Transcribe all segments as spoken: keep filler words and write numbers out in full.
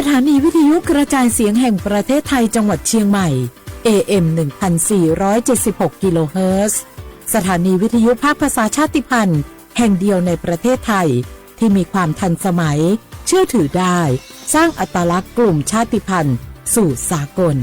สถานีวิทยุกระจายเสียงแห่งประเทศไทยจังหวัดเชียงใหม่ เอเอ็ม หนึ่งพันสี่ร้อยเจ็ดสิบหก กิโลเฮิรตซ์ สถานีวิทยุภาคภาษาชาติพันธุ์แห่งเดียวในประเทศไทย ที่มีความทันสมัย เชื่อถือได้ สร้างอัตลักษณ์กลุ่มชาติพันธุ์สู่สากล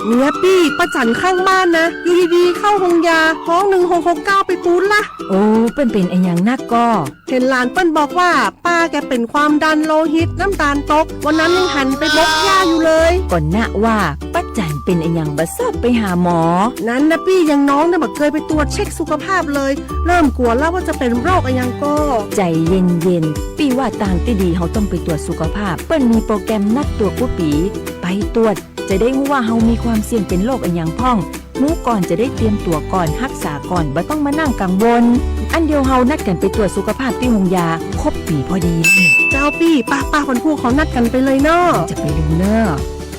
เนี่ยปี้ ป้าจั๋นข้างบ้านนะ อยู่ดีๆ เข้าโฮงยา ฮ้อง หนึ่งหกหกเก้า ไปปู๊ดละ โอ้ เปิ้นเป๋นอะหยังนักก่อ เห็นหลานเปิ้นบอกว่า ป้าแกเป๋นความดันโลหิต น้ำตาลตก วันนั้นยังหันไปบกหญ้าอยู่เลย ก่อนนะว่า ป้าจั๋นเป๋นอะหยังบ่เซิบไปหาหมอ นั้นนะปี้ อย่างน้องเนี่ยบ่เกยไปตรวจเช็คสุขภาพเลย เริ่มกั๋วแล้วว่าจะเป๋นโรคอะหยังก่อ ใจ๋เย็นๆ ปี้ว่าตางตี้ดีเฮาต้องไปตรวจสุขภาพ เปิ้นมีโปรแกรมนัดตรวจกู้ปี๋ ไปตรวจ จะได้ฮู้ว่าเฮามีความเสี่ยงเป๋นโรคอะหยังพ่อง ฮู้ก่อนจะได้เตรียมตั๋วก่อน ฮักษาก่อน บ่ต้องมานั่งกังวล อั้นเดี๋ยวเฮานัดกั๋นไปตรวจสุขภาพตี้โฮงยา ครบปี๋พอดี เจ้าปี้ ป้าๆ คนผู้เขานัดกั๋นไปเลยเนาะ จะไปดูเนาะ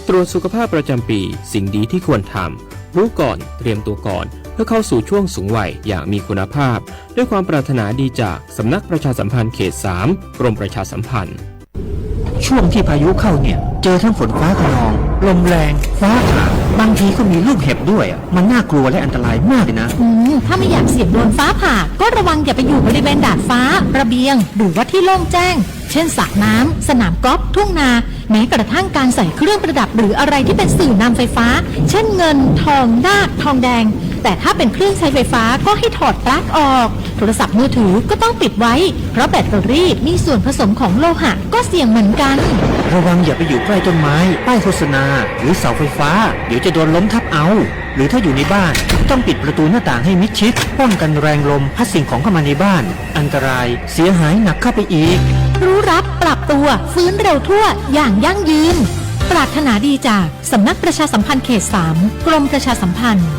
ตรวจสุขภาพประจำปี๋ สิ่งดีที่ควรทำ รู้ก่อน เตรียมตัวก่อน เพื่อเข้าสู่ช่วงสูงวัยอย่างมีคุณภาพ ด้วยความปรารถนาดีจากสำนักประชาสัมพันธ์เขตสาม กรมประชาสัมพันธ์ ช่วงที่พายุเข้าเนี่ย เจอทั้งฝนฟ้าคะนอง ลมแรง ฟ้าผ่า บางทีก็มีลูกเห็บด้วยอะ มันน่ากลัวและอันตรายมากเลยนะ อืม ถ้าไม่อยากเสี่ยงโดนฟ้าผ่า ก็ระวังอย่าไปอยู่บริเวณดาดฟ้า ระเบียง หรือว่าที่โล่งแจ้ง เช่น สระน้ำ สนามกอล์ฟ ทุ่งนา แม้กระทั่งการใส่เครื่องประดับหรืออะไรที่เป็นสื่อนำไฟฟ้า เช่น เงิน ทอง นาค ทองแดง แต่ถ้าเป็นเครื่องใช้ไฟฟ้าก็ให้ถอดปลั๊กออก โทรศัพท์มือถือก็ต้องปิดไว้ เพราะแบตเตอรี่มีส่วนผสมของโลหะ ก็เสี่ยงเหมือนกัน ระวังอย่าไปอยู่ใกล้ต้นไม้ ป้ายโฆษณา หรือเสาไฟฟ้า เดี๋ยวจะโดนล้มทับเอา หรือถ้าอยู่ในบ้าน ต้องปิดประตูหน้าต่างให้มิดชิด ป้องกันแรงลมพัดสิ่งของเข้ามาในบ้าน อันตราย เสียหายหนักเข้าไปอีก รู้รับ ปรับตัว ฟื้นเร็วทั่ว อย่างยั่งยืน ปรารถนาดีจากสำนักประชาสัมพันธ์เขตสาม กรมประชาสัมพันธ์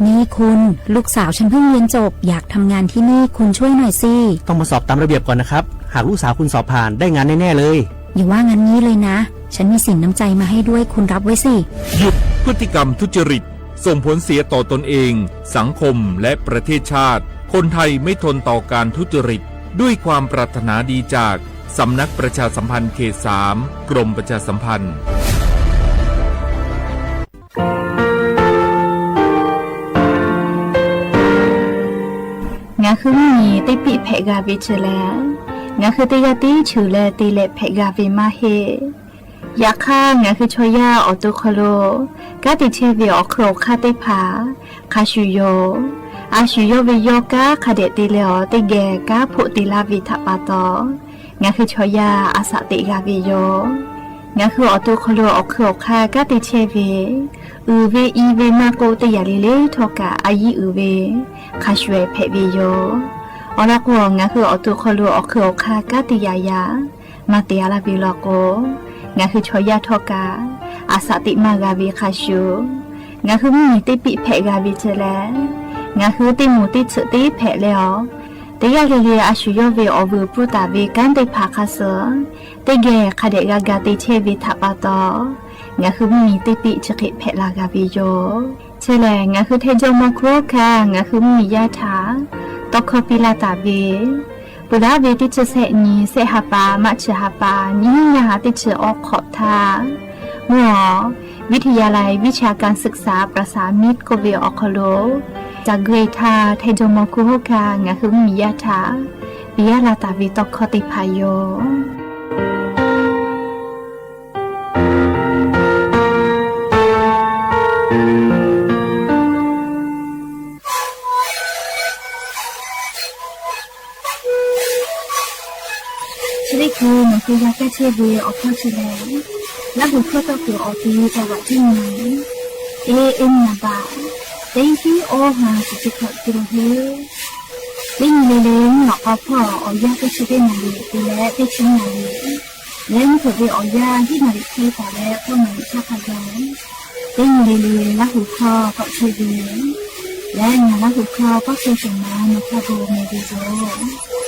นี่คุณ ลูกสาวฉันเพิ่งเรียนจบ อยากทำงานที่นี่ คุณช่วยหน่อยสิ ต้องมาสอบตามระเบียบก่อนนะครับ หากลูกสาวคุณสอบผ่าน ได้งานแน่ๆ เลย อย่าว่างั้นงี้เลยนะ ฉันมีสินน้ำใจมาให้ด้วย คุณรับไว้สิ หยุดพฤติกรรมทุจริต ส่งผลเสียต่อตนเอง สังคม และประเทศชาติ คนไทยไม่ทนต่อการทุจริต ด้วยความปรารถนาดีจากสำนักประชาสัมพันธ์เขตสาม กรมประชาสัมพันธ์ ငါခုမီး တေပ့းဖဲးဂၤဝ့ၢ်ဆၢလဲၣ်, ငါခုတယၢ်တ့ဆၢလဲၣ် တ့လဲၣ်ဖဲးဂၤဝ့ၢ်မးဟ့ၣ်. ယခါ ငါခုဆီယၢ်အီၣ်တိခီလိာ် ကါတ့ဆဲးဝ့ၢ်အီၣ်ခုၣ်အီၣ်ခါသ့ၣ်တဖၣ် ခါဆူၣ်ယိာ်, အါဆူၣ်ယိာ်ဝ့ၢ်ယီၢ်ကါ ခါဒဲးတ့လဲၣ်အီၤ တ့ဂဲၤကါဖိးတ့လါဝ့ၢ်ထးပာ်တီၤ ငါခုဆီယၢ် အစးသ့ၣ်ဂၤဝ့ၢ်ယိာ်. ငါခုအီၣ်တိခီလိာ်အီၣ်ခုၣ်အီၣ်ခါ ကါတ့ဆဲးဝ့ၢ်, အုၣ်ဝ့ၢ်အံၤဝ့ၢ်မၤကိးတ့ယၤလံလ့ထီၣ်ကး အယံၤအုၣ်ဝ့ၢ် ခါဆူၣ်ဖဲးဝ့ၢ်ယိာ်. အီၣ်လီၤကိး ငါခုအီၣ်တိခီလိာ်အီၣ်ခုၣ်အီၣ်ခါ ကါတ့ယၤယၤ မၤတ့အါလၢဝ့ၢ်လီၤကိး, ငါခုဆီယၢ်ထီၣ်ကး အစးသ့ၣ်မၤဂၤဝ့ၢ်ခါဆူၣ်. ငါခုမီး တ့ပ့းဖဲးဂၤဝ့ၢ်ဆၢလဲၣ်, ငါခုတ့မူးတ့ဆၢးတ့ဖဲးလဲၣ်အီၤ, တယၢ်လံလံ အါဆူၣ်ယိာ်ဝ့ၢ်အီၣ်ဝ့ၢ်ပူၤတၢ်ဝ့ၢ်ကါသ့ၣ်တဖၣ်ခါဆၢ, တ့ဂဲၤခါဒဲးဂၤဂၤတ့ဆဲးဝ့ၢ်ထးပာ်တီၤ, ငါခုမီး တ့ပ့းဆၢဃ့ဖဲးလၢဂၤဝ့ၢ်ယိာ်. ဆၢလဲၣ် ငါခုထဲကၠီမီၤခိၣ်ခါ ငါခုမီးယါထး တီခီပံလၢ်တၢ်ဝ့ၢ်, ပူၤလၢဝ့ၢ်တ့ဆၢဆဲးနံၤ ဆဲးဟးပာ် မးဆၢဟးပာ် နံၤညါဟးတ့ဆၢအီခီၣ်ထါ မုၢ်အီၤ วิทยาลัยวิชาการศึกษาประสานมิตร ကိးဝ့ၢ်အီၣ်ခီလိာ်, တၢ်ဂ့ၢ်ထါ ထဲကၠီမီၤခိၣ်ခါ ငါခုမီးယါထး ပံယါလၢ်တၢ်ဝ့ၢ်တီခီသ့ၣ်တဖၣ်ယိာ်. ဆၢလ့ၣ်ခိၣ် မၤဃုယါကဲဆ့ဝ့ၢ်အီၣ်ခီၣ်ဆၢလဲၣ်, လၢဟူၣ်ခီၣ်တီၢ်ကွံာ်အီၤ တံၤတၢ်ဝးတံၢ်နံၤ, အ့ၣ် အ့ၣ် နၢ်ဘၣ်, တံၤတံၤအီၣ်ဟါ စံးတံၤခီၣ်တံၤလီၤဟ့ၣ်, တံၤနံၤလံလံ မုၢ်အီၣ်ဖီၣ်အီၣ်ယါကဲဆ့တ့ၢ်နၢ်လံ, တံၤလဲၣ်တ့ဆံနၢ်လံ လၢမုၢ်ခိၣ်ဝ့ၢ်အီၣ်ယါ ဟံၣ်နၢ်လံခဲပာ်လၢ ဖီၣ်နၢ်လံဆၣ်ခါယါ, တံၤနံၤလံလံ လၢဟူၣ်ခီၣ်တီၢ်ဆ့ဝ့ၢ်, လၢညါလၢဟူၣ်ခီၣ်တီၢ်ဆ့ဝ့ၢ်မး နခီၣ်ဘိမ့ၢ်ဝံၤယိာ်. ဆၢလ့ၣ်ခိၣ်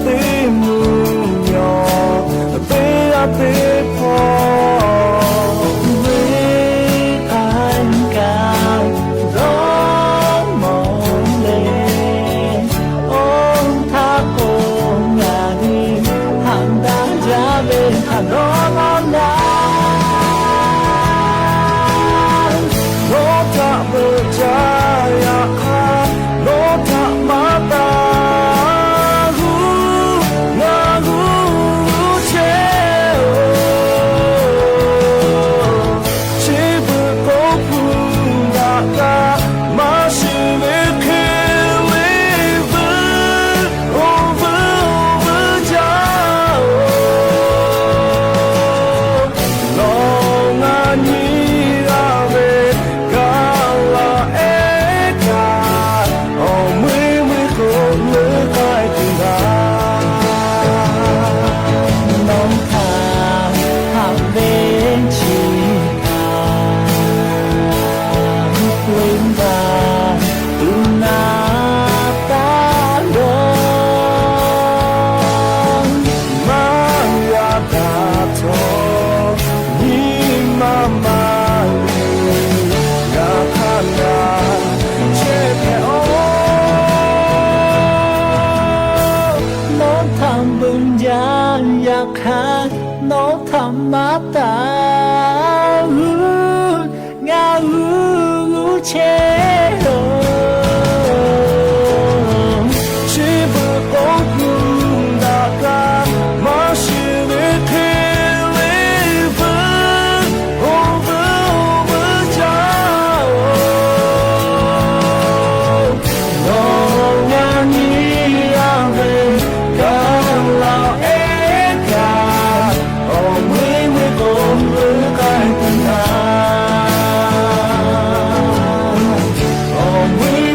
သ့ၣ်မုၢ်ညီ သ့ၣ်အသ့ၣ်ဖီ ဝ့ၢ်အၣ်ကၣ် ဒီမီၤလဲၣ် အိၣ်ထးကိးဂၤဒဲး ဟံၣ်တၢ်ယါဝဲ ဟးဒီးလီၤလၢ နီၢ်ထးဘုၣ်ကၠၢယခါ နီၢ်ထးမၤတၢ် ဂုၤ ငါဂုၤဂုၤဆဲးဧိၤ ဆံဘုၣ်ကိးဖုဒၣ်ကါ မၤစၢၤဝဲခဲလၢာ်ဘုၣ် အိၣ်ဘုၣ်အိၣ်ဘုၣ်ကၠၢဧိၤ လီၤငါနံၤဂၤဝဲ ကလးအဲကၤ အိၣ်မှံမှံဃိလၢကဲတုၤဂၤ နီၢ်ထး ဟးဝဲဆံ ဝ့ၢ်ဘၣ် တုၤနၤတၢ်ဒီး မၤယၤတၢ်ထီၣ် နံၤမၤမၤလၢ ယခါနၤ ဆဲးဖဲအီၤ နီၢ်ထးဘုၣ်ကၠၢယခါ နီၢ်ထးမၤတၢ် ဂုၤ ငါဂုၤဂုၤဆဲးဧိၤ ဆံဘုၣ်ကိးဖုဒၣ်ကါ မၤစၢၤဝဲခဲလၢာ်ဘုၣ် အိၣ်ဘုၣ်အိၣ်ဘုၣ်ကၠၢဧိၤ လီၤငါနံၤဂၤဝဲ ကလးအဲကၤ အိၣ်မှံမှံဃိလၢကဲတုၤဂၤ အိၣ်မှံမှံဃိလၢကဲတုၤ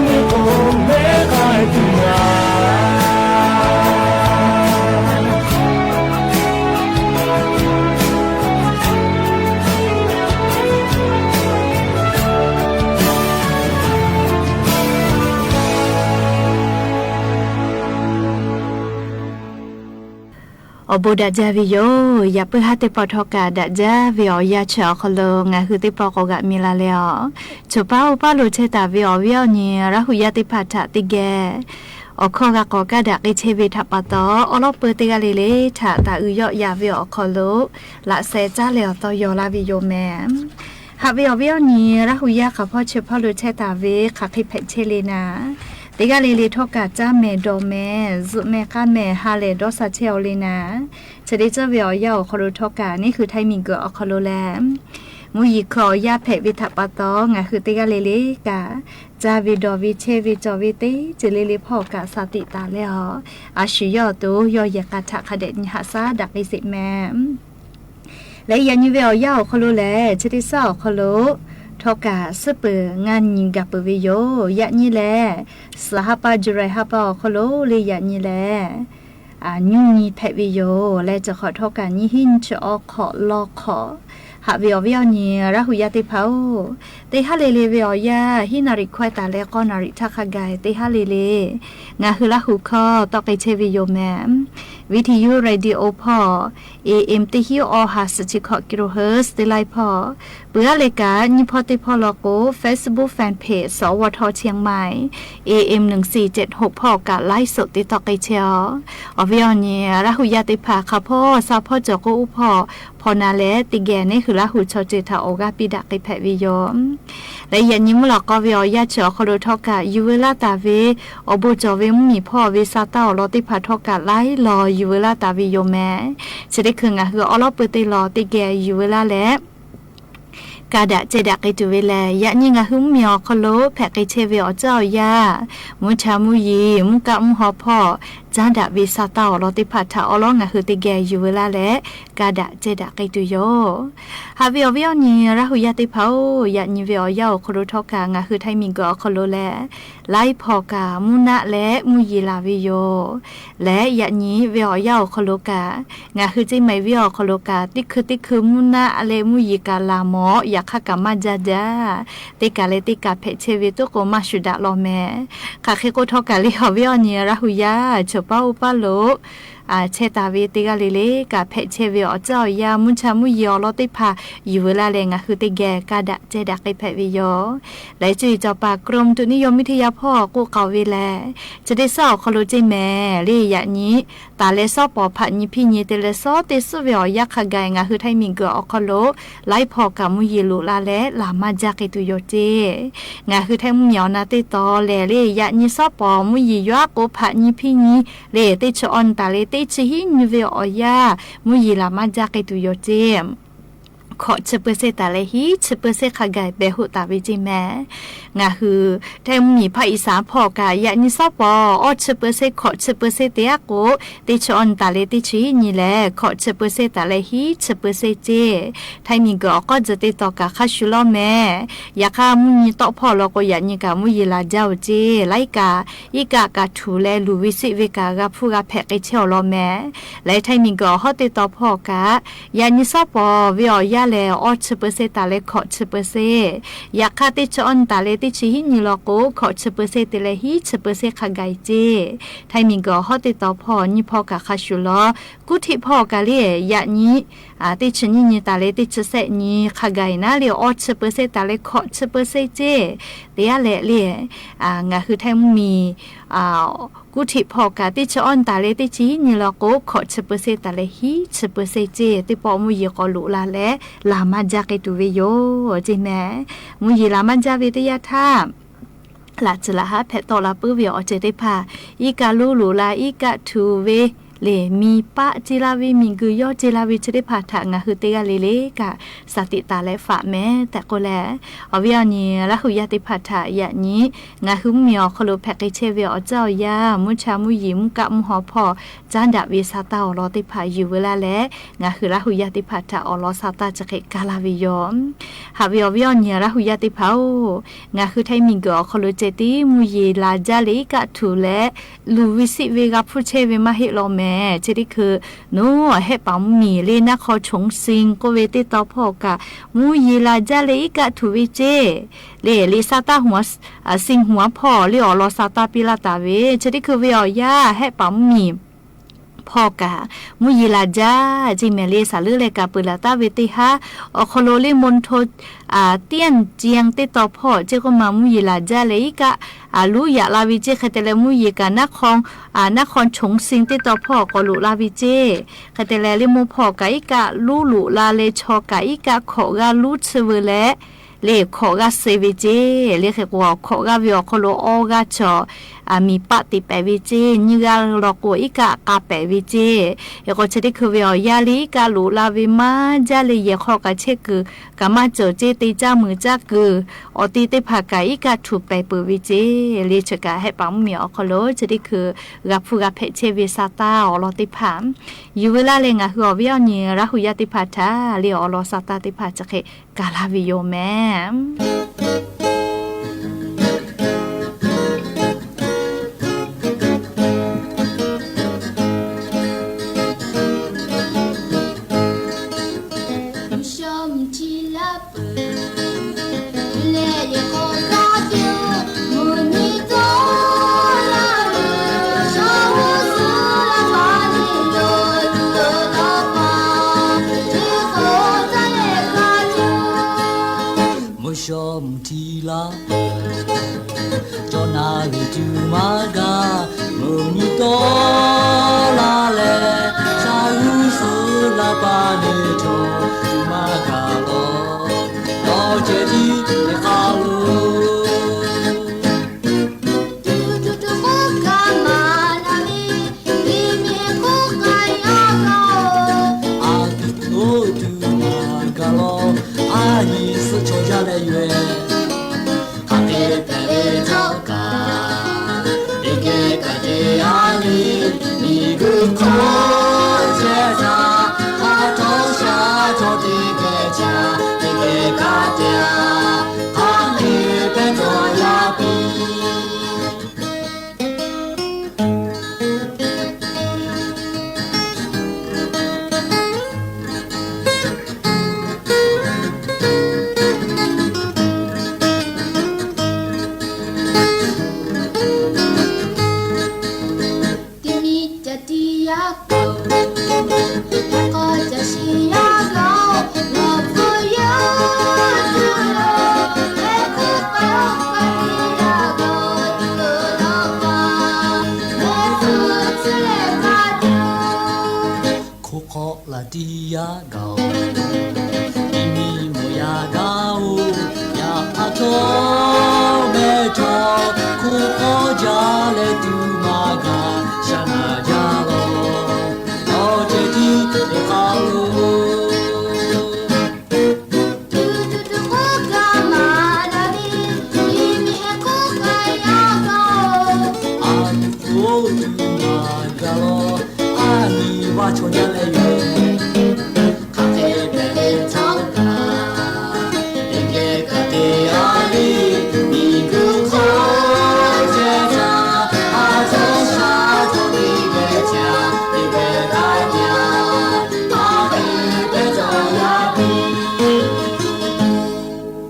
ဂၤ အိၣ်ဘိးဒၣ်ယၤဝဲယိၤ ယပုၢ်ဟၣ်သ့ၣ်တဖၣ်ထီၣ်ကၢ် ဒၣ်ယၤဝဲအီၤယၤဆၢအီၤခီလိာ် ငါဟုသ့ၣ်တဖၣ်ကိးဂၤမံၤလၢ်လၢ်အီၤ ဆိပာ်အိၣ်ပာ်လိာ်ထဲတၢ်ဝဲအီၤဝဲအီၤန့ၣ် ရၢ်ဟူယါသ့ၣ်တဖၣ်ထးသ့ၣ်ဂဲၤ အိၣ်ခိးဂၤကိးဂၤဒၣ်က့ၤဆဲးဝဲထးပာ်တီ အိၣ်လီၤပၢသ့ၣ်ဂၤလံလံ ထးတၢ်အုးယီၣ်ယၤဝဲအီၤခီလိာ် လၢ်စဲးကၠၢ်လဲၢ်အီၤသီယီၤလၢ်ဝဲယိၤမဲာ် ဟးဝဲအီၤဝဲအီၤန့ၣ် ရၢ်ဟူယါဃာ်ဖီၣ်ဆၢဖီၣ်လိာ်ထဲတၢ်ဝဲ ဃးဃ့ဖဲးဆဲးလံနၤ သ့ၣ်ဂၤလံလံထီၣ်ကၢ် တၢ်မဲာ်ဒီးမဲာ် စုမဲာ်ဃၣ်မဲာ် ဟါလဲၣ်ဒီးစးဆဲးအီၤလံနၤ ဆၢဒ့ၣ်စၢၣ်ဝဲအီၤယါအီၤခီလိာ်ထီၣ်ကၢ် န့ၣ်ဃုထၢမံၤဂၢၢ်အီၤခီလိာ်လဲၣ် မူယံၤခီအီၤယါဖဲးဝဲထးပာ်တီ ငါဟုသ့ၣ်ဂၤလံလံကၢ် တၢ်ဝဲဒီးဝဲဆဲးဝဲကၠီဝဲသ့ၣ် စၢၤလံလံဖီၣ်ကၢ် စးသံးတၢ်လဲၣ်အီၤ အဆှၢယီၢ်အသိး ယီၢ်ယဲၢ်ကၢ်ထးခါဒဲး နဟးစၢ်ဒၣ်က့ၤစ့းမဲာ် လၢယၤနံၤဝဲအီၤယါအီၤခီလိာ်လဲၣ် ဆၢဒ့ၣ်စၢၣ်အီၤခီလိာ် ထီၣ်ကၢ် စ့ၢ်ပၢၤ ငါနံၤဂၤပၢၤဝဲယိၤ ယၤနံၤလဲၣ် စးဟါပၢ် July ဟါပၢ်အီၤခီလိာ်လၢယၤနံၤလဲၣ် အနွံနံၤဖဲးဝဲယိၤ လဲၤစၢၤဃီၤထီၣ်ကၢ် နံၣ်ဟံၣ်နံၣ်ဆၢအီၣ်ခီၣ်လီၢ်ခီၣ် ဟးဝဲအီၤဝဲအီၤန့ၣ် ရၢ်ဟူယါသ့ၣ်တဖၣ်ဧၢ သ့ၣ်ဟါလံလံဝဲအီၤယါ ဟံၣ်နၣ်ရံၣ်ခွဲးတၢ်လၢဃိးနၣ်ရံၣ်ထးခါဂၤ သ့ၣ်ဟါလံလံ ငါဟုလၢဟူခီ တီၣ်က့ၤဆဲးဝဲယိၤမဲာ် ဝံထံယိ Radio ဖီၣ် AM တစ်ဆံ eight hundred sixty kilohertz သ့ၣ်လၢဖီၣ် ပှၤအါလဲၣ်ကၢ် နံၣ်ဖီသ့ၣ်ဖီၣ်လီၤကိး Facebook Fanpage စဝထ เชียงใหม่ AM หนึ่งสี่เจ็ดหก ဖီၣ်ကၢ် ไลฟ์สด သ့ၣ်တီၣ်က့ၤဆဲးအီၤ အီၤဝဲအီၤန့ၣ် ရၢ်ဟူယါသ့ၣ်တဖၣ် ခးဖီၣ်ဆါဖီၣ် ကၠီၤကိၣ်အိၣ်ဖီၣ် ဖီၣ်နၤလဲၣ် သ့ၣ်ဂဲၤန့ၣ် ဟုလၢဟူဆီၣ်တ့ၢ်ထီၣ်အီၤဂၤပံၤဒၣ်က့ၤဖဲးဝဲယိၤ လၢယၤနံၤမုၢ်လီၤကီဝဲအီၤယါ ဆၢအီၤခီလိာ်ထီၣ်ကၢ် ယူၤဝဲလၢတၢ်ဝဲ အီၤဘိၣ်ကၠီၤဝဲမုၢ်နံၤဖီၣ်ဝဲ စးတၢ်အီၤလီၤသ့ၣ်တဖၣ်ထီၣ်ကၢ် လၢလီၤယူၤဝဲလၢတၢ်ဝဲယိၤမဲာ် ဆၢဒ့ၣ်ခုၣ် ငါဟုအီလီၤပၢသ့ၣ်လီၤ သ့ၣ်ဂဲၤ ယူၤဝဲလၢလဲၣ် ကၢ်ဒၣ်စဲးဒၣ်က့ၤတုၤဝဲလဲၣ် ယၤနံၤ ငါဟုမုၢ်မံၤအီၤခီလိာ် ဖဲးက့ၤဆဲးဝဲအီၤ စၢ်အီၤယါ မူထးမူယံၤ မူကၣ်မူဟီဖီၣ် စးဒၣ်ဝဲ စးတၢ်အီၤလီၤသ့ၣ်တဖၣ်ထးအီလီၤ ငါဟုသ့ၣ်ဂဲၤယူၤဝဲလၢလဲၣ် ကၢ်ဒၣ်စဲးဒၣ်က့ၤတုၤယိၤ ဟးဝဲအီၤဝဲအီၤန့ၣ် ရၢ်ဟူယါသ့ၣ်တဖၣ်ဧၢ ယၤနံၤဝဲအီၤယါအီၤခီလိာ်ထီၣ်ကၢ် ငါဟုထၢမံၤဂၢၢ်အီၤခီလိာ်လဲၣ် လၢဖီၣ်ကၢ် မူနးလၢမူယံၤလၢ်ဝဲယိၤ လၢယၤနံၤဝဲအီၤယါအီၤခီလိာ်ကၢ် ငါဟုစ့မဲာ်ဝဲအီၤခီလိာ်ကၢ် သံခုသံခုမူနးလၢမူယံၤကၢ်လၢ်မီၢ် ယၤခါကၢ်မးဒၣ်ဒၣ် သ့ၣ်ကၢ်လၢသ့ၣ်ကၢ်ဖဲးဆဲးဝဲ သကိးမၤဆူၣ်ဒၣ်လီၤမဲာ် ခးဃ့ကိးထီၣ်ကၢ်လၢအီၤဝဲအီၤန့ၣ် ရၢ်ဟူယါ ပၢ်အိၣ်ပၢ်လူး အၢ ဆဲးတၢ်ဝဲတဂၤလၢ်လၢ် ကဖဲးဆဲးဝဲအီၤ ကၠီၣ်ယၤ မူဆါမူယံၤ အိၣ်လီၤသ့ၣ်တဖၣ် ယူၢ်ဝဲလၢ်လၢ် ငါဟုတကဲကဒါက့ၤ ကဲဒၣ်က့ၤဖဲးဝဲယီၤ လၢကၠီၣ်ပၢၢ် กรมอุตุนิยมวิทยา ဖီခိၣ် ကိးကဝီၤဝဲလၢ် တၢ်ဒိးစံးအီၤ ခီဖျိကၠီၣ်မဲာ် လၢယၤနံၤ တၢ်လဲၤဆီၣ်ပီၤဖးနံၤဖံးနံၤ တလဲၤဆီၣ်တ့ၢ်ဆူၣ်ဝဲအီၤ ယါခါဂၤ ငါဟုထၢၣ်မံၤကၢၤအီၤ ခီဖျိ လၢဖီကၤ မူယံၤလိာ်လၢ်လၢ် လၢ်မၤကၢက့ၤတုၤယိာ်ကၠီၣ် ငါဟုထၢၣ်မံၤ အီၤနၤတ့ၢ်တီလဲၣ် လၢယၤနံၤဆီၣ်ပီၤ မူယံၤယွၤကိးဖးနံၤဖံးနံၤ လၢတ့ၢ်ဆၢအီၤနတၢ်လၢ တ့ၢ်ဆၢဟံးနံၤဝဲအီၤယါ မူယံၤလၢ်မၤကၢက့ၤတုၤယိာ်ကၠီၣ် ခိးဆၢပၢၢ်စ့ၢ်တၢ်လၢဟံးဆၢပၢၢ်စ့ၢ် ခါဂၤ ပဲာ်ဟူးတၢ်ဝဲကၠီၣ်မဲာ် ငါဟုထၢၣ်မံၤ ဖးအံသၣ်ဖီကၤ ယၤနံၤဆီၣ်ပီၤ အီၣ်ဆၢပၢၢ်စ့ၢ် ခိးဆၢပၢၢ်စ့ၢ် တ့ၢ်အကိး တ့ၢ်ဆၢအီၤနတၢ်လၢ တ့ၢ်ဆၢဟံးနံၤလဲၣ် ခိးဆၢပၢၢ်စ့ၢ်တၢ်လၢ ဟံးဆၢပၢၢ်စ့ၢ်ကၠီၣ် ထၢၣ်မံၤကၢၤအီၤ ကီၢ်စၢၢ်တ့ၢ်တီကၤ ခါဆူၣ်လီၤမဲာ် ယါခါမုၢ်နံၤတီၣ်ဖီၣ်လီၤကိး ယၤနံၤကၤ မူယံၤလၢ်ကၠီၣ်အိၣ်ကၠီၣ် လၢကၤ အံၤကၤကၤထူၣ်လဲၣ် လူၢ်ဝံစံးဝဲကၤ ဂၤဖုဂၤဖဲးက့ၤဆဲးအီၤလီၤမဲာ် လၢထၢၣ်မံၤကၢၤအီၤ ဟီၣ်တ့ၢ်တီဖီကၤ ယၤနံၤဆီၣ်ပီၤဝဲအီၤယါလဲၣ် အီၣ်ဆၢပၢၢ်စ့ၢ်တၢ်လၢ ခိးဆၢပၢၢ်စ့ၢ် ယါခါ တ့ၢ်ဆၢအီၤနတၢ်လၢ တ့ၢ်ဆၢဟံးနံၤလီၤကိး ခိးဆၢပၢၢ်စ့ၢ်တ့ၢ်လၢ ဟံးဆၢပၢၢ်စ့ၢ် ခါဂၤကၠီၣ် ထၢၣ်မံၤကၢၤအီၤ ဟီၣ်တ့ၢ်တီဖီ နံၤဖီကၤ ခါဆူၣ်လီၤ ကူၣ်ထံးဖီကၤလၢ ယၤနံၤ အၢ တ့ၢ်ဆၢနံၤနံၤတၢ်လၢ တ့ၢ်ဆၢစဲးနံၤ ခါဂၤအံၤနၤလၢ အီၣ်ဆၢပၢၢ်စ့ၢ်တၢ်လၢ ခိးဆၢပၢၢ်စ့ၢ်ကၠီၣ် တ့ၢ်အါလဲၣ်လၢ အၢ ငါဟုထၢၣ်မံၤ အၢ ကူၣ်ထံးဖီကၤ တ့ၢ်ဆၢအီၤနတၢ်လၢ တ့ၢ်ဆၢဟံးနံၤလီၤကိး ခိးဆၢပၢၢ်စ့ၢ်တၢ်လၢ ဟံးဆၢပၢၢ်စ့ၢ်ကၠီၣ် တ့ၢ်ပိာ်မူယံၤ ကိးလိာ်လၢ်လၢ် လၢ်မၤကၢက့ၤတုၤဝဲယိာ် ကၠီၣ်မဲာ် မူယံၤလၢ်မၤကၢဝဲတယါထၣ် လၢ်စၢၤလၢ်ဟး ဖဲးတီလၢ်ပၢၢ်ဝဲအီၤ ကၠီၣ်သ့ၣ်တဖၣ် အံၤကၤလူလူလၢ် အံၤကၤထူၣ်ဝဲ လၢမံၤပာ်ကၠီလၢ်ဝဲ မံၤဂုာ်ယီၢ်ကၠီလၢ်ဝဲ ကၠီၣ်သ့ၣ်တဖၣ်ထၣ် ငါဟုတဂၤလၢ်လၢ် ကးစၢ်တံာ်တာ်လၢ ဖးမဲာ် တၢ်ကိးလဲၣ် အဝဲအီၤနံၤ ရၢ်ဟူယါသ့ၣ်တဖၣ်ထၣ် ယၤနံၤ ငါဟုမံၤအီၤ ခီဖျိဖဲးက့ၤဆဲးဝဲအီၤ ကၠီၣ်ယၤ မူဆါမူယံၤ မူကၣ်မူဟီၣ်ဖီၣ် ကၠၢဒၣ်ဝဲ ဆါတၢ်အီၣ်လီၤသ့ၣ်တဖၣ် ယူၢ်ဝဲလၢ်လၢ် ငါဟုရၢ်ဟူယါသ့ၣ်တဖၣ်ထၣ် အီၣ်လီၤဆါတၢ် ကၠီၣ်ဃ့ကၤလၢ်ဝဲယိာ် ဟးဝဲအီၤဝဲအီၤနံၤ ရၢ်ဟူယါသ့ၣ်တဖၣ်ဧၢ ငါဟုထၢၣ်မံၤကၢၤအီၤ ခီဖျိကၠီၣ်သ့ၣ် မူယံၤလၢ်ကၠီလၢ် အံၤကၤထူၣ်လဲၣ် လူၢ်ဝံစံးဝဲ ဂၤဖုဆဲးဝဲ မၤဟ့ၣ်လီၤမဲာ် ကၠီၣ်သ့ၣ်ခု နအိၣ်ဟဲပာ်မူမံၤလၢ နၢ်ခီၣ်ဆိၣ်စ့ၣ် ကိးဝဲတ့ၢ်တီဖီၣ်ကး မူယံၤလၢ်ကၠီလၢ် အံၤကၤထူၣ်ဝဲကၠီၣ် လၢ လၢဆါတၢ်ဟူး အစ့ၣ်ဟူးဖီၣ် လၢအီၣ်လီၤဆါတၢ်ပ့လၢ်တၢ်ဝဲ ကၠီၣ်သ့ၣ်ခုဝဲအီၤယၤ ဟဲပာ်မူမံၤ ဖီၣ်ကး မူယံၤလၢ်ကၠီ ကၠီၣ်မဲာ်လၢ စးလၢလၢကးပၢၢ်လၢ်တၢ်ဝဲတ့ၢ်ဟါ အီၤခီဖျိလၢ မူထိ အၢ တၢၣ်ကၠီတ့ၢ်တီဖီၣ် ကၠီၣ်ကိးမး မူယံၤလၢ်ကၠီလၢ် အံၤကၤ အၢ လူယၤလၢ်ဝဲကၠီၣ် ဃဲတဲလၢ မူယံၤကၤ နၢ်ခီၣ် အၢ နၢ်ခီၣ်ဆိၣ်စ့ၣ်တ့ၢ်တီဖီၣ် ကိးလိာ်လၢ်ဝဲကၠီၣ် ဃဲတဲလၢ လၢမူဖီၣ်ကး အံၤကၤ လူလူလၢ်လၢ ဆီကး အံၤကၤ ခိးဂၤလူဆၢဝဲလဲၣ် လၢခိးဂၤစ့ၣ်ဝဲကၠီၣ် လၢဃဲကိး ခိးဂၤဝဲအီၤခီဖျိ အီဂၤဆီၣ် အၢ မံၤပာ်တ့ၢ်ပဲာ်ဝဲကၠီၣ် နံၤဂၤလီၤကိး အံၤကၤ ကးပဲာ်ဝဲကၠီၣ် အဃိ ကၠီၣ်သ့ၣ်ခုဝဲအီၤယၤလၢ အံၤကၤလူလၢ်ဝဲမး ကၠီလၢ် ယဲၢ်ခီၣ်ကးဆ့ၣ်ကုၢ် ကမၤစၢၤကၠီၣ် တ့ၢ်ကၠၢ်မုာ်ကၠၢ်ကုၢ် အီၤတ့ၢ်သ့ၣ်တဖၣ်ကး အံၤကၤထူၣ်ပဲာ်ပၢၢ်ဝဲကၠီၣ် လၢဆၢကးဟဲပာ်မူမံၤအီၤခီဖျိ ကၠီၣ်သ့ၣ်ခု ဂၤဖုဂၤဖဲးဆဲးဝဲ ဆါတၢ်အီၣ်လီၤသ့ၣ်တဖၣ် ယူၢ်ဝဲလၢ်လၢ ငါဟုအီၤဝဲအီၤနံၤ ရၢ်ဟူယါသ့ၣ်တဖၣ်ထၣ် လၢအီၣ်လီၤဆါတၢ်သ့ၣ်တဖၣ် ကၠီၣ်ဃ့ကၤလၢ်ဝဲယိာ်မဲာ် မုၢ်သီမုၢ်ထံလၢ် ကၠီၣ်နၣ်ရံၣ်တုၤမၤကၤ မုၢ်နံၤတီလၢ်လဲၣ် သးဂုာ်စိလၢ်ပာ်နုာ်ထီၣ် တုၤမၤကၤလီၤ ဒီးကၠီၣ်သ့ၣ်တခါလီၤ အတုၤအိၣ်တုၤမၤကၤလီၤ အနံၣ်သၢဆံယဲၢ်လဲၣ်ယွဲၣ် တမံၤ ခိၣ်ဃီလၢတီယၤဂီၤ အံၤမံမီၢ်ယၤဂီၤ ယၤအထီၣ်မဲထီၣ် ခိၣ်ဃီယၤလဲၤတုၤမၤဂၤ ရှၢၣ်နၤယၤလီၤ အီၣ်ကဲထံ အီၣ်ဃီလိၤ တံၤမံၤစၢ်တံၤယါဂၤဧိၤ ကၠ့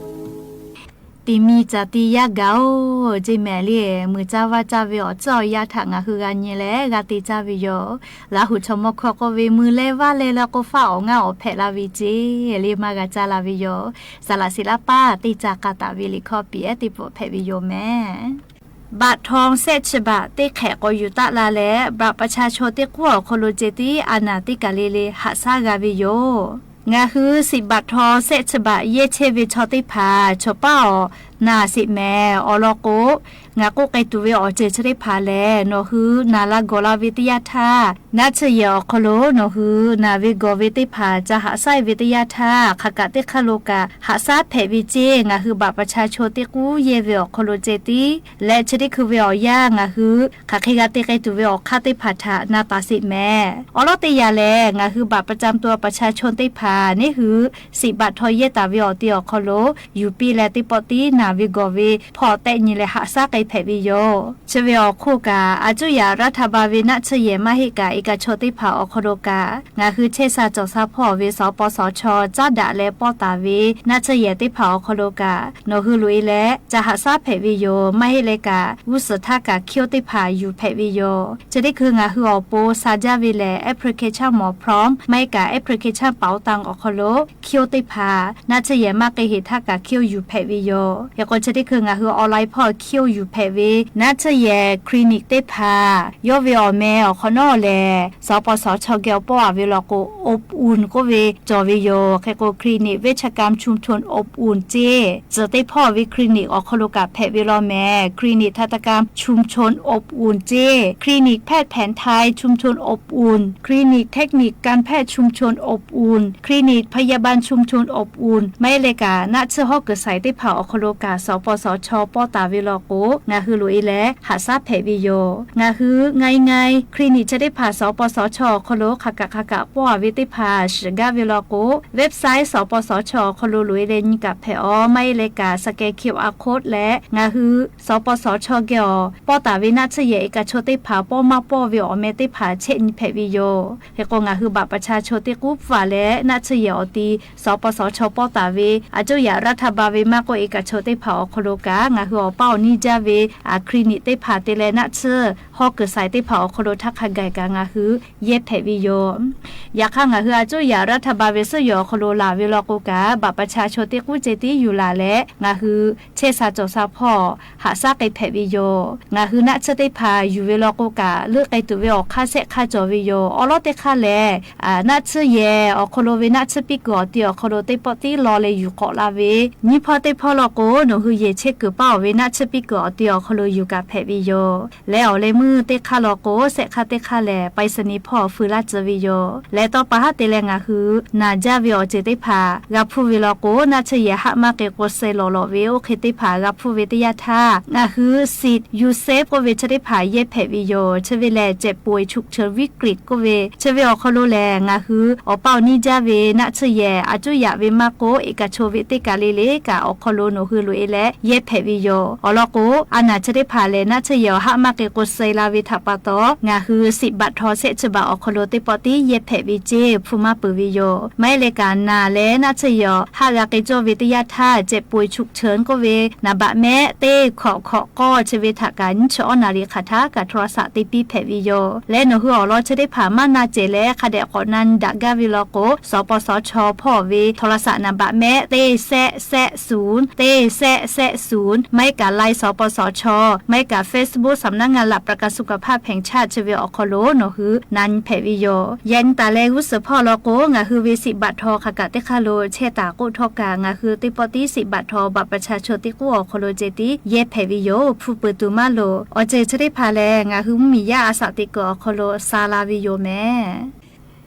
မဲာ်လံ မုၢ်ကၠါဝါကၠါဝ့ၤ အီၣ်ကၠီၣ်ယါထး ငါဟုဂၤညါလဲၣ် ဂၤတ့ၢ်ကၠၢ်ဝ့ၤယီၤ လၢဟူးထီၣ်မီၢ်ခွီၣ်ကိးဝ့ၤ မုၢ်လဲၤဝါလဲၤလၢကိးဖး အီၣ်ငါအီၣ်ဖဲးလၢဝ့ၤ ကၠ့လံ မၤဂၤကၠၢ်လၢဝ့ၤယီၤ စးလၢ်စံးလၢပၢ် တ့ၢ်ကၠၢ်ကၢ်တၢ်ဝ့ၤလံ ခီပံးအဲ တ့ၢ်ပိာ်ဖဲးဝ့ၤယီၤမဲာ် บัตรทอง เศษสิบบาท သ့ခဲး ကိးယူၤတၢ်လၢ်လၢ ဘၣ်ပဆါဆိတ့ၢ်ကူၣ်အီၤခိၣ်လိၤကၠ့ တံၤအနၢ်တံၢ်ကၢ်လံလံ ဟးဆှဲဂၤဝ့ၤယီၤ ငါဟု สิบบาททอง เศษสิบบาท ယဲၢ်ဆ့ဝ့ၤဆီတ့ၢ်ဖး ဆိပာ်အီၤ နၢ်စံးမဲာ် အီၤလီၤကိး ငါကိးကဲတူၢ်ဝဲအီၤ ကၠ့ဆၢတ့ၢ်ဖးလဲၣ် နီၢ်ဟု နၢ်လၢဂီၤလၢ်ဝ့ၤတယၢ်ထၢၣ် နၢ်ဆၢၣ်ယဲၢ်အီၤခိၣ်လိၤ နီၢ်ဟု နၢ်ဝ့ၤဂီၤဝ့ၤတ့ၢ်ဖး ကၠၢ်ဟးဆှဲဝ့ၤတယၢ်ထၢၣ် ခးကးတ့ၢ်ခါလိာ်ကး ဟးဆှဲဖဲးဝ့ၤကၠ့ ငါဟု ဘၣ်ပဆါဆိတ့ၢ်ကူၣ်ယဲၢ်ဝ့ၤအီၤခိၣ်လိၤကၠ့တံၤ လဲၤဆၢတ့ၢ်ခုဝ့ၤအီၤယါ ငါဟု ခးဃ့ဂၤတ့ၢ်ကဲတူၢ်ဝဲအီၤခါတ့ၢ်ဖးထၢၣ် နၢ်တၢ်စံးမဲာ် အီၤလီၤတ့ၢ်ယၤလဲၣ် ငါဟု ဘၣ်ပဆါဆိတ့ၢ်ဖး န့ၣ်ဟု စံးဘၣ်ထီၣ်ယဲၢ်တၢ်ဝ့ၤအီၤတ့ၢ်အီၤခိၣ်လိၤ ယူၤပ့လဲၣ်တ့ၢ်ပိာ်တံၢ် နၢ်ဝ့ၤဂီၤဝ့ၤ ဖီၣ်တဲာ်ညံလဲၣ် ဟးဆှဲကဲဖဲးဝ့ၤယီၤ ဆၢဝ့ၤအီၤခိၣ်ကး အကၠူၣ်ယၣ်ရးထၢၣ်ဘၣ်ဝ့ၤ နၢ်ဆၢၣ်ယဲၢ် မၤဟ့ၣ်ကၣ် အ့ကၣ်ဆိတ့ၢ်ဖးအီၤခိၣ်လိၤကး ငါဟု ဆဲးစၢ်စီၤဆါဖီၣ်ဝ့ၤ စီၤပီစီၤဆီ ကၠၢ်ဒၣ်လဲၤပီၢ်တၢ်ဝ့ၤ နၢ်ဆၢၣ်ယဲၢ်တ့ၢ်ဖးအီၤခိၣ်လိၤကး နီၢ်ဟုလိာ်အ့လဲၣ် ကၠၢ်ဟးဆှဲဖဲးဝ့ၤယီၤ မၤဟ့ၣ်လဲၣ်ကၣ် ဂုၢ်စၢၣ်ထးကၣ် ခဵဝ်တ့ၢ်ဖး ယူၤဖဲးဝ့ၤယီၤ ဆၢတ့ၢ်ခု ငါဟုအီၤပိ စးဒၣ်ဝ့ၤလဲၣ် application မီၢ် พร้อม မၤဟ့ၣ်ကၣ် application ပာ်တၢ်အီၤခိၣ်လိၤ ခဵဝ်တ့ၢ်ဖး နၢ်ဆၢၣ်ယဲၢ် မၤက့ၤဟ့ၣ်ထးကၣ်ခဵဝ် ယူၤဖဲးဝ့ၤယီၤ ဟဲကိးဆၢတ့ၢ်ခု ငါဟု online ဖီၣ်ခဵဝ် ယူၤဖဲးဝ့ၤ နၢ်ဆၢၣ်ယဲၢ် clinic တ့ၢ်ဖး ယီၢ်ဝ့ၤအီၤမဲာ် အီၤခိၣ်နီၣ်လဲၣ် စီၤပီစီၤဆီ ကဲအီၤပီၢ်အဝ့ၤလီၤကိး อบอุ่น ကိးဝ့ၤ ကၠီၣ်ဝ့ၤယီၤ ခဲကိး คลินิกเวชกรรมชุมชนอบอุ่น ကၠ့ စၢၢ်တ့ၢ်ဖီၣ်ဝ့ၤ clinic အီၤခိၣ်လိၤကး ဖဲးဝ့ၤလီၤမဲာ် คลินิกทันตกรรมชุมชนอบอุ่น ကၠ့ คลินิกแพทย์แผนไทยชุมชนอบอุ่น คลินิกเทคนิคการแพทย์ชุมชนอบอุ่น คลินิกพยาบาลชุมชนอบอุ่น မၤဟ့ၣ်လဲၣ်ကၣ် နၢ်ဆၢၣ်ဟီၣ်ကၢၣ်စဲးတ့ၢ်ဖးအီၤခိၣ်လိၤကး စီၤပီစီၤဆီ ပီၢ်တၢ်ဝ့ၤလီၤကိး ငါဟုလိာ်အ့လဲၣ် ဟးဆှဲဖဲးဝ့ၤယီၤ ငါဟု ငါအံၤငါအံၤ clinic ဆၢတ့ၢ်ဖး စီၤပီစီၤဆီအီၤခိၣ်လိၤ ခးကၣ်ခးကၣ်ပီၢ်အဝ့ၤတ့ၢ်ဖး စၢၢ်ဂၤဝ့ၤလီၤကိး website စီၤပီစီၤဆီအီၤခိၣ်လိၤလိာ်အ့လဲၣ် ညံးကၣ်ဖဲးအီၤ မၤဟ့ၣ်လဲၣ်ကၣ် scan QR code လဲၣ် ငါဟု စီၤပီစီၤဆီကဲအီၤ ပီၢ်တၢ်ဝ့ၤ နၢ်ဆၢၣ်ယဲၢ် အ့ကၣ်ဆိတ့ၢ်ဖး ပီၢ်မၢ်ပီၢ်ဝ့ၤအီၤမဲာ်တ့ၢ်ဖး ဆဲးနံၤဖဲးဝ့ၤယီၤ ဟဲကိး ငါဟု ဘၣ်ပဆါဆိတ့ၢ်ကူၣ်ပှၤလဲၣ် နၢ်ဆၢၣ်ယဲၢ်အီၤတံၤ စီၤပီစီၤဆီပီၢ်တၢ်ဝ့ၤ အကၠူၣ်ယၣ်ရးထၢၣ်ဘၣ်ဝ့ၤ မၤကိး အ့ကၣ်ဆိတ့ၢ်ဖးအီၤခိၣ်လိၤကး ငါဟုအီၤပာ်အီၤနံၣ်ဒၣ်ဝ့ၤ အ clinic တ့ၢ်ဖး တ့လၢနၢ်ဆၢၣ်ဟီၣ်ကၢၣ်စဲးတ့ၢ်ဖးအီၤခိၣ်လိၤ ထးခးဂၤကး ငါဟု ယဲၢ်ဖဲးဝ့ၤယီၤ ယခါ ငါဟု အကၠူၣ်ယၣ်ရးထၢၣ်ဘၣ်ဝ့ၤ စၢၣ်ယီၤအီၤခိၣ်လိၤလၢ်ဝ့ၤလီၤကိးကး ဘၣ်ပဆါဆိတ့ၢ်ကူၣ်ကၠ့တံၤ ယူၤလၢ်လဲၣ် ငါဟု ဆဲးစၢ်စီၤဆါဖီၣ် ဟးဆှဲက့ၤဖဲးဝ့ၤယီၤ ငါဟု နၢ်ဆၢၣ်တ့ၢ်ဖး ယူၤဝ့ၤလီၤကိးကး လၢကဲတူၢ်ဝ့ၤအီၤခါဆဲးခါကၠီၤဝ့ၤယီၤ အီလီၤတ့ၢ်ခါလဲၣ် နၢ်ဆၢၣ်ယဲၢ်အီၤခိၣ်လိၤဝ့ၤ နၢ်ဆၢၣ်ပံၣ်ကုာ်အီၤတံၤအီၤခိၣ်လိၤ တ့ၢ်ပိာ်တံၢ်လီၤလဲၤယူၤကိးလၢ်ဝ့ၤ နံၣ်ဖီတ့ၢ်ဖီလီၤကိး နီၢ်ဟု ယဲၢ်ဆ့ကၢၢ်ပာ်အီၤဝ့ၤ နၢ်ဆၢၣ်ပံၣ်ကုာ်အီၤတံၤအီၤခိၣ်လိၤ ယူၤကၣ်ဖဲးဝ့ၤယီၤ လဲၤအီၤလဲၤမုၢ်တ့ၢ်ခါလီၤကိး ဆဲးခါတ့ၢ်ခါလဲၣ် ပၢၢ်စနံၤဖီၣ်အီၤ ဖုလၢ်စၢၤဝ့ၤယီၤ လဲၤတီပာ်ဟးတ့ၢ်လၢ ငါဟု နၢ်ဒၣ်ဝ့ၤအီၤကၠ့တ့ၢ်ဖး ဂၤဖုဝ့ၤလီၤကိး နၢ်ဆၢၣ်ယဲၢ် ဟးမၤက့ၤကိးစဲးလီၤလီၤဝ့ၤ အိၣ်ခ့တ့ၢ်ဖး ဂၤဖုဝ့ၤတယၢ်ထၢၣ် ငါဟု စံး ယူၤစ့ပကိးဝ့ၤဆၢတ့ၢ်ဖး ယဲၢ်ဖဲးဝ့ၤယီၤ ဆၢဝ့ၤလဲၣ် เจ็บป่วยฉุกเฉินวิกฤต ကိးဝ့ၤ ဆၢဝ့ၤအီၤခိၣ်လိၤလဲၣ် ငါဟု အီၤပာ်အီၤနံၣ်ဒၣ်ဝ့ၤ နၢ်ဆၢၣ်ယဲၢ် အကၠူၣ်ယၣ်ဝ့ၤ မၤကိး အ့ကၣ်ဆိဝ့ၤတ့ၢ်ကၢ်လံလံကး အီၤခိၣ်လိၤ နီၢ်ဟုလိာ်အ့လဲၣ် ယဲၢ်ဖဲးဝ့ၤယီၤ အီလီၤကိး အနၢ်ဆၢတ့ၢ်ဖးလဲၣ် နၢ်ဆၢၣ်ယဲၢ်အီၤ ဟးမၤက့ၤကိးစဲး ကဝီၤဝ့ၢ်ထးပာ်တီၣ် ငါဟုစံးဘးထွီဆဲးဆးဘးအီၤခီလိာ်သ့ၣ်ပီၣ်တံၣ် ယဲၢ်ဖျၢၣ်ဝံၤစ့ၢ် ဖုမၣ်ပၢၤဝံၤယိာ် မ့ၢ်လၢကနၣ်လၢနၢ်ဆၢယီၤ ဟးဂၤက့ၤကၠီၣ်ဝံၤတယၢ်ထၢ် စဲးပိၢ်ဆူၣ်ဆၢၣ်ကိၣ်ဝဲ နံပါတ်မ့ၢ် တ့ၢ်ခီၣ်ခီၣ်ကီၢ် ဆၢဝ့ၢ်ထးကး နံၣ်ဆံအီၣ်နၣ်ရံၣ်ခးထၢ် ကးထီရစးတ့ပံဖျၢၣ်ဝံၤယိာ် လၢနဟုအီၤလီၤ ဆၢသ့ၣ်တဖၣ် မၤနၢ်စဲးလၢ ခးဒဲးကီးနၢ်ဒၣ်ဂၤဝံၤလီၤကိး စပစချ ဖီၣ်ဝဲ ထီရစးနံပါတ်မ့ၢ် တ့ၢ်စဲးစဲးဆူၣ် တ့ၢ်စဲးစဲးဆူၣ် မ့ၢ်ကး လိုင်း စပစချ မ့ၢ်ကး Facebook สำนักงานหลักประกันสุขภาพแห่งชาติ ဆၢဝ့ၢ်အီၤခီလိာ် နဟုနၢ်ဖျၢၣ်ဝံၤယိာ် ယဲၢ်နံၣ်တၢ်လဲၤဂုာ်စၢဖီၣ်လီၤကိး ငါဟုဝ့ၢ်စံးဘးထွီခးကးတခါလိာ် ဆဲးတၢ်ကိၣ်ထီၣ်ကး ငါဟုသ့ၣ်ပီၣ်တံၣ်စံးဘးထွီ บัตรประชาชนသ့ၣ်ကိၣ်အီၤခီလိာ် စဲးတံၢ် ယဲၢ်ဖျၢၣ်ဝံၤယိာ် ဖုပၢၤတုၤမၣ်လိာ် အီၤစဲးဆၢသ့ၣ်တဖၣ်လၢ ငါဟုမုၢ်မံၤယၢ်အစးသံကွၢ်အီၤခီလိာ် စးလၤဝံၤယိာ်မ့ၢ်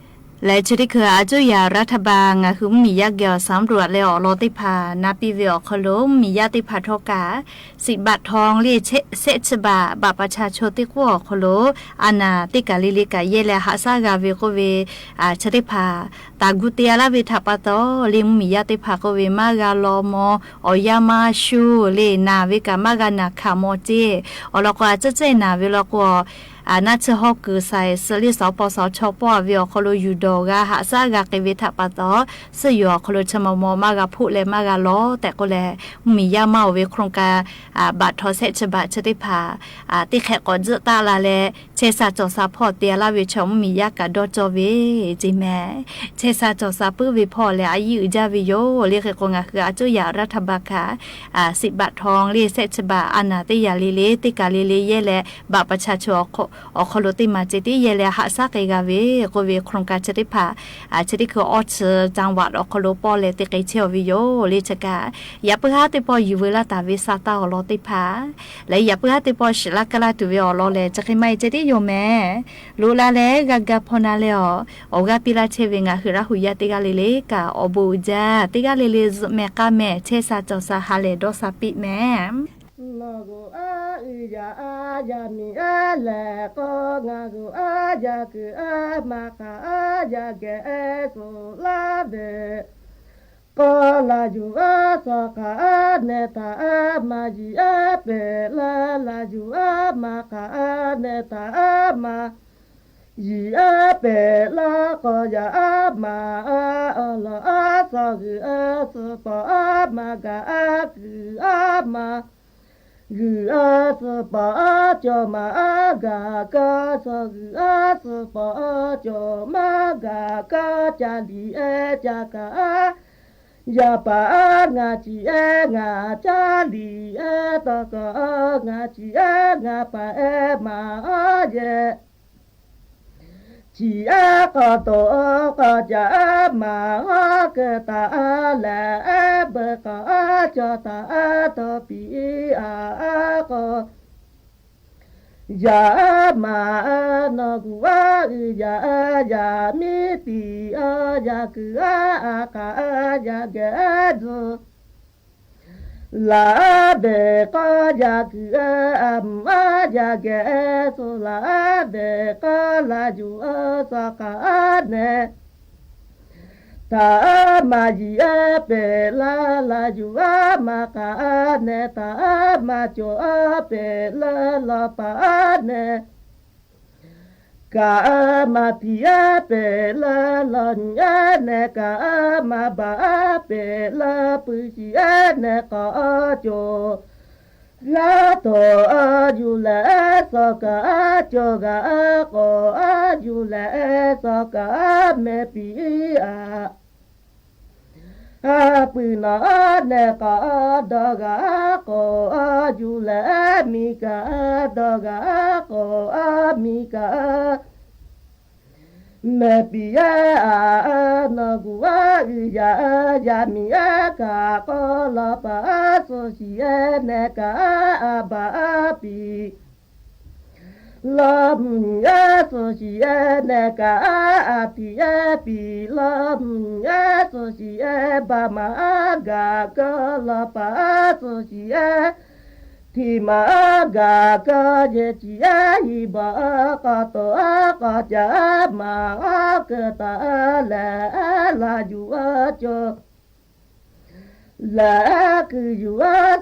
လၢဆၢသ့ၣ်တဖၣ် အစိုးရ รัฐบาล ငါဟုမုၢ်မံၤယၢ်ဂဲၤအီၤ สำรวจ လၢအီၤလီၤသ့ၣ်တဖၣ် နၢ်ပံဝဲအီၤခီလိာ် မုၢ်မံၤယၢ်သ့ၣ်တဖၣ်ထီၣ်ကး စံးဘးထွီလၢ ဆဲးဆးဘး บัตรประชาชนသ့ၣ်ကိၣ်အီၤခီလိာ် အနၢ်သ့ၣ်ကးလံလံကး ယဲၢ်လၢဟးဆှဲးဂၤဝံၤကိၣ်ဝဲ ဆၢသ့ၣ်တဖၣ် တၢ်ဂုာ်တ့အလၢ်ဝဲထးပာ်တီၣ် လၢမုၢ်မံၤယၢ်သ့ၣ်တဖၣ်ကိၣ်ဝဲ မၤဂၤလီၤမီၤ အီၣ်ယၢ်မါဆူၣ်လၢ နၢ်ဝဲကး မၤဂၤနၢ်ခးမီၤစ့ၢ် အီၤလီၤကိး အစဲးစဲးနၢ်ဝဲလီၤကိး အနၢ်ဆၢဟီၣ်ကၢၤစဲး စၢလၢ စပစချ ဖီၣ်ဝဲအီၤခီလိာ် ယူၤဒီးဂၤ ဟးဆှဲးဂၤက့ၤဝဲထးပာ်တီၣ် စၢ်ယွၤအီၤခီလိာ် ဆၢမီၤမီၤ မၤဂၤဖှိၣ်လဲၤမၤဂၤလီၤ တဲာ်ကိၣ်လဲၣ် မုၢ်မံၤယၢ်မၤအီၤဝဲ โครงการ ဘးထွီဆဲးဆးဘး ဆၢသ့ၣ်တဖၣ် သ့ၣ်ခဲးကီးစၢၢ်တၢ်လၢ်လၢ ဆဲးစးစီၤစးဖီၣ်တ့အလၢ်ဝဲ ဆိမိၣ်မံၤယၢ်ကးဒီးကၠီၣ်ဝဲ စ့ၢ်မ့ၢ် ဆဲးစးစီၤစးပုၢ်ဝဲၢ်ဖီၣ်လဲၣ် အယံာ်အုၣ်ကၢ်ဝဲယိာ် လၢဃ့ကိး ငါဟု အစိုးရ รัฐบาล ခး စံးဘးထွီလၢ ဆဲးဆးဘး အနၢ်သ့ၣ်ယၤလံလံ သ့ၣ်ကးလံလံ ယဲၢ်လၢ บัตรประชาชน အီၤခီလိာ်သ့ၣ်မၤစ့ၢ်တ့ၢ် ယဲၢ်လၢဟးဆှဲးက့ၤဂၤဝဲ ကိၣ်ဝဲ โครงการ ဆၢသ့ၣ်တဖၣ် ဆၢသ့ၣ်တဖၣ် အီၤဆၢ จังหวัด အီၤခီလိာ် ပီၣ်လဲၣ်သ့က့ၤဆဲးအီၤဝဲယိာ် လၢဆၢကး ယပုၢ်ဟါသ့ၣ်တဖၣ် ယုၢ်ဝဲလၢတၢ်ဝဲစးတၢ်အီၣ်လီၤသ့ၣ်တဖၣ် လၢယပုၢ်ဟါသ့ၣ်တဖၣ် စံးလၢကလၢ်တုၤဝဲအီၤလီၤလဲၣ် စက့မးအံၤ ကဲတ့ၢ်ယိာ်မ့ၢ် လိလၢ်လၢ ဂၤဂၤဖီနၤလဲၣ်အီၤ အီၣ်ဂၤပံလၢ်ဆဲးဝဲ ငါဟုရၣ်ဟူးယၢ်သ့ၣ်ဂၤလံလံ ကးအီၣ်ဘိးအူကၠၢ် သ့ၣ်ဂၤလံလံ မ့ၢ်ကါမ့ၢ် ဆဲးစးစီၤစး ဟါလဲၣ်ဒီးစးပံးမ့ၢ် နၢ်ဂိၢ်အါအုၣ်ယၤအါ ယၤမံၤအါလဲၣ်ကီး နၢ်ဂိၢ်အါ ယၤကုၢ်အါ မၤကၤအါ ယၤဂဲၤအါ စိၤလါဘဲ ကီးလၢယူၤအါ စီၤကၤအါ နဲတၢ်အါ မၤယံၤအါ ပဲာ်လၢ လၢယူၤအါ မၤကၤအါ နဲတၢ်အါ မၤယံၤအါ ပဲာ်လၢ ကီးယၤအါ မၤအါ အီလီၤအါ စီၤဂုၢ်အါ စီၤပီၤအါ မၤကၤအါ ကုၢ်အါ မၤ ဂုၢ်အါ စီၤပီၤအါ ကၠီၣ်မၤအါ ဂၤကီး စီၤဂုၢ်အါ စီၤပီၤအါ ကၠီၣ်မၤ ဂၤကီး ကၠၢ်လံအဲ ကၠၢ်ကၤအါ ယၤပၤအါ နၢ်ကံၣ်အဲ နၢ်ကၠၢ်လံအဲ တီကီးအါ နၢ်ကံၣ်အဲ နၢ်ပၤအဲ မၤအါယဲ ကံၣ်အဲ ကီးတီၤအါ ကီးကၠၢ်အါ မၤအါ ကတၢ်အါလဲၣ်အဲ ဘၢကီးအါ ကၠီၣ်တၢ်အါ တီပံၤအါ အါကီး ယၤမၤအါ နၢ်ဂိၢ်အါ အုၣ်ယၤအါ ယၤမံပံၤအါ ယၤကုၢ်အါ အကၤအါ ယၤဂဲၤအါ စိၤ လါဘဲကီး ယၤကုၢ်အါ အမုၢ်အါ ယၤဂဲၤ စိၤလါဘဲကီး လၢယူၤအါ စီၤကၤအါ နဲ တၢ်အါ မၤယံၤအါ ပဲာ်လၢ လၢယူၤအါ မၤကၤအါ နဲတၢ်အါ မၤကၠီၣ်အါ ပဲာ်လၢ လီၤပၤအါ နဲ ကၤအါ မၤပံၤအါ ပဲာ်လၢ လီၤနံၤအါ နဲကၤအါ မၤဘၣ်အါ ပဲာ်လၢ ပုၢ်စံၣ်အါ နဲကီးအါ ကၠီၣ် ဂၤတီၤအါ ယူၤလဲၣ် စီၤကၤအါ ကၠီၣ်ဂၤအါ ကီးအါ ယူၤလဲၣ် စီၤကၤအါ မဲာ်ပံၤအါ အပုၢ်နီၢ်အါ နဲကီးအါ ဒီဂၤအါ ကီးအါ ယူၤလဲၣ် မံကၤအါ ဒီဂၤအါ ကီးအါ မံကၤအါ မဲာ်ပံၤအါ နၢ်ဂိၢ်အါ အုၣ်ယၤအါ ယၤမံၤအါ ကၤကီး လီၤပၤအါ စီၤစံၣ်အဲ နဲကၤအါ အဘၣ်အါပံၤ လီၤမုၢ်အဲ စီၤစံၣ်အဲ နဲကၤအါ အထံၣ်အဲပံၤ လီၤမုၢ်အဲ စီၤစံၣ်အဲ ဘၣ်မၤအါ ဂၤကီး လီၤပၤအါ စီၤစံၣ်အဲ ထံၣ်မၤအါ ဂၤကီး ယဲၢ်စံၣ်အဲ ဟံၣ်ဘီၣ်အါ ကီးတီၤအါ ကီးကၠၢ်အါ မၤအါ ကတၢ်အါလဲၣ် လၢယူၤအါ ကၠီၣ် လႄႈ ၵိုတ်းယူႇ ဢႃႇ သေႃးၵႃႇ ၼႄႇတႃႇ မႃးယီႈ ဢႄႇ ပႄႇလႄႈ ယႄႇၸီႇ ဢႄႇ ယီႈ ပေႃးမႃး ႁေႃးၵေႃႈ တေႃႇၵေႃႈ ၸႃႉမႃး ႁေႃးၵိူတ်ႇတႃႉလႄႈ လႃႈမႃး ဢူႈၵႃႈၵေႃႈ ဢီႈဢႄႇတႃႉ လႄႈ ပႄႇတူႇ ဢႃႇ ၼေႃႈၵႃႈ ယႃႇဢႄႇ တဵင်ႇဢႄႇ သႄႇယႃႇ ၵႃႈလူႇ ဢႃႇ ၵိုတ်းမႃး ဢႃႇ ၼႄႇတႃႇ ၸေႃႇဢႄႇ ဢႄႇ ယႃႇ ဢႃႇ ၼေႃႈၵူႈ ဢႃႇ ဢမ်ႇ ယႃႇ ဢႃႇ ယႃႇမီႇ ဢႃႇ ၵႃႈ ဢႃႇ ၼေႃႈၵူႈ ဢႃႇ ဢိုဝ်ႇ ယႃႇ ဢႃႇ ယႃႇမီႇ ဢႃႇ တီႇ ဢႃႇ ၸေႃႇ မီႇ ဢႃႇ ဢီႇ ၵႃႈ ဢႃႇ ၼႃႇ သူႇ ဢႃႇ မႄႈလႄႈ ဢႃႇ ၵႃႈ ဢႄႇ ၸေႃႇ ၵႃႈ ဢႃႇ ဢီႇ ၵႃႈ ဢႃႇ ၼႃႇ သူႇ ဢႃႇ ၸီႇ မႃႇ ဢႃႇ ဢမ်ႇ ၵႃႈ ဢႃႇ ၵေႃႈ ဢႃႇ ၵိုတ်းမႃး ဢႃႇ ၼႄႇ ႁႃႉ တေႃႇ ဝႄႈ ၵေႃႈ တေႃႇ လူဝ်ႇ ၵေႃႈ ပိူဝ်ႈ ၵေႃႈ သႃႇ ၵူႈ ပိူဝ်ႈ မႃႇ မႃႇ ၸႄႈ တေႃႇ ၵေႃႈ ၸီႇ ဢေႇ ၵေႃႈ ဢေႃႈ တေႃႇ လႄႈ ပိူဝ်ႈ ၵေႃႈ သႃႇ ၵေႃႈ ပိူဝ်ႈ မႃႇ တႃႇ ဝႄႈ ဢေႇ ယေႃႇ ၼေႃႈ ၵႃႈ ဢီႇ ၵႃႈ ၼႃႇ သူႇ ဢႃႇ မႄႈ လႃႇ မေႃႇ ဢႃႇ ၼေႃႈ ၵႃႈ ဢီႇ ၵႃႈ ဢႃႇ ၼႃႇ သူႇ ဢႃႇ လေႃႇ ၵႃႈ ဢႃႇ ၼႃႇ ဢႃႇ ငႃႇ ၵူႈ ဢႃႇ ပႃႇ ယႃႇ ၸႄႈ ပေႃႈ ၼႃႇ ပူႇ ဢႃႇ ၸႄႈ ပူႇ ဢႃႇ တႄႉ တႄႉ မႃး ၵႃႈ ဢႃႇ ႁူဝ် တေႃး ၵေႃႈ ဢႃႇ တဵင်ႇ ဢေႇ ၼေႃႈ ၸီႇ ဢေႇ ၵေႃႈ မႄႈ ဢေႇ ယႃႇ ထႃႇ မႄႈ ၼႃႇ ၵေႃႈ လေႃႇ ဢႃႇ ၶိုဝ်း ၸႄႈ ပႄႇ ယေႃး ၵေႃႈ မႃး တဵင်ႇ ဢေႇ ၼႃႇ ၸီႇ ဢေႇ ၸေႇ ၶႄႇ တဵင်ႇ ၵႄႇ ဢေႇ မႃး ၵႃႈ ဢႃႇ ႁူဝ် တေႃး ၵေႃႈ ဢႃႇ ၼေႃႈ ၸီႇ ဢေႇ သႄႇ မႄႈ ဢေႇ ယႃႇ ထေႃး တဵင်ႇ ဢေႇ ယႃႇ ၸီႇ ဢေႇ သႃႇ ၸႃႇ ထေႃး ဢႃႇ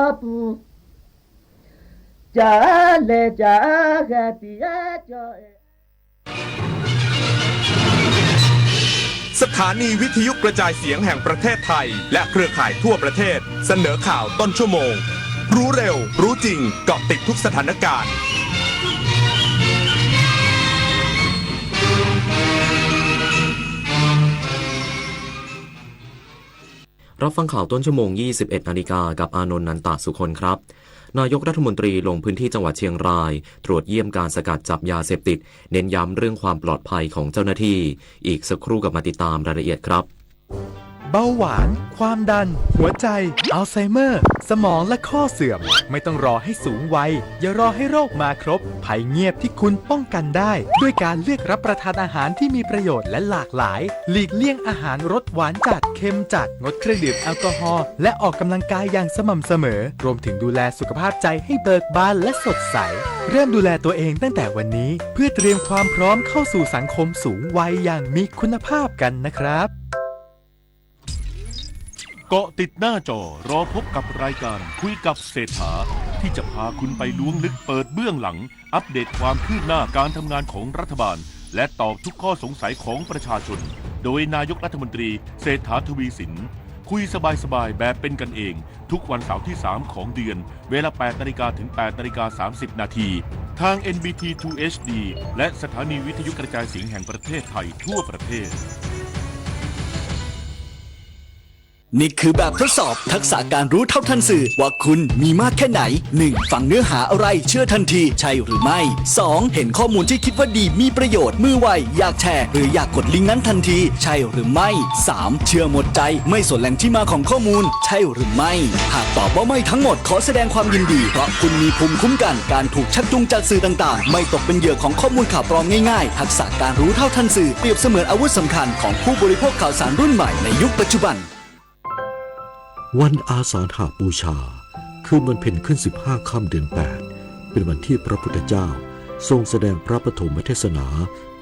ပူႇ ၸႃႇ လႄႈ ၸႃႇ ၶႄႇ တီႇ ဢေႇ ၸေႃႇ ဢေႇ။ สถานีวิทยุกระจายเสียงแห่งประเทศไทย และเครือข่ายทั่วประเทศ เสนอข่าวต้นชั่วโมง รู้เร็ว รู้จริง เกาะติดทุกสถานการณ์ รับฟังข่าวต้นชั่วโมง ยี่สิบเอ็ดนาฬิกา กับอานนท์ นันตะสุคนครับ นายกรัฐมนตรีลงพื้นที่จังหวัดเชียงราย ตรวจเยี่ยมการสกัดจับยาเสพติด เน้นย้ำเรื่องความปลอดภัยของเจ้าหน้าที่ อีกสักครู่กลับมาติดตามรายละเอียดครับ เบาหวาน ความดัน หัวใจ อัลไซเมอร์ สมองและข้อเสื่อม ไม่ต้องรอให้สูงวัย อย่ารอให้โรคมาครบ ภัยเงียบที่คุณป้องกันได้ ด้วยการเลือกรับประทานอาหารที่มีประโยชน์และหลากหลาย หลีกเลี่ยงอาหารรสหวานจัด เค็มจัด งดเครื่องดื่มแอลกอฮอล์ และออกกำลังกายอย่างสม่ำเสมอ รวมถึงดูแลสุขภาพใจให้เบิกบานและสดใส เริ่มดูแลตัวเองตั้งแต่วันนี้ เพื่อเตรียมความพร้อมเข้าสู่สังคมสูงวัยอย่างมีคุณภาพกันนะครับ เกาะติดหน้าจอ รอพบกับรายการคุยกับเศรษฐา ที่จะพาคุณไปล้วงลึกเปิดเบื้องหลัง อัปเดตความคืบหน้าการทำงานของรัฐบาล และตอบทุกข้อสงสัยของประชาชน โดยนายกรัฐมนตรีเศรษฐา ทวีสิน คุยสบายๆ แบบเป็นกันเอง ทุกวันเสาร์ที่สามของเดือน เวลาแปดนาฬิกาถึงแปดนาฬิกาสามสิบนาที ทาง เอ็น บี ที ทู เอช ดี และสถานีวิทยุกระจายเสียงแห่งประเทศไทยทั่วประเทศ นี่คือแบบทดสอบทักษะการรู้เท่าทันสื่อ ว่าคุณมีมากแค่ไหน หนึ่ง ฟังเนื้อหาอะไรเชื่อทันที ใช่หรือไม่ สอง เห็นข้อมูลที่คิดว่าดีมีประโยชน์ มือไว อยากแชร์ หรืออยากกดลิงก์นั้นทันที ใช่หรือไม่ สาม เชื่อหมดใจ ไม่สนแหล่งที่มาของข้อมูล ใช่หรือไม่ หากตอบว่าไม่ทั้งหมด ขอแสดงความยินดี เพราะคุณมีภูมิคุ้มกัน การถูกชักจูงจากสื่อต่างๆ ไม่ตกเป็นเหยื่อของข้อมูลข่าวปลอมง่ายๆ ทักษะการรู้เท่าทันสื่อ เปรียบเสมือนอาวุธสำคัญของผู้บริโภคข่าวสารรุ่นใหม่ในยุคปัจจุบัน วันอาสาฬหบูชา คืนวันเพ็ญขึ้นสิบห้าค่ำเดือนแปด เป็นวันที่พระพุทธเจ้าทรงแสดงพระปฐมเทศนา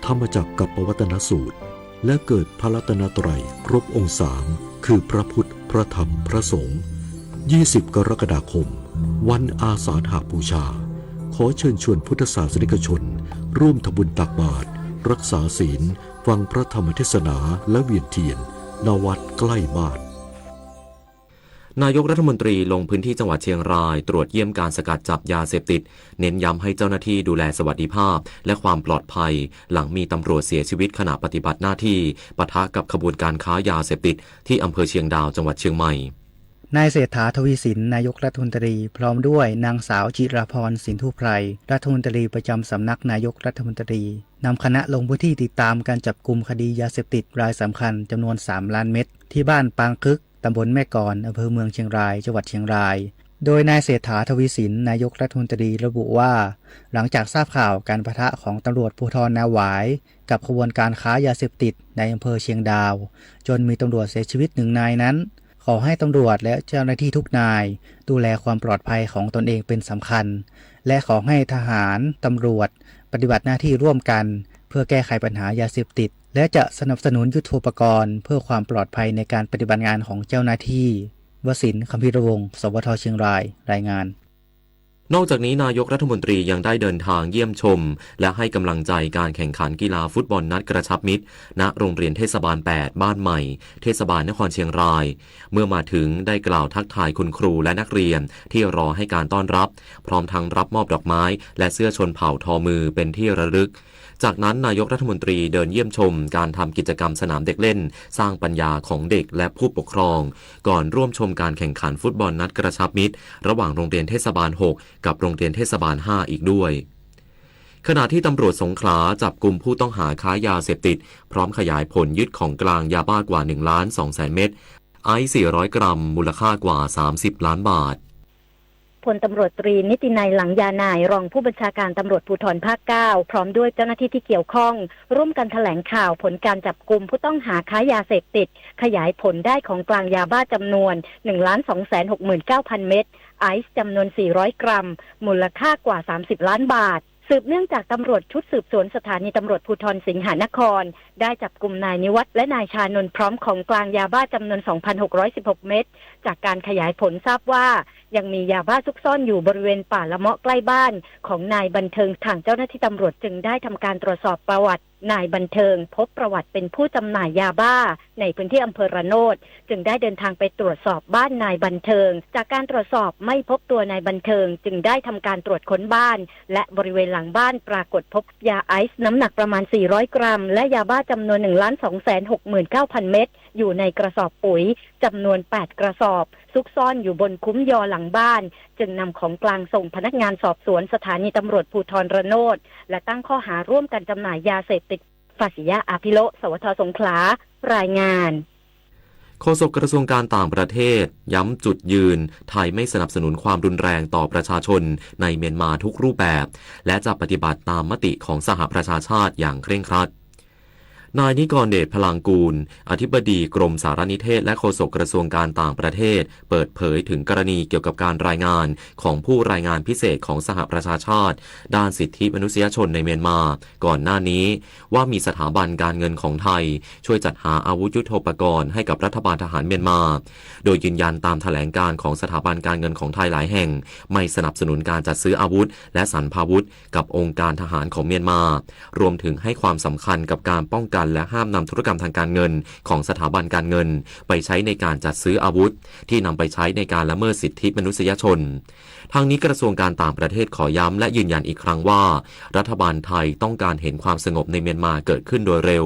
ธรรมจักรกัปปวัตนสูตร และเกิดพระรัตนตรัยครบองค์สาม คือพระพุทธ พระธรรม พระสงฆ์ ยี่สิบ กรกฎาคม วันอาสาฬหบูชา ขอเชิญชวนพุทธศาสนิกชน ร่วมทำบุญตักบาตร รักษาศีล ฟังพระธรรมเทศนา และเวียนเทียน ณ วัดใกล้บ้าน นายกรัฐมนตรีลงพื้นที่จังหวัดเชียงราย ตรวจเยี่ยมการสกัดจับยาเสพติด เน้นย้ำให้เจ้าหน้าที่ดูแลสวัสดิภาพ และความปลอดภัย หลังมีตำรวจเสียชีวิตขณะปฏิบัติหน้าที่ ปะทะกับขบวนการค้ายาเสพติด ที่อำเภอเชียงดาว จังหวัดเชียงใหม่ นายเศรษฐา ทวีสิน นายกรัฐมนตรี พร้อมด้วยนางสาวจิราภรณ์ สินธุไพร รัฐมนตรีประจำสำนักนายกรัฐมนตรี นำคณะลงพื้นที่ติดตามการจับกุมคดียาเสพติดรายสำคัญจำนวนสามล้านเม็ด ที่บ้านปางคึก ตำบลแม่กลอน อำเภอเมืองเชียงราย จังหวัดเชียงราย โดยนายเศรษฐา ทวีสิน นายกรัฐมนตรีระบุว่า หลังจากทราบข่าวการปะทะของตำรวจภูธรนาหวาย กับขบวนการค้ายาเสพติดในอำเภอเชียงดาว จนมีตำรวจเสียชีวิตหนึ่งนายนั้น ขอให้ตำรวจและเจ้าหน้าที่ทุกนาย ดูแลความปลอดภัยของตนเองเป็นสำคัญ และขอให้ทหาร ตำรวจ ปฏิบัติหน้าที่ร่วมกัน เพื่อแก้ไขปัญหายาเสพติด และจะสนับสนุนยุทโธปกรณ์ เพื่อความปลอดภัยในการปฏิบัติงานของเจ้าหน้าที่ วสินทร์ คัมภีรวงศ์ สวท เชียงราย รายงาน นอกจากนี้นายกรัฐมนตรียังได้เดินทางเยี่ยมชม และให้กำลังใจการแข่งขันกีฬาฟุตบอลนัดกระชับมิตร ณ โรงเรียนเทศบาลแปด บ้านใหม่ เทศบาลนครเชียงราย เมื่อมาถึงได้กล่าวทักทายคุณครูและนักเรียนที่รอให้การต้อนรับ พร้อมทั้งรับมอบดอกไม้ และเสื้อชนเผ่าทอมือเป็นที่ระลึก จากนั้นนายกรัฐมนตรีเดินเยี่ยมชมการทำกิจกรรมสนามเด็กเล่น สร้างปัญญาของเด็กและผู้ปกครอง ก่อนร่วมชมการแข่งขันฟุตบอลนัดกระชับมิตร ระหว่างโรงเรียนเทศบาลหก กับโรงเรียนเทศบาลห้าอีกด้วย ขณะที่ตำรวจสงขลาจับกุมผู้ต้องหาค้ายาเสพติด พร้อมขยายผลยึดของกลางยาบ้ากว่าหนึ่งล้านสองแสนเม็ด ไอซ์สี่ร้อยกรัม มูลค่ากว่าสามสิบล้านบาท พลตำรวจตรีนิตินัย หลังยานาย รองผู้บัญชาการตำรวจภูธรภาคเก้า พร้อมด้วยเจ้าหน้าที่ที่เกี่ยวข้อง ร่วมกันแถลงข่าวผลการจับกุมผู้ต้องหาค้ายาเสพติด ขยายผลได้ของกลางยาบ้าจำนวนหนึ่งล้านสองแสนหกหมื่นเก้าพันเม็ด ไอซ์จำนวนสี่ร้อยกรัม มูลค่ากว่าสามสิบล้านบาท สืบเนื่องจากตำรวจชุดสืบสวนสถานีตำรวจภูธรสิงหานคร ได้จับกุมนายนิวัฒน์และนายชานนท์พร้อมของกลางยาบ้าจำนวนสองพันหกร้อยสิบหกเม็ด จากการขยายผลทราบว่า ยังมียาบ้าซุกซ่อนอยู่บริเวณป่าละเมาะใกล้บ้านของนายบันเทิง ทางเจ้าหน้าที่ตำรวจจึงได้ทำการตรวจสอบประวัตินายบันเทิง พบประวัติเป็นผู้จำหน่ายยาบ้าในพื้นที่อำเภอระโนด จึงได้เดินทางไปตรวจสอบบ้านนายบันเทิง จากการตรวจสอบไม่พบตัวนายบันเทิง จึงได้ทำการตรวจค้นบ้าน และบริเวณหลังบ้านปรากฏพบยาไอซ์น้ำหนักประมาณสี่ร้อยกรัม และยาบ้าจำนวนหนึ่งล้านสองแสนหกหมื่นเก้าพันเม็ด อยู่ในกระสอบปุ๋ยจำนวนแปดกระสอบ ซุกซ่อนอยู่บนคุ้มยอหลังบ้าน จึงนำของกลางส่งพนักงานสอบสวนสถานีตำรวจภูธรระโนด และตั้งข้อหาร่วมกันจำหน่ายยาเสพติด ฟาสิยะ อาภิโล สวท สงขลา รายงาน โฆษกกระทรวงการต่างประเทศย้ำจุดยืน ไทยไม่สนับสนุนความรุนแรงต่อประชาชนในเมียนมาทุกรูปแบบ และจะปฏิบัติตามมติของสหประชาชาติอย่างเคร่งครัด นายนิกรเดช พลังกูล อธิบดีกรมสารนิเทศและโฆษกกระทรวงการต่างประเทศ เปิดเผยถึงกรณีเกี่ยวกับการรายงานของผู้รายงานพิเศษของสหประชาชาติ ด้านสิทธิมนุษยชนในเมียนมา ก่อนหน้านี้ ว่ามีสถาบันการเงินของไทย ช่วยจัดหาอาวุธยุทโธปกรณ์ให้กับรัฐบาลทหารเมียนมา โดยยืนยันตามแถลงการณ์ของสถาบันการเงินของไทยหลายแห่ง ไม่สนับสนุนการจัดซื้ออาวุธ และสรรพาวุธ กับองค์การทหารของเมียนมา รวมถึงให้ความสำคัญกับการป้องกันและห้ามนำธุรกรรมทางการเงินของสถาบันการเงิน ไปใช้ในการจัดซื้ออาวุธ ที่นำไปใช้ในการละเมิดสิทธิมนุษยชน ทั้งนี้กระทรวงการต่างประเทศขอย้ำและยืนยันอีกครั้งว่า รัฐบาลไทยต้องการเห็นความสงบในเมียนมาเกิดขึ้นโดยเร็ว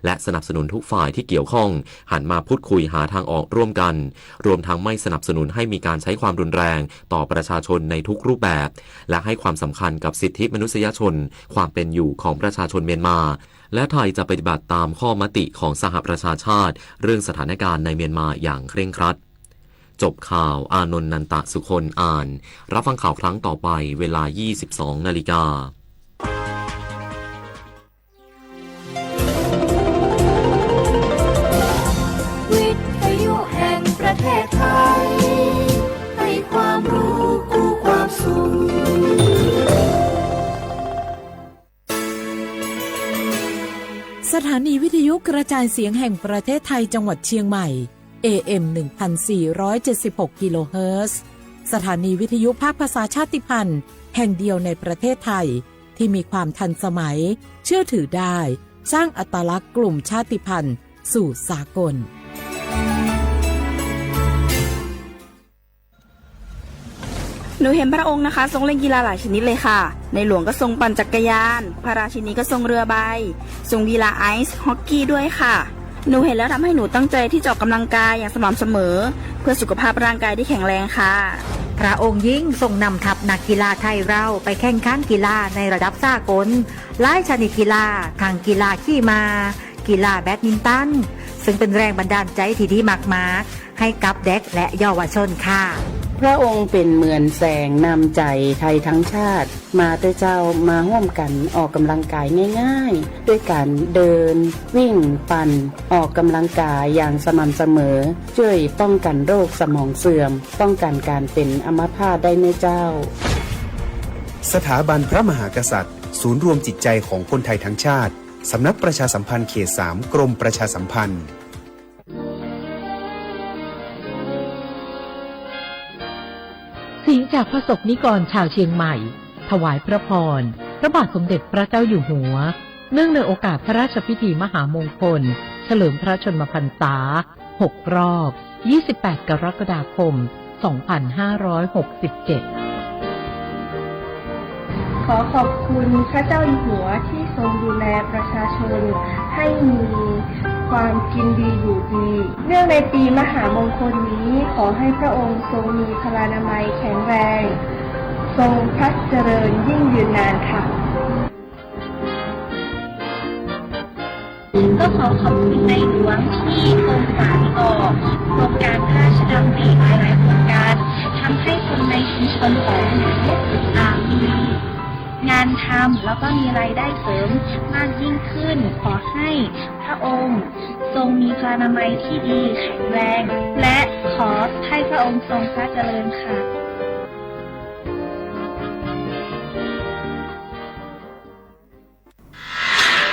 และสนับสนุนทุกฝ่ายที่เกี่ยวข้อง หันมาพูดคุยหาทางออกร่วมกัน รวมทั้งไม่สนับสนุนให้มีการใช้ความรุนแรงต่อประชาชนในทุกรูปแบบ และให้ความสำคัญกับสิทธิมนุษยชน ความเป็นอยู่ของประชาชนเมียนมา และไทยจะปฏิบัติตามข้อมติของสหประชาชาติ เรื่องสถานการณ์ในเมียนมาอย่างเคร่งครัด จบข่าว อานนท์ นันตะสุคน อ่าน รับฟังข่าวครั้งต่อไปเวลายี่สิบสองนาฬิกา วิทยุแห่งประเทศไทย ให้ความรู้คู่ความสุข สถานีวิทยุกระจายเสียงแห่งประเทศไทยจังหวัดเชียงใหม่ เอ เอ็ม หนึ่งพันสี่ร้อยเจ็ดสิบหก กิโลเฮิรตซ์ สถานีวิทยุภาคภาษาชาติพันธุ์แห่งเดียวในประเทศไทย ที่มีความทันสมัย เชื่อถือได้ สร้างอัตลักษณ์กลุ่มชาติพันธุ์สู่สากล หนูเห็นพระองค์นะคะ ทรงเล่นกีฬาหลายชนิดเลยค่ะ ในหลวงก็ทรงปั่นจักรยาน พระราชินีก็ทรงเรือใบ ทรงกีฬาไอซ์ฮอกกี้ด้วยค่ะ หนูเห็นแล้วทำให้หนูตั้งใจที่จะออกกำลังกายอย่างสม่ำเสมอ เพื่อสุขภาพร่างกายที่แข็งแรงค่ะ พระองค์ยิ่งทรงนำทัพนักกีฬาไทยเราไปแข่งขันกีฬาในระดับสากล หลายชนิดกีฬา ทั้งกีฬาขี่ม้า กีฬาแบดมินตัน ซึ่งเป็นแรงบันดาลใจที่ดีมากๆ ให้กับเด็กและเยาวชนค่ะ พระองค์เป๋นเหมือนแสงนำใจ๋ไทยทั้งชาติ มาเต๊อะเจ้า มาฮ่วมกั๋นออกกำลังกายง่ายๆ ด้วยก๋านเดิน วิ่ง ปั่น ออกกำลังกายอย่างสม่ำเสมอ จ้วยป้องกั๋นโรคสมองเสื่อม ป้องกั๋นก๋านเป๋นอัมพาตได้เน้อเจ้า สถาบันพระมหากษัตริย์ ศูนย์รวมจิตใจของคนไทยทั้งชาติ สำนักประชาสัมพันธ์เขตสาม กรมประชาสัมพันธ์ เสียงจากพสกนิกรชาวเชียงใหม่ ถวายพระพร พระบาทสมเด็จพระเจ้าอยู่หัว เนื่องในโอกาสพระราชพิธีมหามงคล เฉลิมพระชนมพรรษา หกรอบ ยี่สิบแปด กรกฎาคม สองพันห้าร้อยหกสิบเจ็ด ขอขอบคุณพระเจ้าอยู่หัวที่ทรงดูแลประชาชนให้มีความกินดีอยู่ดี เนื่องในปีมหามงคลนี้ ขอให้พระองค์ทรงมีพลานามัยแข็งแรง ทรงพระเจริญยิ่งยืนนานค่ะ ก็ขอขอบคุณในหลวงที่ทรงสานต่อโครงการพระราชดำริหลายๆ โครงการ ทำให้คนในชุมชนของหนู อ่า มีงานทำ แล้วก็มีรายได้เสริมมากยิ่งขึ้น ขอให้พระองค์ทรงมีพลานามัยที่ดีแข็งแรง และขอให้พระองค์ทรงพระเจริญค่ะ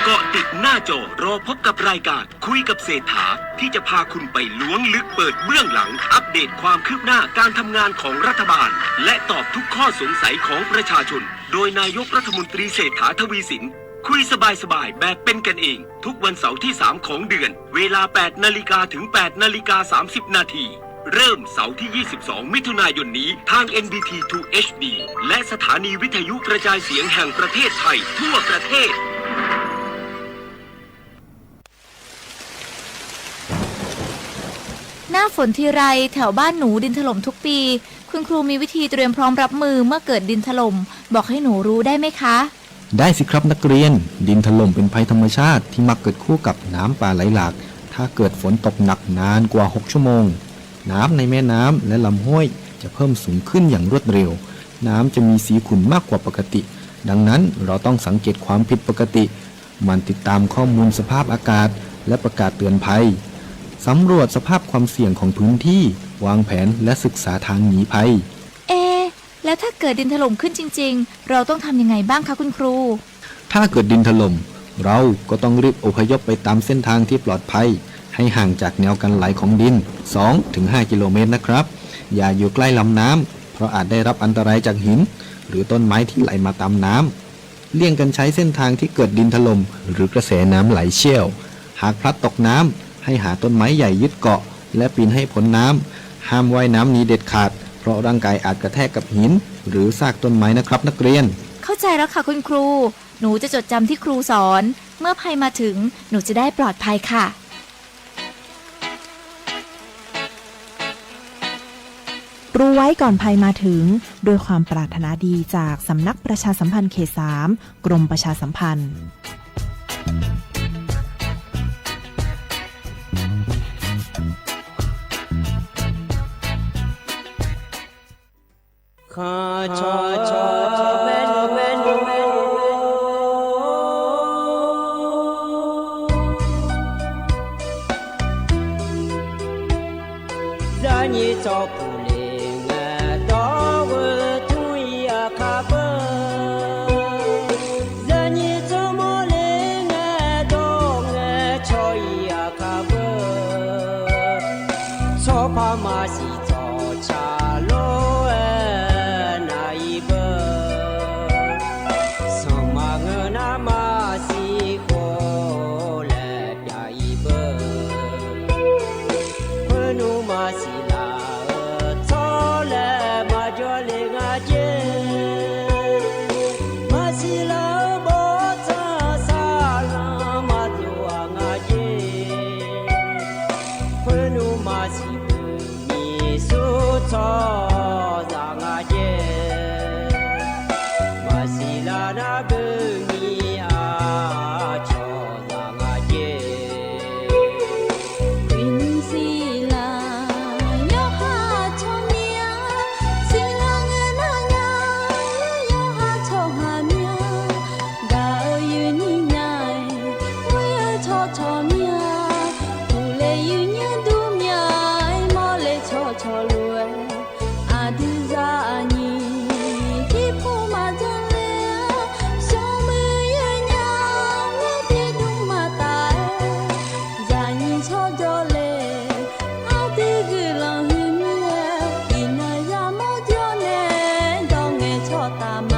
เกาะติดหน้าจอรอพบกับรายการคุยกับเศรษฐา ที่จะพาคุณไปล้วงลึกเปิดเบื้องหลัง อัปเดตความคืบหน้าการทำงานของรัฐบาล และตอบทุกข้อสงสัยของประชาชน โดยนายกรัฐมนตรีเศรษฐา ทวีสิน คุยสบายๆ แบบเป็นกันเอง ทุกวันเสาร์ที่สามของเดือน เวลาแปดนาฬิกาถึงแปดนาฬิกาสามสิบนาที เริ่มเสาร์ที่ยี่สิบสอง มิถุนายนนี้ ทาง เอ็น บี ที ทู เอช ดี และสถานีวิทยุกระจายเสียงแห่งประเทศไทยทั่วประเทศ หน้าฝนทีไร แถวบ้านหนูดินถล่มทุกปี คุณครูมีวิธีเตรียมพร้อมรับมือเมื่อเกิดดินถล่ม บอกให้หนูรู้ได้ไหมคะ ได้สิครับนักเรียน ดินถล่มเป็นภัยธรรมชาติที่มักเกิดคู่กับน้ำป่าไหลหลาก ถ้าเกิดฝนตกหนักนานกว่าหกชั่วโมง น้ำในแม่น้ำและลำห้วยจะเพิ่มสูงขึ้นอย่างรวดเร็ว น้ำจะมีสีขุ่นมากกว่าปกติ ดังนั้นเราต้องสังเกตความผิดปกติ หมั่นติดตามข้อมูลสภาพอากาศและประกาศเตือนภัย สำรวจสภาพความเสี่ยงของพื้นที่ วางแผนและศึกษาทางหนีภัย เอะ แล้วถ้าเกิดดินถล่มขึ้นจริงๆ เราต้องทำยังไงบ้างคะคุณครู ถ้าเกิดดินถล่ม เราก็ต้องรีบอพยพไปตามเส้นทางที่ปลอดภัย ให้ห่างจากแนวกันไหลของดิน สองถึงห้ากิโลเมตรนะครับ อย่าอยู่ใกล้ลำน้ำ เพราะอาจได้รับอันตรายจากหิน หรือต้นไม้ที่ไหลมาตามน้ำ เลี่ยงการใช้เส้นทางที่เกิดดินถล่ม หรือกระแสน้ำไหลเชี่ยว หากพลัดตกน้ำ ให้หาต้นไม้ใหญ่ยึดเกาะ และปีนให้พ้นน้ำ ห้ามว่ายน้ำหนีเด็ดขาด เพราะร่างกายอาจกระแทกกับหิน หรือซากต้นไม้นะครับนักเรียน เข้าใจแล้วค่ะคุณครู หนูจะจดจำที่ครูสอน เมื่อภัยมาถึง หนูจะได้ปลอดภัยค่ะ รู้ไว้ก่อนภัยมาถึง ด้วยความปรารถนาดีจากสำนักประชาสัมพันธ์เขตสาม กรมประชาสัมพันธ์ အီၤမ့ၢ်ဧါ, ပူၤလဲၤယုၢ်ညၣ်ဒူမ့ၢ်ဧါ, မီၢ်လဲၤဆီၣ်ဆီၣ်လိၤဝဲ, အဒုးစၢ်အနံၤ, ထံဖိမၤဒ်လဲၣ်ဧါ, ဆိမိၣ်ယုၢ်ညၣ်, မ့ၢ်ထံဒူမၤတၢ်, ယၤနံၤဆီၣ်ဒီးလဲၣ်, အဒုးဂုာ်လီၤဟုမ့ၢ်ဧါ, အံၤနၤယၤမိၢ်ဒီးနဲၣ်, ဒီးငဲၤဆီၣ်တၢ်မၤ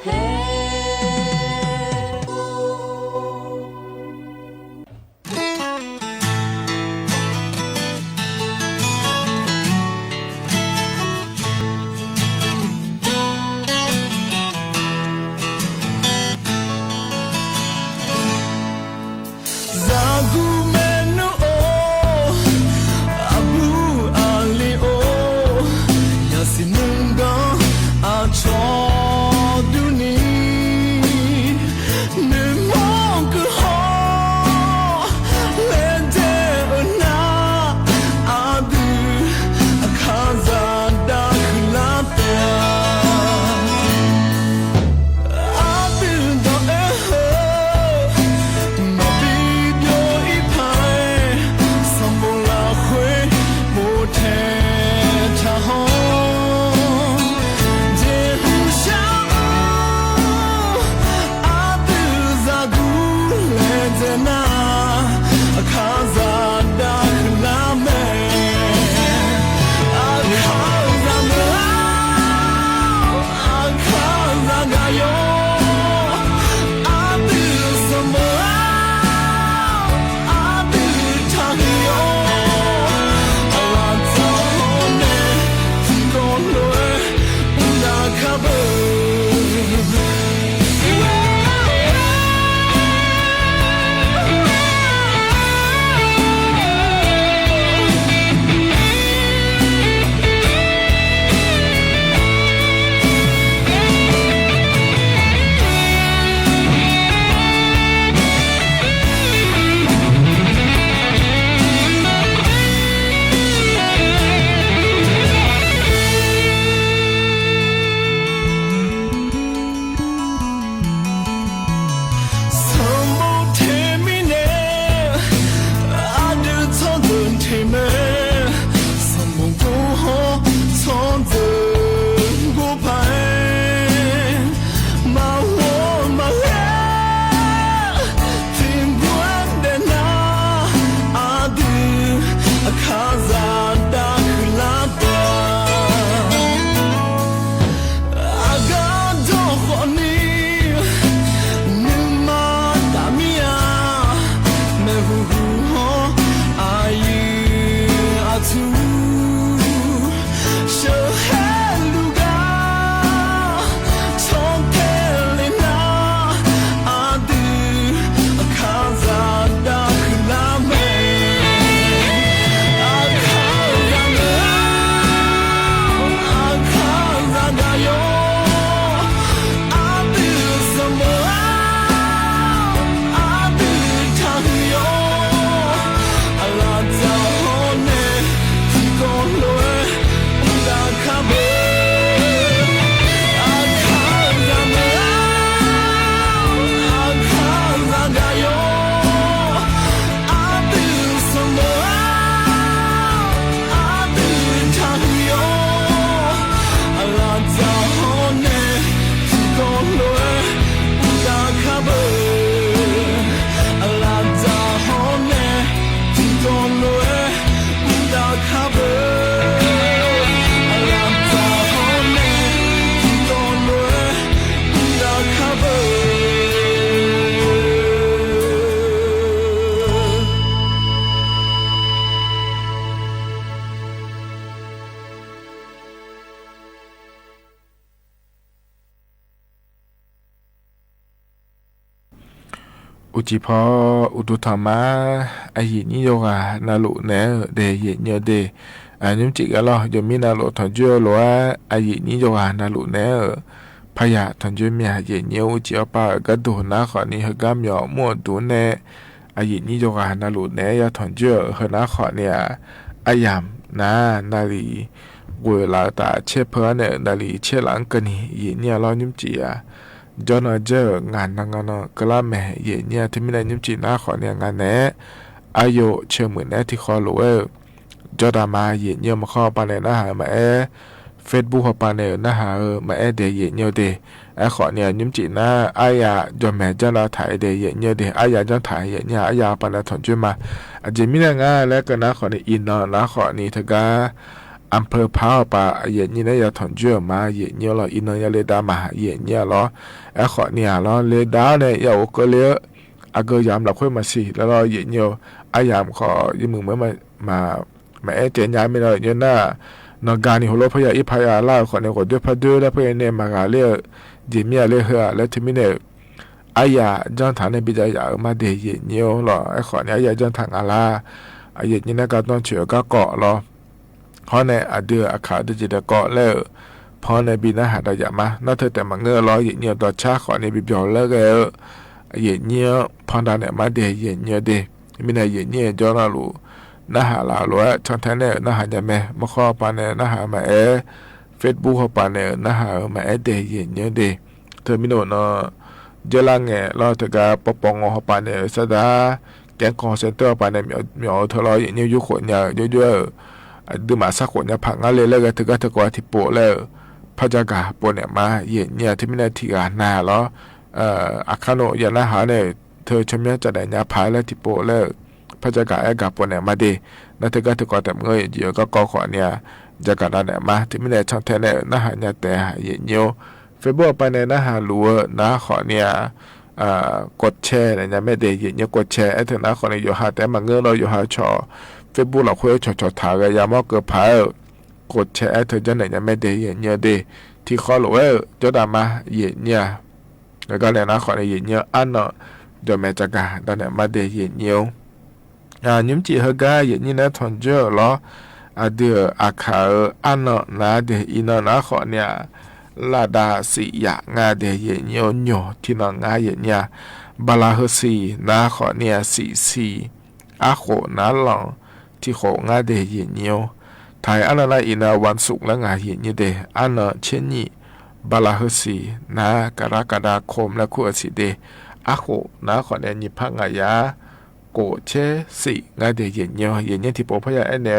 ဟဲ စၢ်ကူမဲာ်နုာ်အိၣ် အဘူးအလဲအိၣ် ယၤစံးနုာ်ကီး အဆီၣ်ဒုးနံၤ နမိၢ်ကဟီ လဲၤဒဲးအနၤ အဒုး အခါစၢ်ဒၣ်ဃုလါတၢ် အဒုးဒီးအဟၢ မၤဘံဘျီအံၤဖဲ စီၤဘိလးခွ့ မိၢ်ထဲထးဟီ ဒ့ဟူဆါအူ အဒုးစၢ်ကူ လဲၤဒဲးနၤ အခါစၢ်ဒၣ်ဃုလါမဲာ် အခါစၢ်မုၢ် အခါစၢ်ဂၤယီၤ အဒုးစီၤဘိ အဒုးထးဟူယီၤ အလၤတၢ်ဟီနဲၣ် ထံကီၢ်လွဲ အူဒၣ်ခါဘၢ စီၤဘိထဲမံၤနဲၣ် အဒုးဆီၣ်ဒုးထဲမဲာ် စီၤဘိကိၢ်ဟီၣ် ဆီၣ်ဒုးကိၢ်ဖး မၤဝီမၤဂဲၤ သ့ၣ်ကွၢ်ဒဲးနၤ အဒုး အခါစၢ်ဒၣ်ဃုလါတၢ် အဂၤဒီးဃီနံၤ နမၤတၢ်မံယါ မဲာ်ဟူဟူဟီၣ် အယုၢ်အထူ ဆၢဟဲလူၤဂၤ ဆီၣ်ထဲလဲၤနၤ အဒုး အခါစၢ်ဒၣ်ဃုလါမဲာ် အခါစၢ်မုၢ် အခါစၢ်ဂၤယီၤ အဒုးစီၤဘိ အဒုးထးဟူယီၤ အလၤတၢ်ဟီနဲၣ် ထံကီၢ်လွဲ အူဒၣ်ခါဘၢ အခါစၢ်မုၢ် အခါစၢ်ဂၤယီၤ အဒုးစီၤဘိ အဒုးထးဟူယီၤ အလၤတၢ်ဟီနဲၣ် ထံကီၢ်လွဲ အူဒၣ်ခါဘၢ အလၤတၢ်ဟီနဲၣ် ထံကီၢ်လွဲ အူဒၣ်ခါဘၢ အလၤတၢ်ဟီနဲၣ် ထံကီၢ်လွဲ အူဒၣ်ခါဘၢ အိၣ်ကံၢ်ဖီ အိၣ်ဒိၣ်ထီၣ်မး အယံာ်ညံယီဂၤနၤလိာ်နဲဧၢ ဒဲးယံာ်ညံဒဲး အညွၢ်စံးကဲလီၤ ယမ့ၢ်နၤလိာ်ထီၣ်ကၠိလိာ်ဧါ အယံာ်ညံယီဂၤနၤလိာ်နဲဧၢ ဖးယၢ်ထီၣ်ကၠိမ့ၢ်ယံာ်ညံအိၣ်ကံၢ်အီၣ်ပာ် ကဒီးနါဃီန့ၣ် ဟဲကါမၠီမူၣ်အဒိၣ်နဲ အယံာ်ညံယီဂၤနၤလိာ်နဲဧၢ ယါထီၣ်ကၠိဧၢ ဟဲနါဃီန့ၣ်ဧါ အယၢ်နၤ နၤလံ ဝဲလၢတၢ်ဆဲးဖၢန့ၣ် နၤလံဆဲးလၢကနံၤ ယံာ်ညံအလီၢ်ညွၢ်စံးယါ จ้อเน่อเจ้อ งานนางงานเน่อ เกอลัมแหม่ เหยียดเยียะ เทอร์มิเนต ยุ้มจี๋ น้าขอเนีย งานแหน อาโย เชิงหมื่นแหน ตี้คอหลูเอ๋อ จ้อดามา เหยียดเยียะ มะคอปาเน น้าหามาแอ เฟซบุ๊ก ฮอปาเน น้าหามาแอเด เหยียดเยียะเด ไอ้ขอเนีย ยุ้มจี๋ น้า อ้ายา จอมแหม่ จ้อดาถ่ายเด เหยียดเยียะเด อ้ายา จ้อถ่าย เหยียดเยียะ อ้ายา ปาเน ถอนจ้วยมา อาเจมิเน่งา และก็น้าขอเนีย อีนอ น้าขอเนีย เถิงกา อำเภอพร้าวปา เหยียดเยียะ น้ายา ถอนจ้วยมา เหยียดเยียะลอ อีนอยา เลดามา เหยียดเยียะลอ ไอ้ขอเนียลอ เลดาเน่ย ยาโอเกอเลีย อะเกอหยามหลับค่อยมาสิ แล้วลอ เหยียดเยียะ อ้ายา ขอ ยะมือเมื่อมา มา มาแอเจนยา ไม่ลอ เยียะ น้า นอกานี่ หัวโลพยา อิพยา ลา ขอเนีย ขอจ้วยพระจ้วย แล้วพระเน มากาเล่ เหยียดเยียะ เล่เฮอ แล้วเทอร์มิเนต อ้ายา จ้อถ่ายเน่ย ปิจายา มาเด เหยียดเยียะลอ ไอ้ขอเนีย อ้ายา จ้อถ่าย งาลา อะเหยียดเยียะ น้ากาต้องเฉียวก้าเกาะลอ เพราะในอะเดืออาขาเดือจิตเกาะแล้ว เพราะในบีน้าหาดาหยะมา น้าเธอแต่มาเงื้อลอ เหยียดเยียะ ต่อช้าขอเนีย บีเปียวแล้วก็ เหยียดเยียะ พอดาเน่ย มาเด เหยียดเยียะเด มีเน่ย เหยียดเยียะ จ้อน้าหลู น้าหาลาหลู ช่องแท้เน่ย น้าหายาแม่ มะคอปาเน่ย น้าหามาแอ เฟซบุ๊ก ฮอปาเน่ย น้าหามาแอเด เหยียดเยียะเด เธอมีโนเนาะ เจอละแงลอ เถิงกา ปปง ฮอปาเน่ย สะดา แก๊งคอลเซ็นเตอร์ ฮอปาเน่ย มี มีเอาเธอลอ เหยียดเยียะ ยุโขดยา เยอะๆ อะดื้อหมาซากโขดยา ผักงาเล่นแล้วก็ เถิงกา เถิงกา ตี้โปะแล้ว พระเจ้ากา โปะเน่ย มา เหยียดเยียะ เทอร์มิเนต ตี้กานาลอ เอ่อ อาคาโนะ ยา น้าหาเน่ย เธอชมยา จะได้ยาผายแล้ว ตี้โปะแล้ว พระเจ้ากา แอกา โปะเน่ย มาเด น้าเถิงกา เถิงกา แต่เมื่อ เยียะ ก็ ก็ขอเนีย จะกาดาเน่ย มา เทอร์มิเนต ช่องแท้เน่ย น้าหายาแต่ เหยียดเยียะ เฟซบุ๊ก ปาเน่ย น้าหาหลู น้าขอเนีย อ่า กดแชร์เน่ย ยาแม่เด เหยียดเยียะ กดแชร์ แอเถิง น้าขอเนีย โยหาแต่มาเงื้อลอ โยหาช่อ เฟซบุ๊ก ลอ ค่อยช่อ ช่อ ถาเกยา มอเกอผาย กดแชร์ แอเถิง จ้อเน่ย ยาแม่เด เหยียดเยียะเด ตี้คอหลูเอ๋อ จ้อดามา เหยียดเยียะ แล้วก็เน่ย น้าขอเนีย เหยียดเยียะ อะเนาะ จอมแหม่ จะกาดาเน่ย มาเด เหยียดเยียะ อ่า ยุ้มจี๋ เฮอกา เหยียดเยียะ น้าถอนจ้วยลอ อะเดืออาขาเอ๋อ อะเนาะ นาเด อีนอ น้าขอเนีย ลาดา สิยะ งาเด เหยียดเยียะ โย ตี้นองา เหยียดเยียะ บาลาเฮอสี น้าขอเนีย สิสี อะโข น้าหลอง ตี้โข งาเด เหยียดเยียะ ไทย อะเนาะ นาอีนอ วันศุกร์ ละงา เหยียดเยียะเด อะเนาะ เช็นหยี่ บาลาเฮอสี น้า กรกฎาคม และคู่อสีเด อะโข น้าขอเนีย หยี่สิบห้า งายา โกเชสิ งาเด เหยียดเยียะ เหยียดเยียะ ตี้โปะพระยา แอเน่ย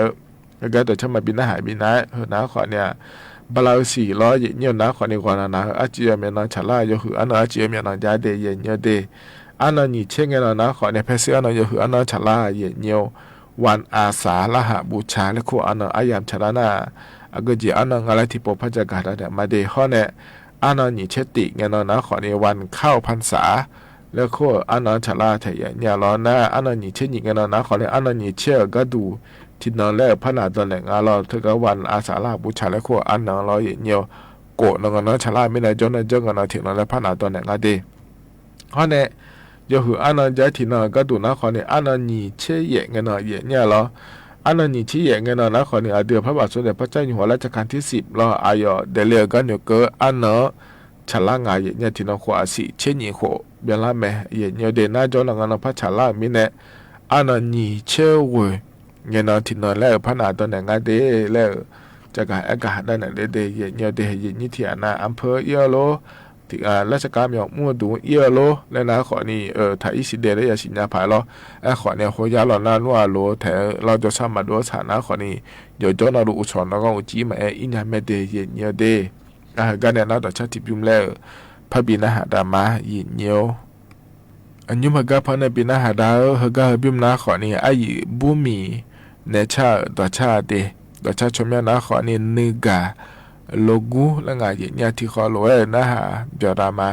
แล้วก็ต่อช้ามาบีน้าหา บีน้า เออ น้าขอเนีย บาลาเฮอสีลอ เหยียดเยียะ น้าขอเนีย กอนานา อาจีเอเมียนองฉาล่า โยหือ อะเนาะ อาจีเอเมียนองยาเด เหยียดเยียะเด อะเนาะ หยี่เช็น งาเนาะ น้าขอเนีย แพร่เสื้อ อะเนาะ โยหือ อะเนาะ ฉาล่า เหยียดเยียะ วันอาสาฬหบูชา และคู่ อะเนาะ อะยามฉาล่านา อะเกอเจีย อะเนาะ งาลา ตี้โปะพระเจ้ากาดาเน่ย มาเด ฮอเน่ย อะเนาะ หยี่เช็นติ งาเนาะ น้าขอเนีย วันเข้าพรรษา และคู่ อะเนาะ ฉาล่า ไทย เหยียดเยียะลอ น้า อะเนาะ หยี่เช็นหยี่ งาเนาะ น้าขอเนีย อะเนาะ หยี่เช็น กาดู ตี้นองและ พระนาดอนเน่ย งาลอ เถิงกา วันอาสาฬหบูชา และคู่ อะเนาะ ลอ เหยียดเยียะ โกะนอง งาเนาะ ฉาล่า มีเน่ย จ้อเน่ย จ้องาเนาะ ตี้นองและ พระนาดอนเน่ย งาเด ฮอเน่ย โยหือ อะเนาะ ยาตี้นอง กาดู น้าขอเนีย อะเนาะ หยี่เช็นเย็ด งาเนาะ เหยียดเยียะลอ อะเนาะ หยี่เช็นเย็ด งาเนาะ น้าขอเนีย อะเดือพระบาทสมเด็จพระเจ้าอยู่หัวรัชกาลที่สิบลอ อาเยาะ เดเลีย กาหนวดเก๋อ อะเนาะ ฉาล่างา เหยียดเยียะ ตี้นอง คู่อสี เช็นหยี่ คู่ เบียนละแม เหยียดเยียะเด น้าจ้อเน่ย งาเนาะ พระฉาล่าง มีเน่ย อะเนาะ หยี่เช็นเว่ย งาเนาะ ตี้นองและ พระนาดอนเน่ย งาเด และ จะกา แอกา ดาเน่ย เด เด เหยียดเยียะเด เหยียดเยียะ ตี้อะนา อำเภอ อี้ลอ ตี้ อ่า ราชการเมียวมู่ดู อี้ลอ และน้าขอเนีย เออ ไทย อี้สีเด และยาสิญญาผายลอ แอขอเนีย โฮยาลอ น้านัวลอ แถวลอ จ้อซ้ำมาดูสา น้าขอเนีย โยโจ้เน่าลูกอุศร แล้วก็อุจิมาแอ อี้ยาแม่เด เหยียดเยียะเด อ่า กาเน่ย น้าต่อช้าตี้ปิ๊มและ พระบีน้าหาดามา เหยียดเยียะ อันยุ้มเฮอกา พอเน่ย บีน้าหาดา เฮอกา เฮอปิ๊ม น้าขอเนีย อะหยี่บุ้มหมี เนชา ต่อช้าเด ต่อช้าชมยา น้าขอเนีย นึกา โลกู และงา เหยียดเยียะ ตี้คอหลูเอ๋อ น้าหา เปียวดามา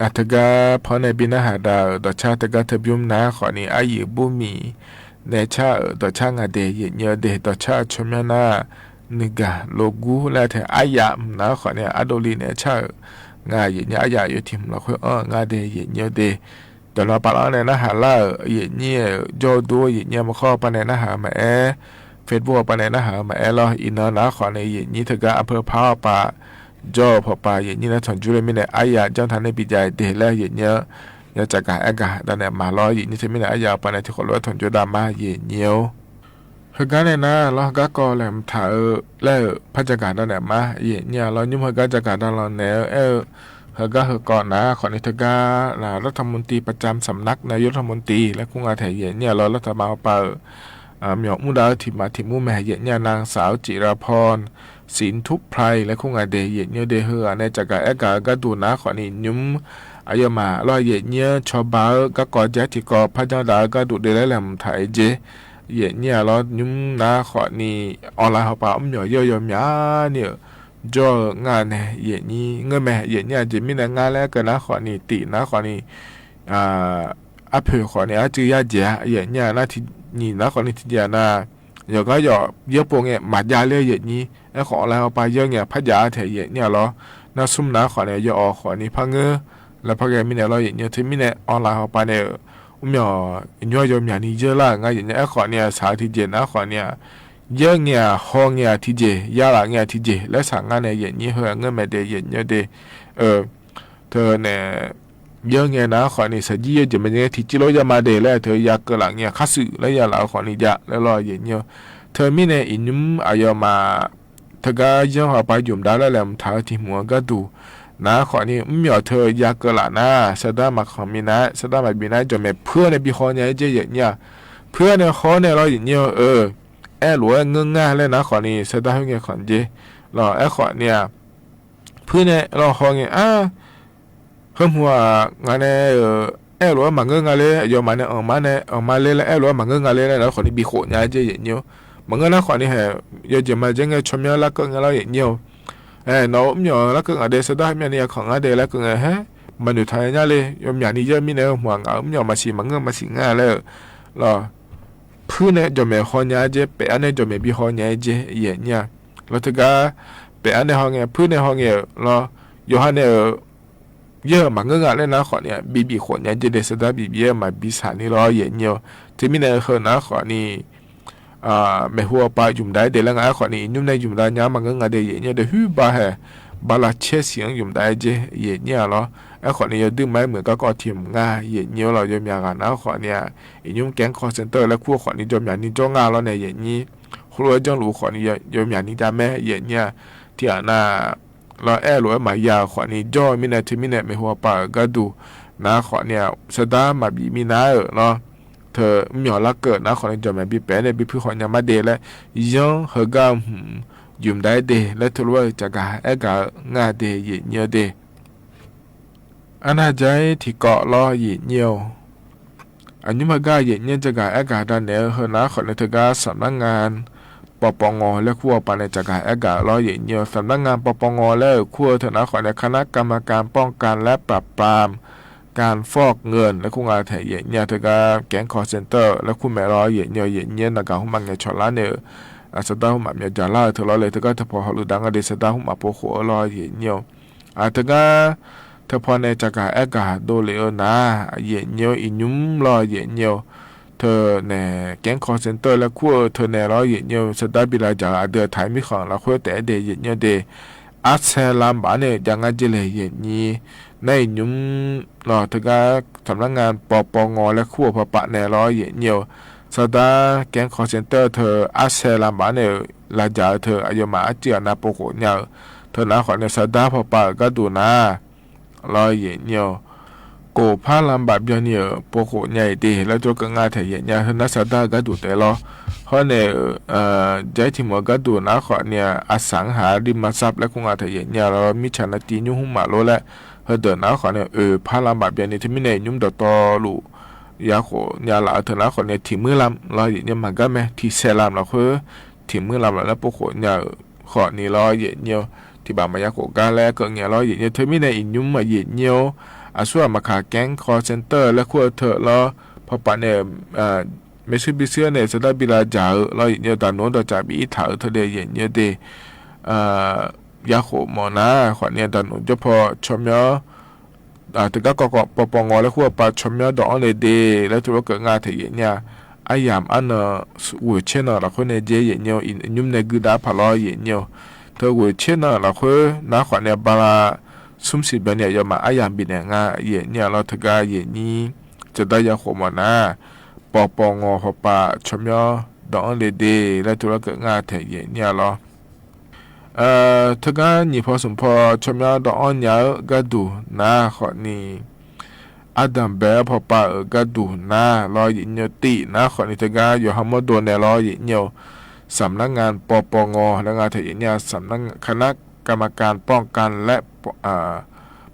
အတဂၤ ဖီန့ၣ် ဘိနၢ်ဟးဒၣ် ဒီးဆၣ်တဂၤ ထၢၣ်ဘုၣ်နၤ ခွီးနံၤ အယံာ်ဘူၣ်မံၤ နဲဆၣ် ဒီးဆၣ်ငါဒဲး ယဲၢ်ညိဒဲး ဒီးဆၣ်ဆၢမၠၣ်နၢ် နဂၤလိာ်ကူၣ် လၢထဲအယၣ်နၤ ခွီးနံၤ အဒိၣ်လံ နဲဆၣ် ငါ ယဲၢ်ညိ အယၣ်ယိထံမူလီၤခွဲးအီၤ ငါဒဲး ယဲၢ်ညိဒဲး ဒီးလီၤပာ်လီၤန့ၣ် နၢ်ဟးလၢ် ယဲၢ်ညိ ကၠီၣ်ဒိ ယဲၢ်ညိ မခီၣ်ပၤန့ၣ် နၢ်ဟးမၤအဲၣ် Facebook ပၤန့ၣ် နၢ်ဟးမၤအဲၣ်လီၤ အံၤနၤ နၤ ခွီးနံၤ ယဲၢ်ညိ တဂၤ အဖၢဖးပၤ ကၠီၣ်ဖီပၤ ယဲၢ်ညိ နၢ် ထွန်ကၠူလၢမ့ၢ်န့ၣ် အယၣ် ကၠီၣ်ထါ န့ၣ် ဘံၣ်ယၤဒဲးလၢ ယဲၢ်ညိ ယစၢ်ကၤအဲၣ်ကၤ ဒီးနဲၣ်မၤလီၤ ယဲၢ်ညိ ထၢၣ်မံၣ်န့ၣ် အယၣ်ပၤန့ၣ် ထံၣ်ဃီလၢ ထွန်ကၠူ ဒၣ်မါ ယဲၢ်ညိ ဟၢဂၤန့ၣ်နၤ လီၤဟၢဂၤကီးလဲၣ် မထးအၢ လဲၣ်ဧၢ ဖးစၢ်ကၤဒီးနဲၣ်မါ ယဲၢ်ညိလီၤ ညိမ့ၢ်ဟၢဂၤစၢ်ကၤဒီးလီၤနဲၣ်ဧၢ အဲၣ်ဧၢ ဟၢဂၤဟၢကီးနၤ ခွီးနံၤ တဂၤ လၢ รัฐมนตรีประจำสำนักนายกรัฐมนตรี လၢခူၣ်ငါထဲ ယဲၢ်ညိလီၤ လၢတၢ်မၤအပၤဧၢ အမၠီၣ်မူဒါထံၣ်မၤထံၣ်မူမဲာ် ယဲၢ်ညိ นางสาวจิราพร สินธุไพร လၢခူၣ်ငါဒဲး ယဲၢ်ညိဒဲး ဟၢဂၤန့ၣ် စၢ်ကၤအဲၣ်ကၤအဂၤဒိၣ်နၤ ခွီးနံၤ ညိမ့ၢ် အယီၤမးလီၤ ယဲၢ်ညိ ဆီဘၢ ဂၤကီး ကၠဲထံကီး ဖးကၠီဒါ အဂၤဒိၣ်ဒဲးလၢလဲၣ် မထးအၢက့ ယဲၢ်ညိလီၤ ညိမ့ၢ်နၤ ခွီးနံၤ online ဟီပၤ အမၠီၣ်ယီၢ်ယီၢ်မးန့ၣ် ကၠီၣ်ဧၢ ငါန့ၣ် ယဲၢ်ညိ ငၢၢ်မဲာ် ယဲၢ်ညိ အက့မ့ၢ်န့ၣ် ငါလၢကနၤ ခွီးနံၤ တံၢ်နၤ ခွီးနံၤ အဖုၣ် ခွီးနံၤ အစုယၤကဲ ယဲၢ်ညိ နၤထံၣ်နံၤနၤ ခွီးနံၤ ထံၣ်ကဲနၤ ယီၤဂၤယီၤ ယဲၢ်ပိာ်ငဲၢ် မၤဒ်လဲၣ် ယဲၢ်ညိ အဲၣ်ခွီး online ဟီပၤ ယဲၢ်ငဲၢ် ဖးယၤထဲ ယဲၢ်ညိလီၤ နၤ ဆူမနၤ ခွီးနံၤ ယီၤအီၤ ခွီးနံၤ ဖးငၢၢ် လၢဖးဂဲၤမံၤန့ၣ်လီၤ ယဲၢ်ညိ ထၢၣ်မံၣ်န့ၣ် online ဟီပၤန့ၣ် အမၠီၣ် ယွၤယီၢ်မၠးနံၤယဲၢ်လၢ ငါ ယဲၢ်ညိ အဲၣ်ခွီးနံၤ အစးထံၣ်ကဲနၤ ခွီးနံၤ ယဲၢ်ငဲၢ် ဟီၣ်ငဲၢ်ထံၣ်ကဲ ယၤလၢငဲၢ်ထံၣ်ကဲ လၢစးငါန့ၣ် ယဲၢ်ညိ ဟၢ ငၢၢ်မဲာ်ဒဲး ယဲၢ်ညိဒဲး အၢ ထၢၣ်န့ၣ် ယဲၢ်ငဲၢ်နၤ ခွီးနံၤ စးယံၣ်ယဲၢ်က့ မ့ၢ်ကဲထံၣ်ကံလိယၤမးဒဲးလၢ ထၢၣ်ယၤကၢလး ငဲၢ်ခါစုလၢယၤလး ခွီးနံၤ ယၤလၢလီၤ ယဲၢ်ညိ ထၢၣ်မံၣ်န့ၣ် အံၤညိမ့ၢ်အယီၤမး တဂၤယဲၢ်ဟီပၤ ယုၢ်မဒါလၢလဲၣ် မထးအၢ ထံၣ်မူအဂၤဒိၣ်နၤ ခွီးနံၤ မၠီၣ်ထၢၣ်ယၤကၢလးနၤ ဆၢဒၣ်မၤခီမံၤနၤ ဆၢဒၣ်မၤဘံၤနၤ ကၠီၣ်မဲာ် ဖုန့ၣ် ဘံၤဟီၣ်ညါကဲ ယဲၢ်ညိ ဖုန့ၣ် ဟီၣ်န့ၣ်လီၤ ယဲၢ်ညိ အၢ အဲၣ်လိာ်အဲၣ်ငၢၢ်ငါလဲၣ်နၤ ခွီးနံၤ ဆၢဒၣ်ဟၢငဲၢ်ခီၣ်ကဲ လီၤ အဲၣ်ခွီးနံၤ ဖုန့ၣ်လီၤ ဟီၣ်ငဲၢ် အါ ဟၢမူဧါ ငါန့ၣ် အဲၣ်လိာ်မၤငၢၢ်ငါလၢ ယီၤမးန့ၣ် အီၤမးန့ၣ် အီၤမးလၢလၢ အဲၣ်လိာ်မၤငၢၢ်ငါလၢလၢ ခွီးနံၤ ဘံၤဃိးညါကဲ ယဲၢ်ညိ မၤငၢၢ်နၤ ခွီးနံၤ ဟဲ ယီၤက့မး ယဲၢ်ငဲၢ် ဆီမၠၣ်လၢကၢၣ်ငဲၢ်လီၤ ယဲၢ်ညိ အဲၣ် နီၢ် မၠီၣ်လၢကၢၣ်ငါဒဲး ဆၢဒၣ်ဟၢမၠၣ်နံၤ ယၤခီၣ်ငါဒဲးလၢကၢၣ်ငဲၢ် ဟဲ မၤနုၤထါညါလၢ ယီၤမၠးနံၤယဲၢ်မံၤန့ၣ် မူဧါ ငါ မၠီၣ်မၤဆံး မၤငၢၢ်မၤဆံးငါလၢ လီၤ ဖုန့ၣ် ကၠီၣ်မဲာ်ဟီၣ်ညါကဲ ပဲာ်အါန့ၣ် ကၠီၣ်မဲာ်ဘံၤဟီၣ်ညါကဲ ယဲၢ်ညိ လီၤတဂၤ ပဲာ်အါန့ၣ်ဟီၣ်ငဲၢ် ဖုန့ၣ်ဟီၣ်ငဲၢ်လီၤ ယီၤဟါန့ၣ် ယဲၢ်မၤငၢၢ်ငါလၢနၤ ခွီးနံၤ ဘံၤဘံၤဃိးညါကဲဒဲး ဆၢဒၣ်ဘံၤဘံၤ ယဲၢ်မၤဘံၤဆးနံၤလီၤ ယဲၢ်ညိ ထၢၣ်မံၣ်န့ၣ် ဟၢနၤ ခွီးနံၤ မဲာ်ဟူအပၢ် ယုၢ်မဒါဒဲးလၢ ငါ အဲၣ်ခွီးနံၤ အံၤညိမ့ၢ်န့ၣ် ယုၢ်မဒါညါ မၤငၢၢ်ငါဒဲး ယဲၢ်ညိ ဒီးဟုဘါဟဲ ဘါလီၤဆဲးဆံး ယုၢ်မဒါကဲ ယဲၢ်ညိလီၤ အဲၣ်ခွီးနံၤ ယီၤဒုးမၤမုာ် ကၢၣ်ကီၢ်ထံးမုာ်ငါ ယဲၢ်ညိလီၤ ယီၤမၠးဂၤနၤ ခွီးနံၤ အံၤညိ ကဲၣ်ခီးစဲၣ်တၢၣ် လၢခူၣ် ခွီးနံၤ ယီၤမၠးနံၤကၠီၣ်ငါလီၤန့ၣ် ယဲၢ်ညိ ဃိလၢဝဲကၠီၣ်လူၤ ခွီးနံၤ ယီၤမၠးနံၤဒၣ်မဲ ယဲၢ်ညိ ထံၣ်အနၤ လီၤ အဲၣ်လိာ်အဲၣ်မၤယၤ ခွီးနံၤ ကၠီၣ်မံၤန့ၣ် ထၢၣ်မံၤန့ၣ် မ့ၢ်ဟူအပၢ်ဧၢ ကၢ်ဒူၣ် နၤ ခွီးနံၤ ဆၢဒၣ်မၤဘံၤမံၤနၤဧၢ လီၤ ထၢၣ်မၠီၣ်လၢကၢၣ် နၤ ခွီးနံၤ ကၠီၣ်မဲာ်ဘံၤပဲာ်န့ၣ် ဘံၤဖုဃီၣ်ညါမးဒဲးလၢ ယီၤဟၢဂၤ ယုၢ်မဒါဒဲး လၢထၢၣ်လၢဝဲ စၢ်ကၤအဲၣ်ကၤ ငါဒဲး ယဲၢ်ညိဒဲး အနၢ်ကၠဲထံကီၢ်လီၤ ယဲၢ်ညိ အညိမ့ၢ်ဂၤ ယဲၢ်ညိ စၢ်ကၤအဲၣ်ကၤဒၣ်နဲၣ် ဟၢနၤ ခွီးနံၤ တဂၤ สำนักงาน ပပင လၢခူၣ်အပၢ်န့ၣ် စၢ်ကၤအဲၣ်ကၤလီၤ ယဲၢ်ညိ สำนักงาน ပပင လၢခူၣ်ထၢၣ်နၤ ခွီးနံၤ คณะกรรมการป้องกันและปราบปรามการฟอกเงิน လၢခူၣ်ငါထဲ ယဲၢ်ညိ တဂၤ ကဲၣ်ခီးစဲၣ်တၢၣ် လၢခူၣ်မဲာ်လီၤ ယဲၢ်ညိ ယဲၢ်ညိ နဂၤဟူမးငဲၤဆီၣ်လါန့ၣ် အဆၢဒၣ်ဟူမးမၠီၣ်ကၠၢ်လါ ထၢၣ်လီၤလၢ တဂၤတဖီၣ်ဟီၣ်လူၤဒၣ်ငါဒဲး ဆၢဒၣ်ဟူမးပိာ်ဃိးလီၤ ယဲၢ်ညိ အတဂၤ ထၢၣ်ဖီန့ၣ် စၢ်ကၤအဲၣ်ကၤဒိၣ်လံဧၢနၤ ယဲၢ်ညိ အံၤညိလီၤ ယဲၢ်ညိ ထၢၣ်န့ၣ် ကဲၣ်ခီးစဲၣ်တၢၣ် လၢခူၣ်ထၢၣ်န့ၣ်လီၤ ယဲၢ်ညိ ဆၢဒၣ်ဘံၤလၢယၤ အဒုးအထါမံၤဃီလီၤ ဃုတဲဒဲး ယဲၢ်ညိဒဲး အါဆဲးလါဘၣ်န့ၣ် ယၤငါကၠ့လဲၣ် ယဲၢ်ညိ နအံၤညိလီၤ တဂၤ สำนักงาน ပပင လၢခူၣ်အဖီပာ်န့ၣ်လီၤ ယဲၢ်ညိ ဆၢဒၣ် ကဲၣ်ခီးစဲၣ်တၢၣ် ထၢၣ်အါဆဲးလါဘၣ်န့ၣ် လၢယၤထၢၣ် အယီၤမးအစံၣ်အနၢ်ပိာ်ဃိးညါ ထၢၣ်နၤ ခွီးနံၤ ဆၢဒၣ်ဖီပာ် ကၢ်ဒိၣ်နၤ လီၤ ယဲၢ်ညိ ကိၣ်ဖးလါဘၣ်ဘျီန့ၣ် ပိာ်ဃိးညါအံၤဒဲး လၢကၠိကငါထဲ ယဲၢ်ညိ ထၢၣ်နၤ ဆၢဒၣ်ကၢ်ဒိၣ်တဲလီၤ ဟီန့ၣ် ကၠဲထံမူ ကၢ်ဒိၣ်နၤ ခွီးနံၤ อสังหาริมทรัพย์ လၢခူၣ်ငါထဲ ယဲၢ်ညိလီၤ မ့ၢ်ဆၣ်နၤတံၢ်ညိၣ်ဟူမးလိလၢ ဟၢဒၢးနၤ ခွီးနံၤ အၢၣ်ဖးလါဘၣ်ဘျီန့ၣ် ထၢၣ်မံၤန့ၣ် ညိၣ်ဒီးတီလူၤ ယၤဃိးညါလၢ ထၢၣ်နၤ ခွီးနံၤ ထံၣ်မုၢ်လၢ်လီၤ ယဲၢ်ညိ မၤဂၤမဲာ် ထံၣ်ဆဲးလါလီၤဃု ထံၣ်မုၢ်လၢ်လီၤ လၢပိာ်ဃိးညါ ခွီးနံၤလီၤ ယဲၢ်ညိ ထံၣ်ဘၣ်မၤယၤဃိးဂၤလၢကၢၣ်ညါလီၤ ယဲၢ်ညိ ထၢၣ်မံၤန့ၣ် အံၤညိမး ယဲၢ်ညိ အစုအမခါ แก๊งคอลเซ็นเตอร์ လၢခူၣ်အထၢၣ်လီၤ. ဖီၣ်ပာ်န့ၣ် အဲ မ့ၢ်စုဘံၣ်စုန့ၣ် စဒါဘံၣ်လၢ်ယၤဧၢ လီၤ ယံာ်ညိ တၢ်နူဒိၣ်ကၠၣ်ဘံၣ်အံၤထၢၣ်ဧၢ ထၢၣ်ဒ့ ယံာ်ညိဒ့ အဲ ယၤဃိာ်မီၣ်နၤ ဃိးနံၣ် တၢ်နူကၠိဖီ ဆီၣ်မၠီ အဲ တဂၤကီၢ်ကီၢ် ပီၣ်ပီၣ်ငီၢ် လၢခူၣ်အပၢ် ဆီၣ်မၠီဒီးအီၤလၢဒ့ လၢထူၣ်လီၤကၢး ငါထဲး ယံာ်ညိ အါယၢမ်ၣ်အါနၢၤ ဝွံၢ်ဆ့နၢၣ်လီၤဃိန့ၣ် ကဲ ယံာ်ညိ အံၤ ညုမ်န့ၣ် ဂုာ်ဒါဖးလီၤ ယံာ်ညိ ထၢၣ်ဝွံၢ်ဆ့နၢၣ်လီၤဃိ နၤ ဃိးနံၣ် ဘၣ်လၢ သုမ်းစံးဘျဲၣ်န့ၣ် ယမၤ အါယၢမ်ၣ်ဘံၣ်န့ၣ် ငါ ယံာ်ညိလီၤ. တဂၤ ယံာ်ညိ စဒါယၤဃိာ်မီၣ်နၤ ပီၣ်ပီၣ်ငီၢ် ဖီၣ်ပာ် ဆီၣ်မၠီဒီးအီၤလၢဒ့ လၢထူၣ်လီၤကၢး ငါထဲး ယံာ်ညိလီၤ. အဲ တဂၤ ညံၣ်ဖီ သုၣ်ဖီ ဆီၣ်မၠီဒီးအီၤညၣ်ဧၢ ကါဒိၣ်နၤ ဃိးနံၣ် အါဒၢၣ်ဘဲ ဖီၣ်ပာ်ဧၢ ကါဒိၣ်နၤလီၤ ယံာ်ညိ တံၣ်နၤ ဃိးနံၣ် တဂၤ ယိၤဟၣ်မိၢ်ဒိၣ်နဲၣ်လီၤ ယံာ်ညိ สำนักงาน ပီၣ်ပီၣ်ငီၢ် လၢငါထဲး ယံာ်ညိ สำนัก คณะกรรมการป้องกันและ อ่า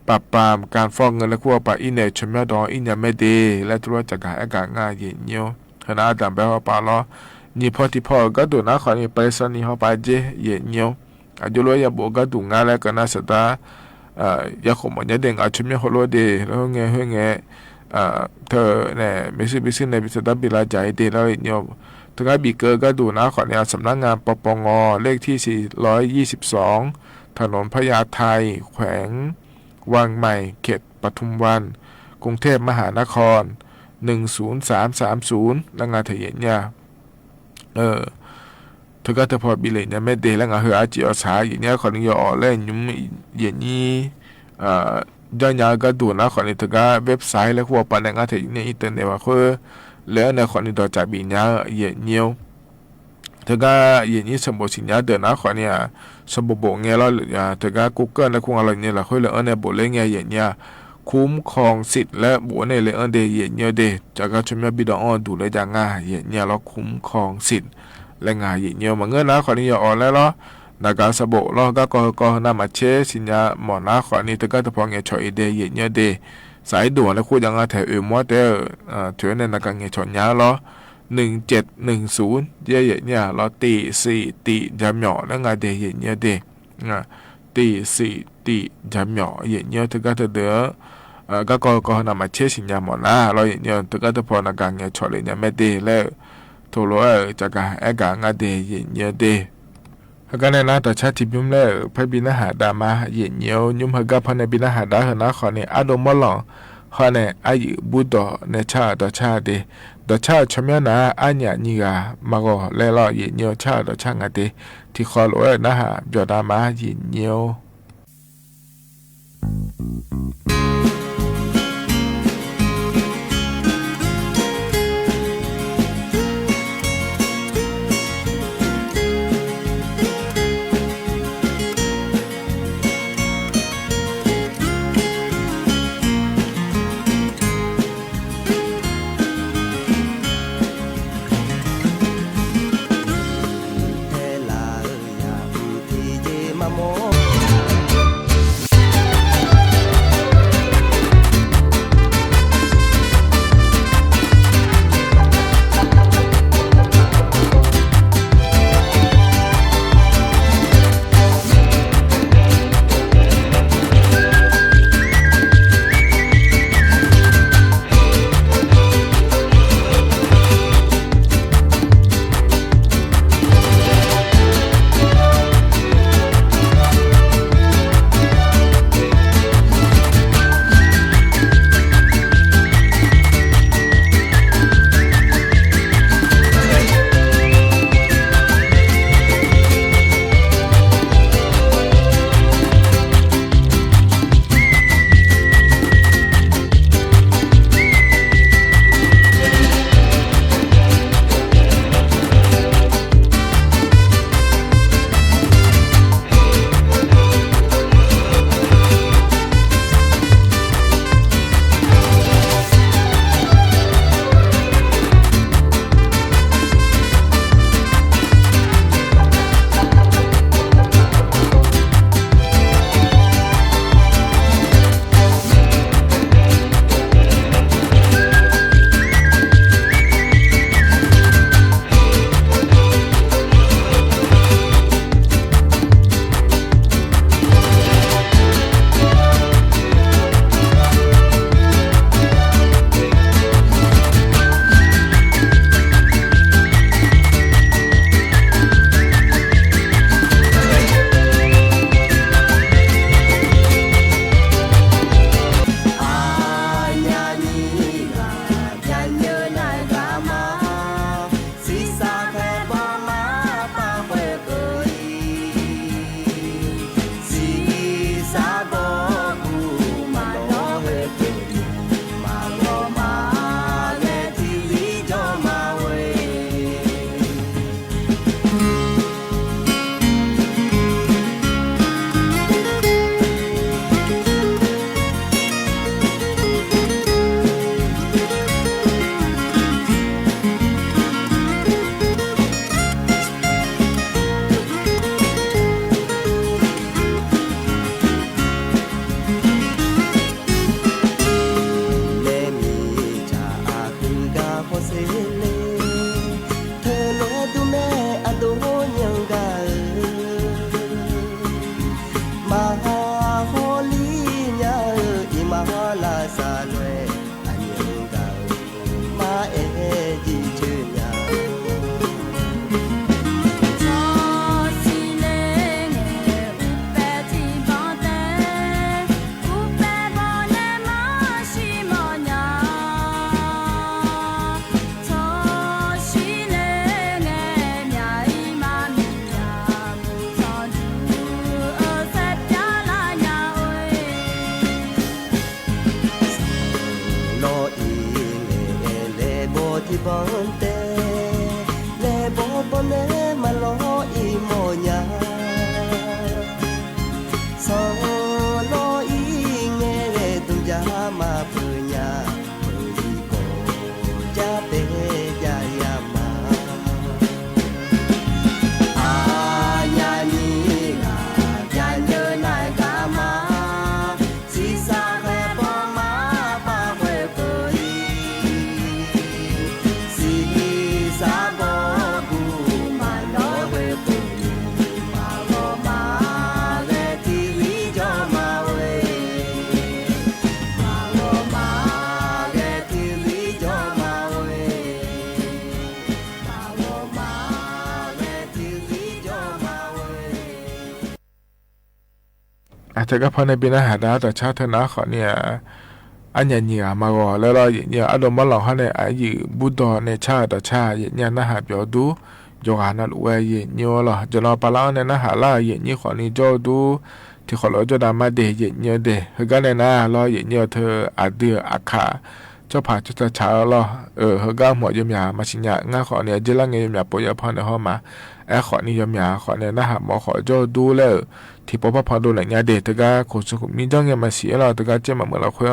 ปราบปรามการฟอกเงิน လၢခူၣ်အပၢ် အံၤန့ၣ် ဆီၣ်မၠီဒီးအီၤ ယံာ်ညိ မ့ၢ်ဒ့ လၢထူၣ်လီၤကၢး အဂၤ ငါ ယံာ်ညိ ဟဲနၤ အါဒၢၣ်ဘဲ ဖီၣ်ပာ်လီၤ. ညံၣ်ဖီ တံၣ်ဖီ ကါဒိၣ်နၤ ဃိးနံၣ် ပရံးစနီ ဖီၣ်ပာ်ကဲ ယံာ်ညိ အယိလီၤ ယၤဘိၣ် ကါဒိၣ် ငါ လၢကနၣ်စဒါ အဲ ယၤဃိာ်မီၣ်ညါဒ့ ငါ ဆီၣ်မၠီဟီၣ်လီၤဒ့ လၢဟဲငဲ ဟဲငဲ အဲ ထၢၣ်န့ၣ် မ့ၢ်စုဘံၣ်စုန့ၣ် စဒါဘံၣ်လၢ်ယၤအံၤဒ့ လီၤ ယံာ်ညိ တဂၤ ဘံၣ်ကၢ ကါဒိၣ်နၤ ဃိးနံၣ် สำนักงาน ปปง เลขที่สี่ร้อยยี่สิบสอง ถนนพญาไท แขวงวังใหม่ เขตปทุมวัน กรุงเทพมหานคร หนึ่งศูนย์สามสามศูนย์ လၢငါထဲး ယံာ်ညိ အဲ တဂၤတဖီၣ် ဘံၣ်လၢညါ မ့ၢ်ဒ့ လၢငါ ဟဲ အါကံၣ်အီၣ်ဆၣ် ယံာ်ညိ ဃိးနံၣ် ယအီၣ်လၢညုမ် ယံာ်ညိ အဲ ကါညါ ကါဒိၣ်နၤ ဃိးနံၣ် တဂၤ ဝဲၣ်ပၠဲး လၢခူၣ်အပၢ်န့ၣ် ငါထဲး ယံာ်ညိ အံၤတန့ၢ်ဘၣ်ဃိ လၢအန့ၣ် ဃိးနံၣ် ဒိၣ်ကၠၣ်ဘံၣ်ညါ ယံာ်ညိ တဂၤ ယံာ်ညိ ဆၢဘိၣ်စံၣ်ညါဒၢးနၤ ဃိးနံၣ် ဆၢဘိၣ်ဘိၣ်ငဲလီၤ တဂၤ ကူးကၢၢ် လၢခူၣ် ငါလီၤ ယံာ်ညိ လီၤဃိ လၢအန့ၣ် ဘိၣ်လၢငဲ ယံာ်ညိ คุ้มครองสิทธิ์ လၢဘိၣ်န့ၣ် လၢအန့ၣ်ဒ့ ယံာ်ညိဒ့ တဂၤ ဆီၣ်မၠီဘံၣ်ဒီးအီၤဒိၣ်လၢယၤ ငါ ယံာ်ညိလီၤ คุ้มครองสิทธิ์ လၢငါ ယံာ်ညိ မ့ၢ်ဂ့ၤနၤ ဃိးနံၣ် ယအီၣ်လၢလီၤ နဂၤဆၢဘိၣ်လီၤ ကါကီၢ်ဟၢကီၢ် နမၤဆဲးစံၣ်ညါမီၣ်နၤ ဃိးနံၣ် တဂၤတဖီၣ် ငဲၤဆီၣ်အံၤဒ့ ယံာ်ညိဒ့ စးအံၤဒိၣ်လၢခူၣ် ယၤ ငါထဲး အၢ မွဲတဲ အဲ ထၢၣ်န့ၣ် နဂၤ ငဲၤဆီၣ်ညါလီၤ หนึ่งเจ็ดหนึ่งศูนย์ ယဲ ယံာ်ညိလီၤ တံၣ်စံၣ်တံၣ် ယၤမၠီၣ် လၢငါဒ့ ယံာ်ညိဒ့ တံၣ်စံၣ်တံၣ် ယၤမၠီၣ် ယံာ်ညိ တဂၤတဒၢး အဲ ကါကီၢ်ဟၢကီၢ် နမၤဆဲးစံၣ်ညါမီၣ်နၤလီၤ ယံာ်ညိ တဂၤတဖီၣ် နဂၤ ငဲၤဆီၣ်လၢညါ မ့ၢ်ဒ့ လၢ ထူၣ်လီၤ အဲ ကၠၣ်ကၣ် အဲၣ်ကၣ် ငါဒ့ ယံာ်ညိဒ့ ဟဲကန့ၣ်နၤ တၢ်ဆါထံၣ်ဘုံလၢ ဖဲဘံၣ်နၢ်ဟးဒါမး ယံာ်ညိ ညုမ်ဟၢကါဖီန့ၣ် ဘံၣ်နၢ်ဟးဒါဟၢနၤ ဃိးနံၣ် အါဒိၣ်မီလီၢ် ဃိးနံၣ် အယုၣ်ဘူၣ်ဒီး နဲဆၣ်ဒီးဆၣ်ဒ့ ဒီးဆၣ် ဆီၣ်မၠီ နၤ အါညၣ်နံၣ်ဂၤ မၤဂီၤလဲလီၤ ယံာ်ညိ ဆၣ်ဒီးဆၣ် ငါဒ့ ထံၣ်ဃီလိာ်ဝဲ နၢ်ဟးပၠီၣ်ဒါမး ယံာ်ညိ တၢ်ကဖီန့ၣ် ဘၣ်နၢ်ဟးဒါ တၢ်ဆါတၢ်နာ်ဃိးန့ၣ် အညၣ်ညိးဂ့ၤမၤဂီၤလၢလီၤ ယံာ်ညိး အဒိမီလီၤဟီန့ၣ် အယုၢ်ဘူးဒီးန့ၣ် ဆါတၢ်ဆါ ယံာ်ညိး နၢ်ဟးပျီဒူ ယိၤဂၤနၢ်လူဝဲ ယံာ်ညိးလီၤ. ယနီၢ်ပၤလၢအီၤန့ၣ် နၢ်ဟးလၢ ယံာ်ညိး ဃိးနံၣ်ကၠီဒူ ထံၣ်ဃီလၢကၠီဒါမါဒဲး ယံာ်ညိးဒဲး ဟဲဂၤန့ၣ်နၤလီၤ ယံာ်ညိး ထၢအဒုးအခး ဆီဖါဆီဆါဆါလီၤ. အၢ ဟဲဂၤမီၤ ယမၠါ မၤဆံၣ်ညါ ငါဃိးနံၣ် အက့လၢ်ငဲ ယမၠါ ပိယါဖီန့ၣ်ဟီမး အဲ ဃိးနံၣ် ယမၠါ ဃိးနံၣ် နၢ်ဟးမီၤဃိးကၠီဒူလၢ ထံၣ်ပိဖီဖီဒိၣ်လဲၣ် ညါဒဲး တဂၤခိၣ်ဆူၣ်မံကၠီငဲ မၤဆံၣ်လီၤ တဂၤက့မၤမုာ်လီၤခွဲ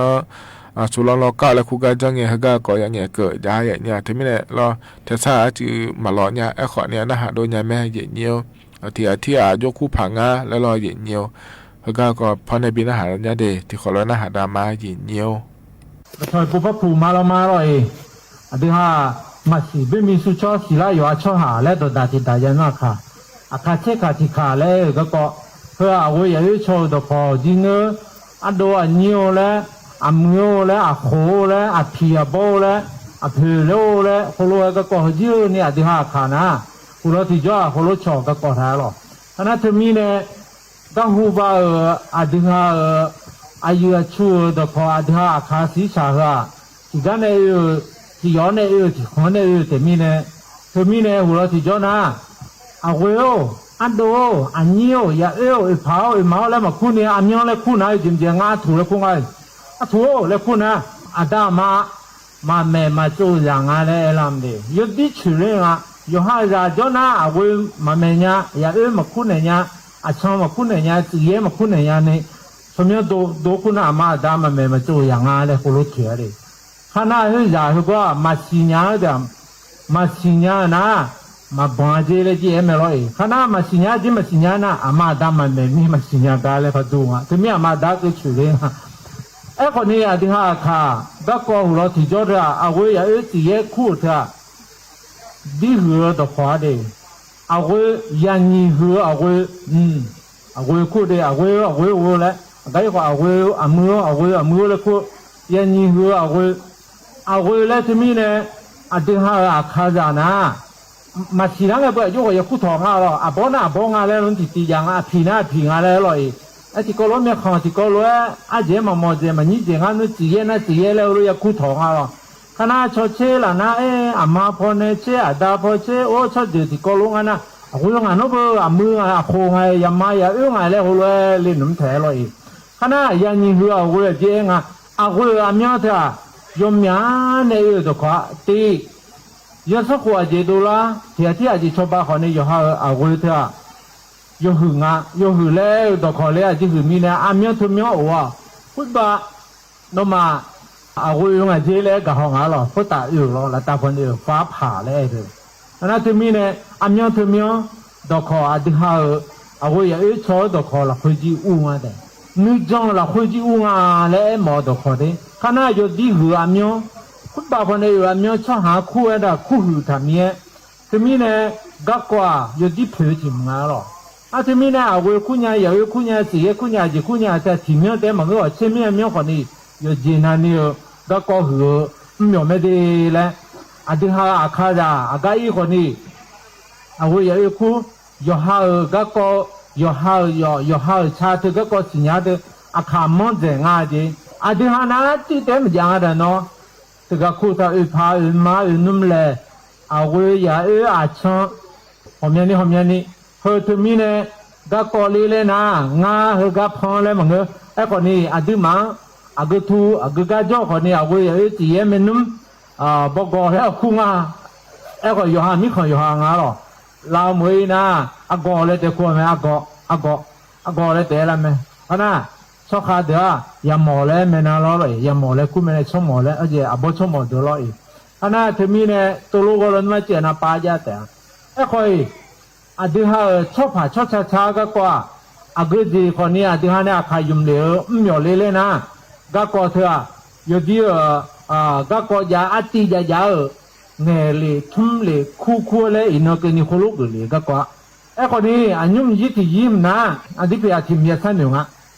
အစူၤလီၤလီၤကၢ်လၢ ခူၣ်ကၢ်ကၠီငဲ ဟဲဂၤကီး ယံာ်ညိး ကၢးယံာ်ညိး တမံၤန့ၣ်လီၤ ထဲဆါအစုမၤလီၤညါ အဲ ဃိးနံၣ် နၢ်ဟးဒိၣ်ညါမး ယံာ်ညိး အထံၣ်အထံၣ် အယိၣ်ခူၣ်ဖးငါလၢလီၤ ယံာ်ညိး ဟဲဂၤကီး ဖီန့ၣ် ဘၣ်နၢ်ဟးညါဒဲး ထံၣ်ဃီလၢ နၢ်ဟးဒါမါ ယံာ်ညိး ပထီၣ်ပိဖီဖူမါလီၤမါလီၤအံၤ အဒုးဟး မၤဆံၣ် ဘၣ်မံၤဆူၣ်ဆီဆံၣ်လၢယွၤအဆီဟးလၢ ဒီးဒၣ်ထံၣ်ဒၣ်ယဲနီၢ်ခါ အခးဆ့ခးထံၣ်ခးလၢ ဂၤကီး ဖဲအဝဲယၤအၢဆီၣ်ဒီးဖီဒ်နၢ အဒိအညံၤအိၣ်လၢ အမုာ်အိၣ်လၢ အဃိၣ်အိၣ်လၢ အဖံးအဘီအိၣ်လၢ အဖျၢၣ်လၢအိၣ်လၢ ဃိလိဂၤကီး ဟဲက့ၤန့ၣ် အဒုးဟးအခးနၤ ဃူလီၤထံၣ်ကၠီ ဃိလိဆီၣ်ဂၤကီးထါလီၤ. ခီနၢ်တမံၤန့ၣ် ကဟူးဘၣ်အၢ အဒုးဟးအၢ အယုၢ်အဆူၣ်အၢ ဒီးခီ အဒုးဟးအခးဆံးဆးဟၢ ထံၣ်ကၢ်န့ၣ်အၢ ထံၣ်ယီၤန့ၣ်အၢ ထံၣ်ဃီန့ၣ်အၢ တမံၤန့ၣ် တမံၤန့ၣ် ဟူးလီၤထံၣ်ကၠီနၤ အဝဲအိၣ် အဒိၣ်အိၣ် အညံၤအိၣ် ယၤအၢအိၣ် အ့ၣ်ဖးအိၣ် အ့ၣ်မးအိၣ်လၢ မၤခူၣ်န့ၢ် အမၠီလဲၤခူၣ်နၤ ယံာ်မး ငါအထူၣ်လဲၤခူၣ်ငါ အထူၣ်အိၣ်လဲၤခူၣ်နၤ အဒါမါ မၤမဲာ်မၤကၠိယၤငါလၢအဲလးမ့ၢ် ယဒ်ဆူၣ်လၢငါ ယဟးယၤကၠီနၤ အဝဲမၤမဲာ်ညါ ယၤအၢမၤခူၣ်န့ၢ်ညါ အဆၢမၤခူၣ်န့ၢ်ညါ စံၣ်ယဲမၤခူၣ်န့ၢ်ညါန့ၣ် ဆၢမၠီဒိ ဒိခူၣ်နၤ အမါအဒါမၤမဲာ်မၤကၠိယၤငါလၢဃိလိထံၣ်အီၤဒၣ် ခီနၢ်ဟဲယၤဟဲကီး မၤဆံၣ်ညါဒီး မၤဆံၣ်ညါနၤ မၤဘှါက့လၢက့အဲၣ်မဲာ်လီၤအံၤ ခီနၢ်မၤဆံၣ်ညါက့ မၤဆံၣ်ညါနၤ အမါအဒါမၤမဲာ်မ့ၢ်မၤဆံၣ်ညါကါလၢ ဖးဒိၣ်မး တမံၤအမါအဒါကဆူၣ်လၢ အဲၣ်ခီန့ၣ် အဒုးဟးအခး ဘၣ်ကီၢ်ဟူးလီၤထံၣ်ကၠီတဂၤ အဝဲယၤအၢစံၣ်ယဲခူၣ်တဂၤ ဒ်ဟုးအၢဒီးခီဒၣ် အဝဲ ယၤညံၤဟုးအဝဲ အဝဲခူၣ်ဒၣ် အဝဲ အဝဲအိၣ်လၢ အကါအံၤဃီ အဝဲ အမုာ် အဝဲ အမုာ်အိၣ်လၢခူၣ် ယၤညံၤဟုးအဝဲ အဝဲလၢတမံၤန့ၣ် အဒုးဟးအခးယၤနၤ မၤဆံၣ်နၤလၢပှဲၤ ယိၣ်ဃီ ယခူၣ်ထီၣ်ငါလီၤ အဘီနၤအဘီငါလၢ လီၤတံၢ်တံၢ်ယၤငါ အဖံးနၤအဖံးငါလၢလီၤအံၤ အဲထံကီၢ်လိၤမ့ၢ်ခီၣ်ထံကီၢ်လိၤ အယဲၢ်မၤမီၢ်ယဲၢ် မၤညံယဲၢ် ငါနုၢ်စံၣ်ယဲၢ်နၤစံၣ်ယဲၢ်လၢလီၤ ယခူၣ်ထီၣ်ငါလီၤ ခီနၢ်ဆီဆ့လၢနၤ အဲ အမါဖီနဲဆ့ အဒါဖီဆ့ အိၣ်ဆီၣ်ဒုး ထံကီၢ်လိၤငါနၤ အဃိလၢငါနီၢ်ဘၣ် အမုာ်ငါ အဃိးငါ ယမါယၤအၢငါလၢဟိလီၤလၢနုၢ်ထဲလီၤအံၤ ခီနၢ် ယၤညံၤဟုးအဝဲကဲငါ အဝဲအမၠီတဂၤ ယီၤမၠါနဲအၢဒီးခီတ့ ယီၤဆီၣ်ဃိးအယဲၢ်ဒိလါ ထံၣ်အထံၣ်အယဲၢ်ဆီၣ်ဘးဃီန့ၣ် ယီၤဟးအဝဲတဂၤ ယီၤဟုးငါ ယီၤဟုးလၢဒီးခီလၢ အယုၢ်ဟုးမံန့ၣ် အမၠီထၢမၠီအိၣ်ဧါ ဃုဘၣ် နီၢ်မး အဝဲအၢငါကဲလၢကဟီၣ်ငါလီၤ ဖိသၣ်အၢၣ်လီၤ လၢတၢ်ဖီန့ၣ်အၢၣ် ဖးဖးလၢအဲၣ်ဒိး အနၢ်တမံၤန့ၣ် အမၠီထၢမၠီ ဒီးခီအဒုးဟးအၢ အဝဲယၤအၢဆီၣ်ဒီးခီလၢဃုကံအူငါဒဲး နုၢ်ကၠီလၢဃုကံအူငါလၢအဲၣ်မီၤဒီးခီဒၣ် ခီနၢ်ယီၤဒ်ဟုးအမၠီ ဃုဘၣ်ဖီန့ၣ်အၢၣ် အမၠီဆီၣ်ဟးခူၣ်ဝဲဒၣ်ခူၣ်ဟုးထၢမံၤ တမံၤန့ၣ် ကးကွၢ် ယီၤဒ်ဖျၢၣ်ထံၣ်မုၢ်ငါလီၤ အတမံၤန့ၣ် အဝဲခူၣ်ညါ ယၤအၢခူၣ်ညါ စံၣ်ယဲၢ်ခူၣ်ညါ စံၣ်ခူၣ်ညါ တၢ်ထံၣ်မၠီတဲမၤဂ့ၤအီၤ ဆ့မ့ၢ်အမၠီဃီန့ၣ် ယီၤယဲၢ်နၤန့ၣ် ကးကွၢ်ဟုး မၠီမ့ၢ်ဒ်လဲၣ် အဒုးဟးအခါယၤ အကါအံၤဃီန့ၣ် အဝဲယၤအၢခူၣ် ယီၤဟးအၢကးကွၢ် ယီၤဟးအၢယီၤ ယီၤဟးအၢဆါတၢ်ကးကွၢ်စံၣ်ညါတၢ် အခါမီၢ်စဲၤငါက့ၤ အဒုးဟးနၤတံၢ်တဲမ့ၢ်ယၤဒၣ်နီၤ တဂၤခိၣ်သၣ်အၢၣ်ဖးအၢၣ်မါအၢၣ်နုၢ်လဲၣ် အဝဲယၤအၢအဆၢ ဟီၣ်မၠၢနံၤ ဟီၣ်မၠၢနံၤ ဟၢတမံၤန့ၣ် ကးကွၢ်လံလဲၣ်နၤ ငါဟၢကးဖီလဲၣ်မၤဂ့ၤ အဲၣ်ဃီန့ၣ် အဒုးမၤ အဂုၤထူ အဂုၤကါကၠီဃီန့ၣ် အဝဲယၤအၢစံၣ်ယဲၢ်မ့ၢ်နုၢ် ဘီကီၢ်လၢအခူၣ်ငါ အဲၣ်ဃီယီၤဟးမံခီယီၤဟးငါလီၤ လၢအမုၢ်အံၤနၤ အဂီၢ်လၢတဲခိၣ်မဲ အဂီၢ် အဂီၢ် အဂီၢ်လၢတဲလၢမဲ ခီနၢ် ဆီၣ်ဃာ်ဒၢး ယၤမီၢ်လၢမဲာ်နၤလီၤလီၤ ယၤမီၢ်လၢခူၣ်မဲာ်လၢဆီၣ်မီၢ်လၢ အဘီဆီၣ်မီၢ်ဒၢးလီၤအံၤ ခီနၢ်တမံၤန့ၣ် တိၢ်လိၣ်ဂီၢ်လၢနမ့ၢ်စဲးနၤပာ်ယါတဲ အဲၣ်ဃီအံၤ အဒုးဟးအၢ ဆီၣ်ဖးဆီၣ်ဆါဆါကးကွၢ် အဂုၤစ့ၢ်ဃီန့ၣ် အဒုးဟးန့ၣ် အခါယုမ်ၣ်လ့ၣ်အၢ မၠီလ့ၣ်လဲၣ်နၤ ကးကွၢ်ထၢၣ် ယီၤဒ်အၢ ကးကွၢ်ယၤအတံၢ်ယၤယၤအၢ ငဲၤလ့ၣ် ထူလ့ၣ် ခူခူလၢအံၤနီၢ်က့ၤနံၤ ဃိလိၣ်က့ၤလ့ၣ် ကးကွၢ် အဲၣ်ဃီန့ၣ် အညွံၣ်ယံထံၣ်ယံမနုၤ အဒ်ဖဲအထံၣ်မ့ၢ်ဆါနုာ်ငါ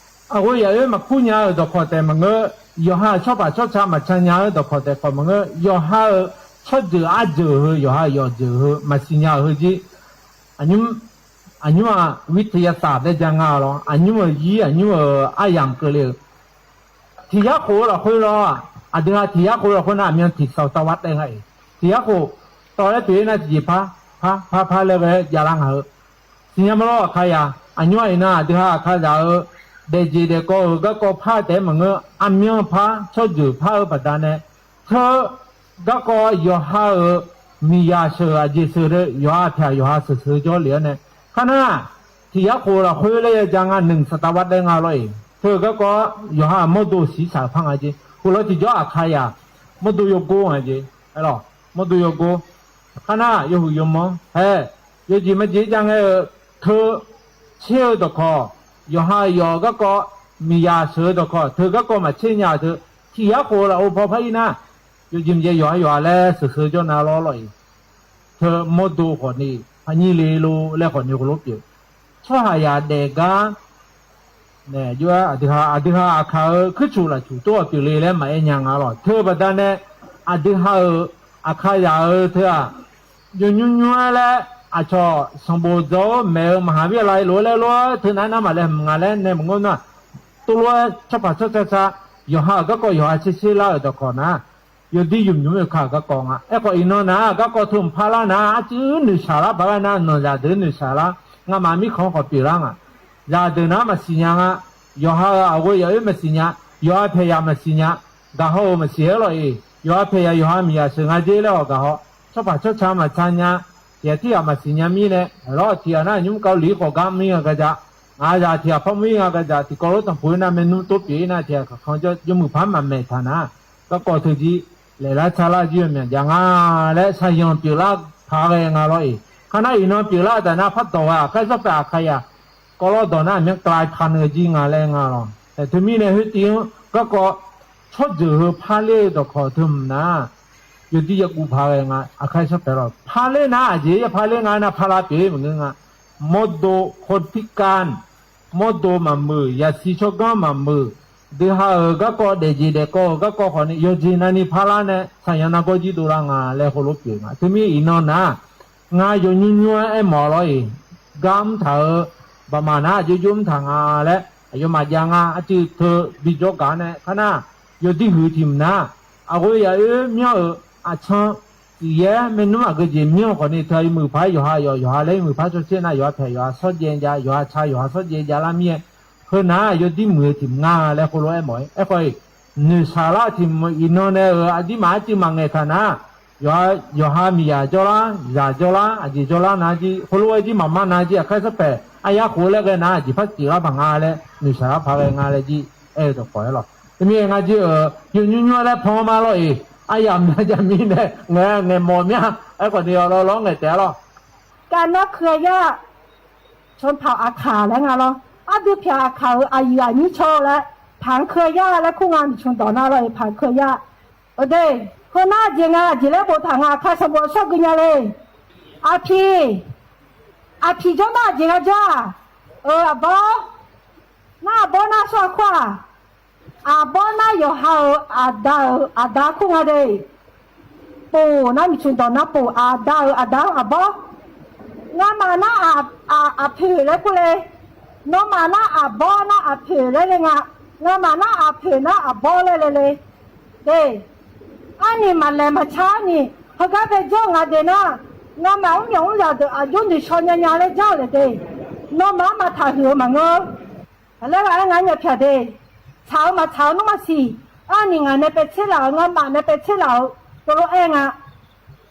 အဝဲယၤအၢမၤခူၣ်ညါအၢ ဒီးခီၣ်တဲာ်မၤဂ့ၤ ယီၤဟးဆီၣ်ဖးဆီၣ်ဆါ မၤဆါညါအၢဒီးခီၣ်တဲာ်ခီၣ်မၤဂ့ၤ ယီၤဟးအၢ ဆီၣ်ဒုးအါစၢၤဧၢ ယီၤဟးယီၤစၢၤဧၢ မၤစံၣ်ညါဧၢက့ အညွံၣ် အညွန့် ဝိทยาศาสตร์ လၢယါငါလီၤ. အညွန့်ယံ အညွန့် အယံၤကၢးလံ. ထံၣ်ယါဃိးလီၤဃိလီၤ. အဒုးဟးထံၣ်ယါဃိးလီၤဃိန့ၣ် အမံၤထံၣ် ศตวรรษ လၢဂၤအံၤ ထံၣ်ယါဃိး တီၤလၢပျ့ၤနၤ တယံာ်ဖး ဖး ဖး ဖးလၢဂၤ ယါလၢငါဧၢ စံၣ်ညီၣ်မီၢ်လီၤ အခါယၤ အညွန့်အံၤနၤ အဒုးဟးအခါယၤဧၢ ဒဲးစ့ဒဲးကီဧၢ ကၣ်ကီဖးတဲမ့ၢ်ဂ့ၤ အမံၤဖး ဆီၣ်ယုၢ်ဖးဧၢ ဘၣ်ဒၣ်နဲ ထၢ ကၣ်ကီယွၤဟးဧၢ မံၤယၤစၢၤ အယ့ၣ်စၢၤဒီး ယွၤအဖျဲၣ်ယွၤဟးစၢၤစၢၤကၠီလံန့ၣ် ခါနၤ ထံၣ်ယါဃိးလီၤဃိလၢယါငါ หนึ่งศตวรรษ လၢငါလီၤအံၤ ထၢကၣ်ကီယွၤဟး မီၣ်ဒိၣ်ဆံးစၢ်ဖးဂၤက့ ဃိးလီၤထံၣ်ကၠီအခါယၤ မီၣ်ဒိၣ်ယိၤကိၣ်ဂၤက့ ဟဲလီၤ မီၣ်ဒိၣ်ယိၤကိၣ် ခါနၤ ယိၤဟုၣ်ယိၤမီ ဟဲ ယိၤကံၣ်မကံၣ်ယါငါဧၢ ထၢ ဆ့ဧၢတခီ ယွၤဟးယွၤကၣ်ကီ မံၤယၤစၢၤတခီ ထၢကၣ်ကီမၤဆ့ညါထၢ ထံၣ်ယါဃိးလီၤအိၣ်ဖီဖးအံၤနၤ ယိၤကံၣ်မကံၣ်ယွၤဟးယွၤလၢစၢၤစၢၤကၠီနၤလီၤလီၤအံၤ ထၢမီၣ်ဒိၣ်ဃိးနံၣ် ဖးညံၣ်လံလိၤလၢဃိးနံၣ်ဃိးလိပျ့ၤ ဆီၣ်ဟးယၤဒဲးဂၤ န့ၣ် ယိၤ အဒုးဟး အဒုးဟးအခါဧၢ ခုၣ်ဆူၣ်လၢ်ဆူၣ် တအိၣ်တုၤလံလၢမၤအဲၣ်ညါငါလီၤ ထၢဘၣ်ဒၣ်နဲ အဒုးဟးဧၢ အခါယၤဧၢ ထၢဧၢ ယိၤညွၢ်ညွၢ်လၢ အဆီၣ် ဆၣ်ဘိၣ်ဇီ မဲာ်ဧၢ မၤဟးဝံအလါလိၤလဲၣ်လိၤ ထၢနၤနမၤလဲၣ် မငါလဲၣ် နဲမငိုၢ်နၤ တိလိဆီၣ်ဖးဆီၣ်ဆါဆါ ယွၤဟးကၣ်ကီ ယွၤဟးဆ့ဆ့လါဧၢတခီနၤ ယိၤဒ်ယုၢ်မုာ်အခါကၣ်ကီငါ အဲၣ်ကီအံၤနီၢ်နၤ ကၣ်ကီထၢမဖါလါနၤ အစုနုာ်စၢ်လါ ပှၤဂၤနၤ နီၢ်ယၤဒုးနုာ်စၢ်လါ ငါမၤမံခီဃီၤပျ့ၤလါနၤ ယၤဒုးနၤမၤစံၣ်ညါနၤ ယွၤဟးအဂ့ၢ်ယၤအၢမၤစံၣ်ညါ ယွၤဖဲးယၤမၤစံၣ်ညါ ကၤဟီၣ်ဧိၤမၤစံၣ်ဟဲလီၤအံၤ ယွၤဖဲးယၤ ယွၤဟးမံၤယၤစၢၤနၤက့လၢအီၤကၤဟီၣ် ဆီၣ်ဖးဆီၣ်ဆါမၤဆါညါ ယထံၣ်အမၤစံၣ်ညါမံၤန့ၣ် လီၤထံၣ်အနၤ ညူမကီလံဃီၤကါမံၤအကစၢ် နၤယၤထံၣ်အဖီမံၤအကစၢ် ထံကီၢ်လိတၢ်ပှ့ၤနၤ မ့ၢ်နုၤတိပျ့ၤနၤ ထံကီၢ်ခီကီ ယမုၢ်ဖးမၤမဲာ်ထၣ်နၤ ကၣ်ကီထၢဒ် လဲၤလၢဆါလၢယုၢ်မ့ၢ် ယၤငါလဲၣ် ဆၣ်ယီၤပျ့ၤလါဖးဂၤငါလီၤအံၤ ခါနၤအံၤနီၢ်ပျ့ၤလါတၢ်နၤ ဖးတီၢ်ဝဲအခါ ဆီၣ်ဖးအခါယၤ ကီၢ်လီၤဒီးနၤ မ့ၢ်ကျါဖးနုာ်ကံငါလဲၣ်ငါလီၤ တမံၤန့ၣ် ဟဲတံၢ် ကၣ်ကီ ဆီၣ်ယုၢ်ဟးဖးလ့တခီထၢမနၤ ယိၤဒ်ယကူၣ်ဖးဂၤငါ အခါဆီၣ်ဖဲလီၤ ဖးလ့နၤ အယ့ၣ်ယဖးလ့နၤ နဖးလါပျ့ၤမ့ၢ်ဂ့ၤငါ မီၣ်ဒိၣ်ခိၣ်ဖံးကၢၣ် မီၣ်ဒိၣ်မၤမုာ် ယၤဆံဆီၣ်ကီမၤမုာ် ဒုးဟးဧၢ ကၣ်ကီဒဲးယ့ၣ်ဒဲးကီဧၢ ကၣ်ကီဃီန့ၣ် ယိၤကံၣ်နၤနံၤဖးလါန့ၣ် ဆၣ်ယီၤနၤကီဒ်သိးလၢနၤလဲၣ် ဃိလိပျ့ၤနၤ တမံၤအံၤနီၢ်နၤ နၤယိၤညူညူအဲၣ်မီၢ်လီၤအံၤ ကါမုၢ်ထၣ်ဧၢ ဘၣ်မၤနၤ ယိၤယိၤမုၢ်ထၣ်နၤလဲၣ် အယိၤမၤယၤနၤ အစုထၢဘံၣ်ကၠီကၤန့ၣ် ခါနၤ ယိၤဒ်ဟုၣ်ထံၣ်မနၤ အဂ့ၢ်ယၤအၢ မၠီၣ်ဧၢ အဆၢ စံၣ်ယဲ မ့ၢ်နုၤမးကယ့ၣ်မၠီၣ်ဃီန့ၣ် ထၢယမုၢ်ဖး ယွၤဟးယွၤ ယွၤဟးလၢယမုၢ်ဖးဆီၣ်ဆ့နၤ ယွၤဖဲးယွၤဆီၣ်ယဲယၤ ယွၤဆါယွၤဆီၣ်ယဲယၤလၢမံၤ ဟၢနၤ ယိၤဒ်မုၢ်ထံၣ်မနၤလဲၣ် ဃိလိအဲၣ်မီၢ် အဲၣ်ဃီအံၤ နုာ်စၢ်လါထံၣ်မုၢ်အံၤနီၢ်နဲၣ်ဧၢ အဒ်မးအစုမၤငဲၤထၣ်နၤ ယွၤ ယွၤဟးမံၤယၤကၠီလါ ယၤကၠီလါ အယ့ၣ်ကၠီလါနၤကံ ဃိလိဝဲဒ်မၤမါနၤကံ အခါဆၢဖဲး အယါဃိးလၢဂဲၤနၤ ယဖးစံၣ်လါဖးငါလဲၣ် နုာ်စၢ်လါဖးဂဲၤငါလဲၣ်ကံ အဲၣ်တခီလီၤ တမံၤနၤကံဧၢ ယိၤညူညူလဲၣ်ဖီမါလီၤအံၤ အယၤမနၤယၤမံၤနဲၣ် ငဲၤ ငဲၤမီၢ်မ့ၢ် အဲၣ်ကီၢ်န့ၣ်အီၤလီၤလီၤ ငဲၤတဲလီၤ ကၣ်နီၢ်ခၢယၢ် ဆီဖးအခါလဲၣ်ငါလီၤ အဒုးဖဲးအခါဧၢ အယုၢ်အနံၣ်ဆီလၢ ဖးခၢယၢ်လၢခူၣ်ငါမုၢ်ဆူၣ်ဒီးနၤလီၤအံၤ ဖးခၢယၢ် အဒ့ၣ် ဟၢနၢ်အယ့ၣ်ငါ အယ့ၣ်လၢဘိးထၣ်ငါ အခါဆၢဘိးဆီၣ်ဂုာ်ညါလံ အဖံ အဖံကၠီနၢ်အယ့ၣ်ငါကၠီ အၢ အဘီ နၢ်အဘီနၢ်ဆီခွါ အဘီနၢ်ယွၤဟးဧၢ အဒါဧၢ အဒါခူၣ်ငါဒ့ၣ် ပိာ်နၢ်မုၢ်ဆူၣ်ဒီးနၢ်ပိာ် အဒါဧၢ အဒါအဘီ ငါမၤနၢ်အ အ အဖုးလၢခူၣ်လ့ နီၢ်မၤနၢ်အဘီနၢ်အဖုးလၢလ့ငါ ငါမၤနၢ်အဖုးနၢ်အဘီလၢလ့လ့ ဒ့ၣ် အါနံၣ်မၤလဲၤမၤဆါနံၣ် ဟဲကါဖဲကၠီငါဒ့ၣ်နၤ ငါမၤအူမၠိၣ်အူယၤဒီး အယိၣ်နုာ်ဆီညါညါလၢကၠီလၢဒ့ၣ် နီၢ်မၤမၤထၣ်ဟုၣ်ဧၢမၤငၢ လၢဂၤအဲၣ်ငါညါဖၠၣ်ဒ့ၣ် ဆၣ်ဧၢမၤဆၣ်ဧၢ နူမၤဆံၣ် အါနံၣ်ငါနဲပယ်ဆ့လးဧၢ ငါမၤနဲပယ်ဆ့လးဧၢ တလိၣ်အဲၣ်ငါ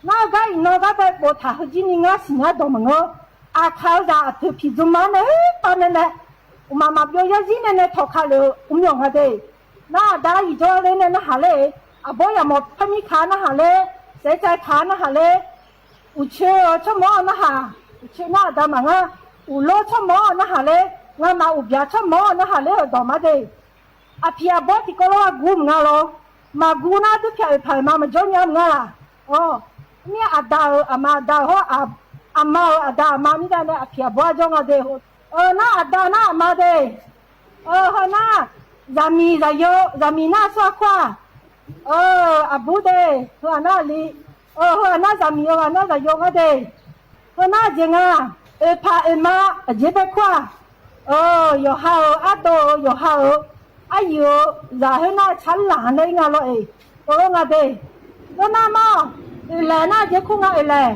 နၢ်ဂၤအံၤနီၢ်ဂၤဖဲဘိးထၣ်ဟဲကံနံၤ ငါဆံၣ်ငါဒီးမၤငၢ အခါဧၢ ယၤအဖုးဖံးဒိၣ်မးနဲ ပၢ်နဲနဲ အိၣ်မၤမၤဘျီယဲယံၤနဲနဲ ထီၣ်ခါလၢ အိၣ်မၠိၣ်ငါဒ့ၣ် နၢ်အဒါယံၤကၠီလ့နဲ နဟးလ့ အဘီယၤမီၢ်ဖးမံခါနဟးလ့ စဲးစဲးခါနဟးလ့ အိၣ်ဆၢဆီၣ်မီၢ်နဟး အိၣ်ဆၢနၢ်အဒါမၤငါ အိၣ်လီဆီၣ်မီၢ်နဟးလ့ ငါမၤအိၣ်ဘျးဆီၣ်မီၢ်နဟးလ့ ဒီးမၤဒ့ၣ် အဖံးအဘီတံၤကီလီၤအဂူမးငါလီၤ မၤဂူနၢ်ဒုးဖၠၣ်အုးဖးမၤမၤကၠီညါမးငါလၢ အီ မ့ၢ်အဒါဧၢ အမါအဒါဧၢ ဟီ အမါဧၢ အဒါအမါမ့ၢ်ဒၣ်နဲ အဖံးအဘီအကၠီငါဒ့ၣ် အၢ နၢ်အဒါနၢ်အမါဒ့ၣ် အၢ ဟၢနၢ် ယၤမံၤယၤယိၤ ယၤမံၤနၢ်ဆီခွါ အၢ အဘူးဒ့ၣ် ဟၢအနၢ်လံ အၢ ဟၢအနၢ်ယၤမံၤ အၢ အနၢ်ယၤယိၤငါဒ့ၣ် ဟၢနၢ်ယ့ၣ်ငါ အိၣ်ဖးအိၣ်မၤ အစ့ဘဲခွါ ဢိူဝ်ႈ ယိၤဟၢဝ် အတိၢ် ယိၤဟၢဝ် အယုၢ် ယၤဟဲနၢ်ဆၢလၢ်လၢယငါလီၤအံၤ တိၢ်လီၤငါဒၣ် တိၢ်နၢ်မီၢ် အၢၣ်လဲၣ်နၢ် စ့ၢ်ကီးငါအၢၣ်လဲၣ်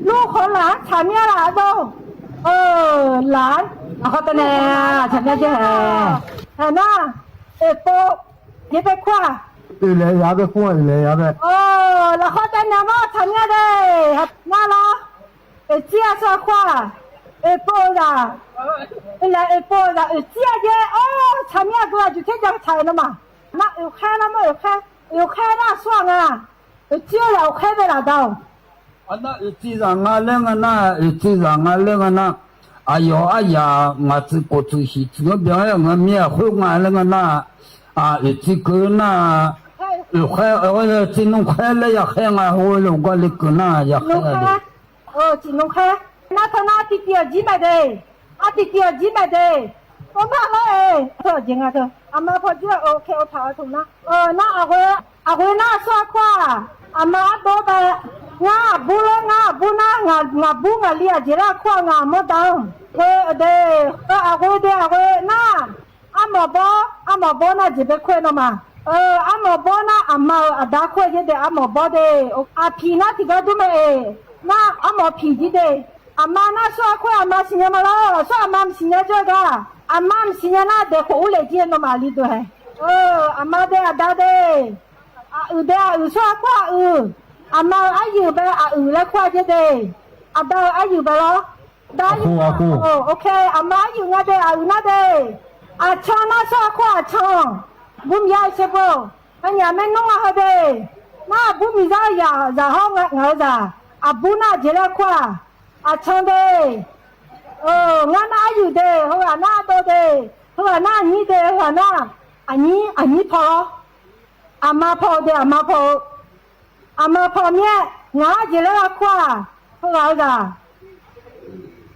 လူၢ်ဃီလၢ် ဆၣ်မၠၣ်လၢ်အဒိ ၵေၢ် လၢ် အဃိတၢ်န့ၣ် ဆၣ်မၠၣ်ကဲ ဟဲနၢ် အၢၣ်ပိ စ့ဘဲခွါ အၢၣ်လဲၣ်ယၤဘဲခွါ အၢၣ်လဲၣ်ယၤဘဲ အိၣ် လၢဃီတၢ်န့ၣ်မီၢ် ဆၣ်မၠၣ်ဒၣ် နၢ်လီၤ အၢၣ်စ့အသွၣ်ခွါ အၢၣ်ပိယၤ အၢၣ်လဲၣ် အၢၣ်ပိယၤ အၢၣ်စ့ယဲ အိၣ် ဆၣ်မၠၣ်ဒၣ် ယုၢ်ထဲယၤဆၣ်နီၤမး နၢ်အၢၣ်ဃဲလီၤမီၢ် အၢၣ်ဃဲ အၢၣ်ဃဲနၢ်သွၣ်ငါ အၢၣ်စ့ယၤ အၢၣ်ဃဲဘဲလၢ်ဒၣ် အနၢ် အၢၣ်စ့ယၤငါလၢငါနၢ် အၢၣ်စ့ယၤငါလၢငါနၢ် အယီၤအယၤ ငါသုးကိးသုးဟံၣ်သုးဘျီ ငါမ့ၢ်အဃိငါလၢငါနၢ် အၢၣ်စ့ကၢၢ်နၢ် အၢၣ်ဃဲ အၢၣ်စ့နုၢ်ဃဲလၢယၤဃဲ ငါဃိလၢဂီၢ်လၢကၢၢ်နၢ်ယၤဃဲ နုၢ်ဃဲ အၢၣ်စ့နုၢ်ဃဲ နၢ်ထီၣ်နၢ် တံၢ်တံၢ်အီၤကံမဲာ်ဒၣ် အတံၢ်တံၢ်အီၤကံမဲာ်ဒၣ် အိၣ်မးလီၤအ့ၣ် ထီၣ်က့ၤငါထီၣ် အမါဖီကၠိ အိၣ်ခ့ အိၣ်ဖးအီၤထီၣ်နၢ် အၢၣ် နၢ်အဃိ အဃိနၢ်သွၣ်ခွါ အမါအဒိဘဲ ငါအဘူးလၢ ငါအဘူးနၢ် ငါ ငါဘူးငါလံအစ့လၢခွါ ငါအမီၢ်တၢ် အဃိဒၣ် အဃိဒၣ် အဃိနၢ် အမီၢ်ဘီ အမီၢ်ဘီနၢ် စ့ဘဲခွါနီၤမး အၢၣ် အမီၢ်ဘီနၢ် အမါအဒါခွါယဲဒၣ် အမီၢ်ဘီဒၣ် အဖံးနၢ် ထံၣ်ကီဒူၣ်မ့ၢ်အ့ၣ် နၢ် အမီၢ်ဖံးကံဒၣ် အမါနၢ်သွၣ်ခွါ အမါစံၣ်ညီၣ်မးလီၤ သွၣ်အမါမ့ၢ်စံၣ်ညီၣ်ကၢၢ်ဂၤ အမါမ့ၢ်စံၣ်ညီၣ်နၢ် ဒဲးခိၣ်အူလ့ၣ်ကံနီၤမး လံဒိၣ်ဟဲ အၢၣ် အမါဒၣ် အဒါဒၣ် အအုၣ်ဒၣ် အအုၣ် သွၣ်ခွါအအုၣ် အမါအယုၢ်ဘဲ အအုၣ်လၢခွါယဲဒၣ် အဒါအယုၢ်ဘဲလီၤ ဒါယုၢ် အဃိ အဃိ အိၣ် အိၣ်ခ့ အမါအယုၢ်ငါဒၣ် အအုၣ်နၢ်ဒၣ် အဆီနၢ် သွၣ်ခွါအဆီ ဘူးမံၤယါအဆၢဖိ အညၣ်မ့ၢ်နီၢ်ဟဲဒၣ် နၢ်ဘူးမံၤယါယၤ ယၤဟီ ငါ ငါယၤ အဘူးနၢ်စ့လၢခွါ အဆီဒၣ် အၢၣ် ငါနၢ်အယုၢ်ဒၣ် ဟိုဂၤနၢ်အဒိဒၣ် ဟိုဂၤနၢ်အညံဒၣ် ဟိုဂၤနၢ် အညံ အညံဖီလီၤ အမါဖီဒၣ် အမါဖီ အမါဖီမ့ၢ် ငါစ့လၢခွါ ဟိုဂၤဟိုဂၤ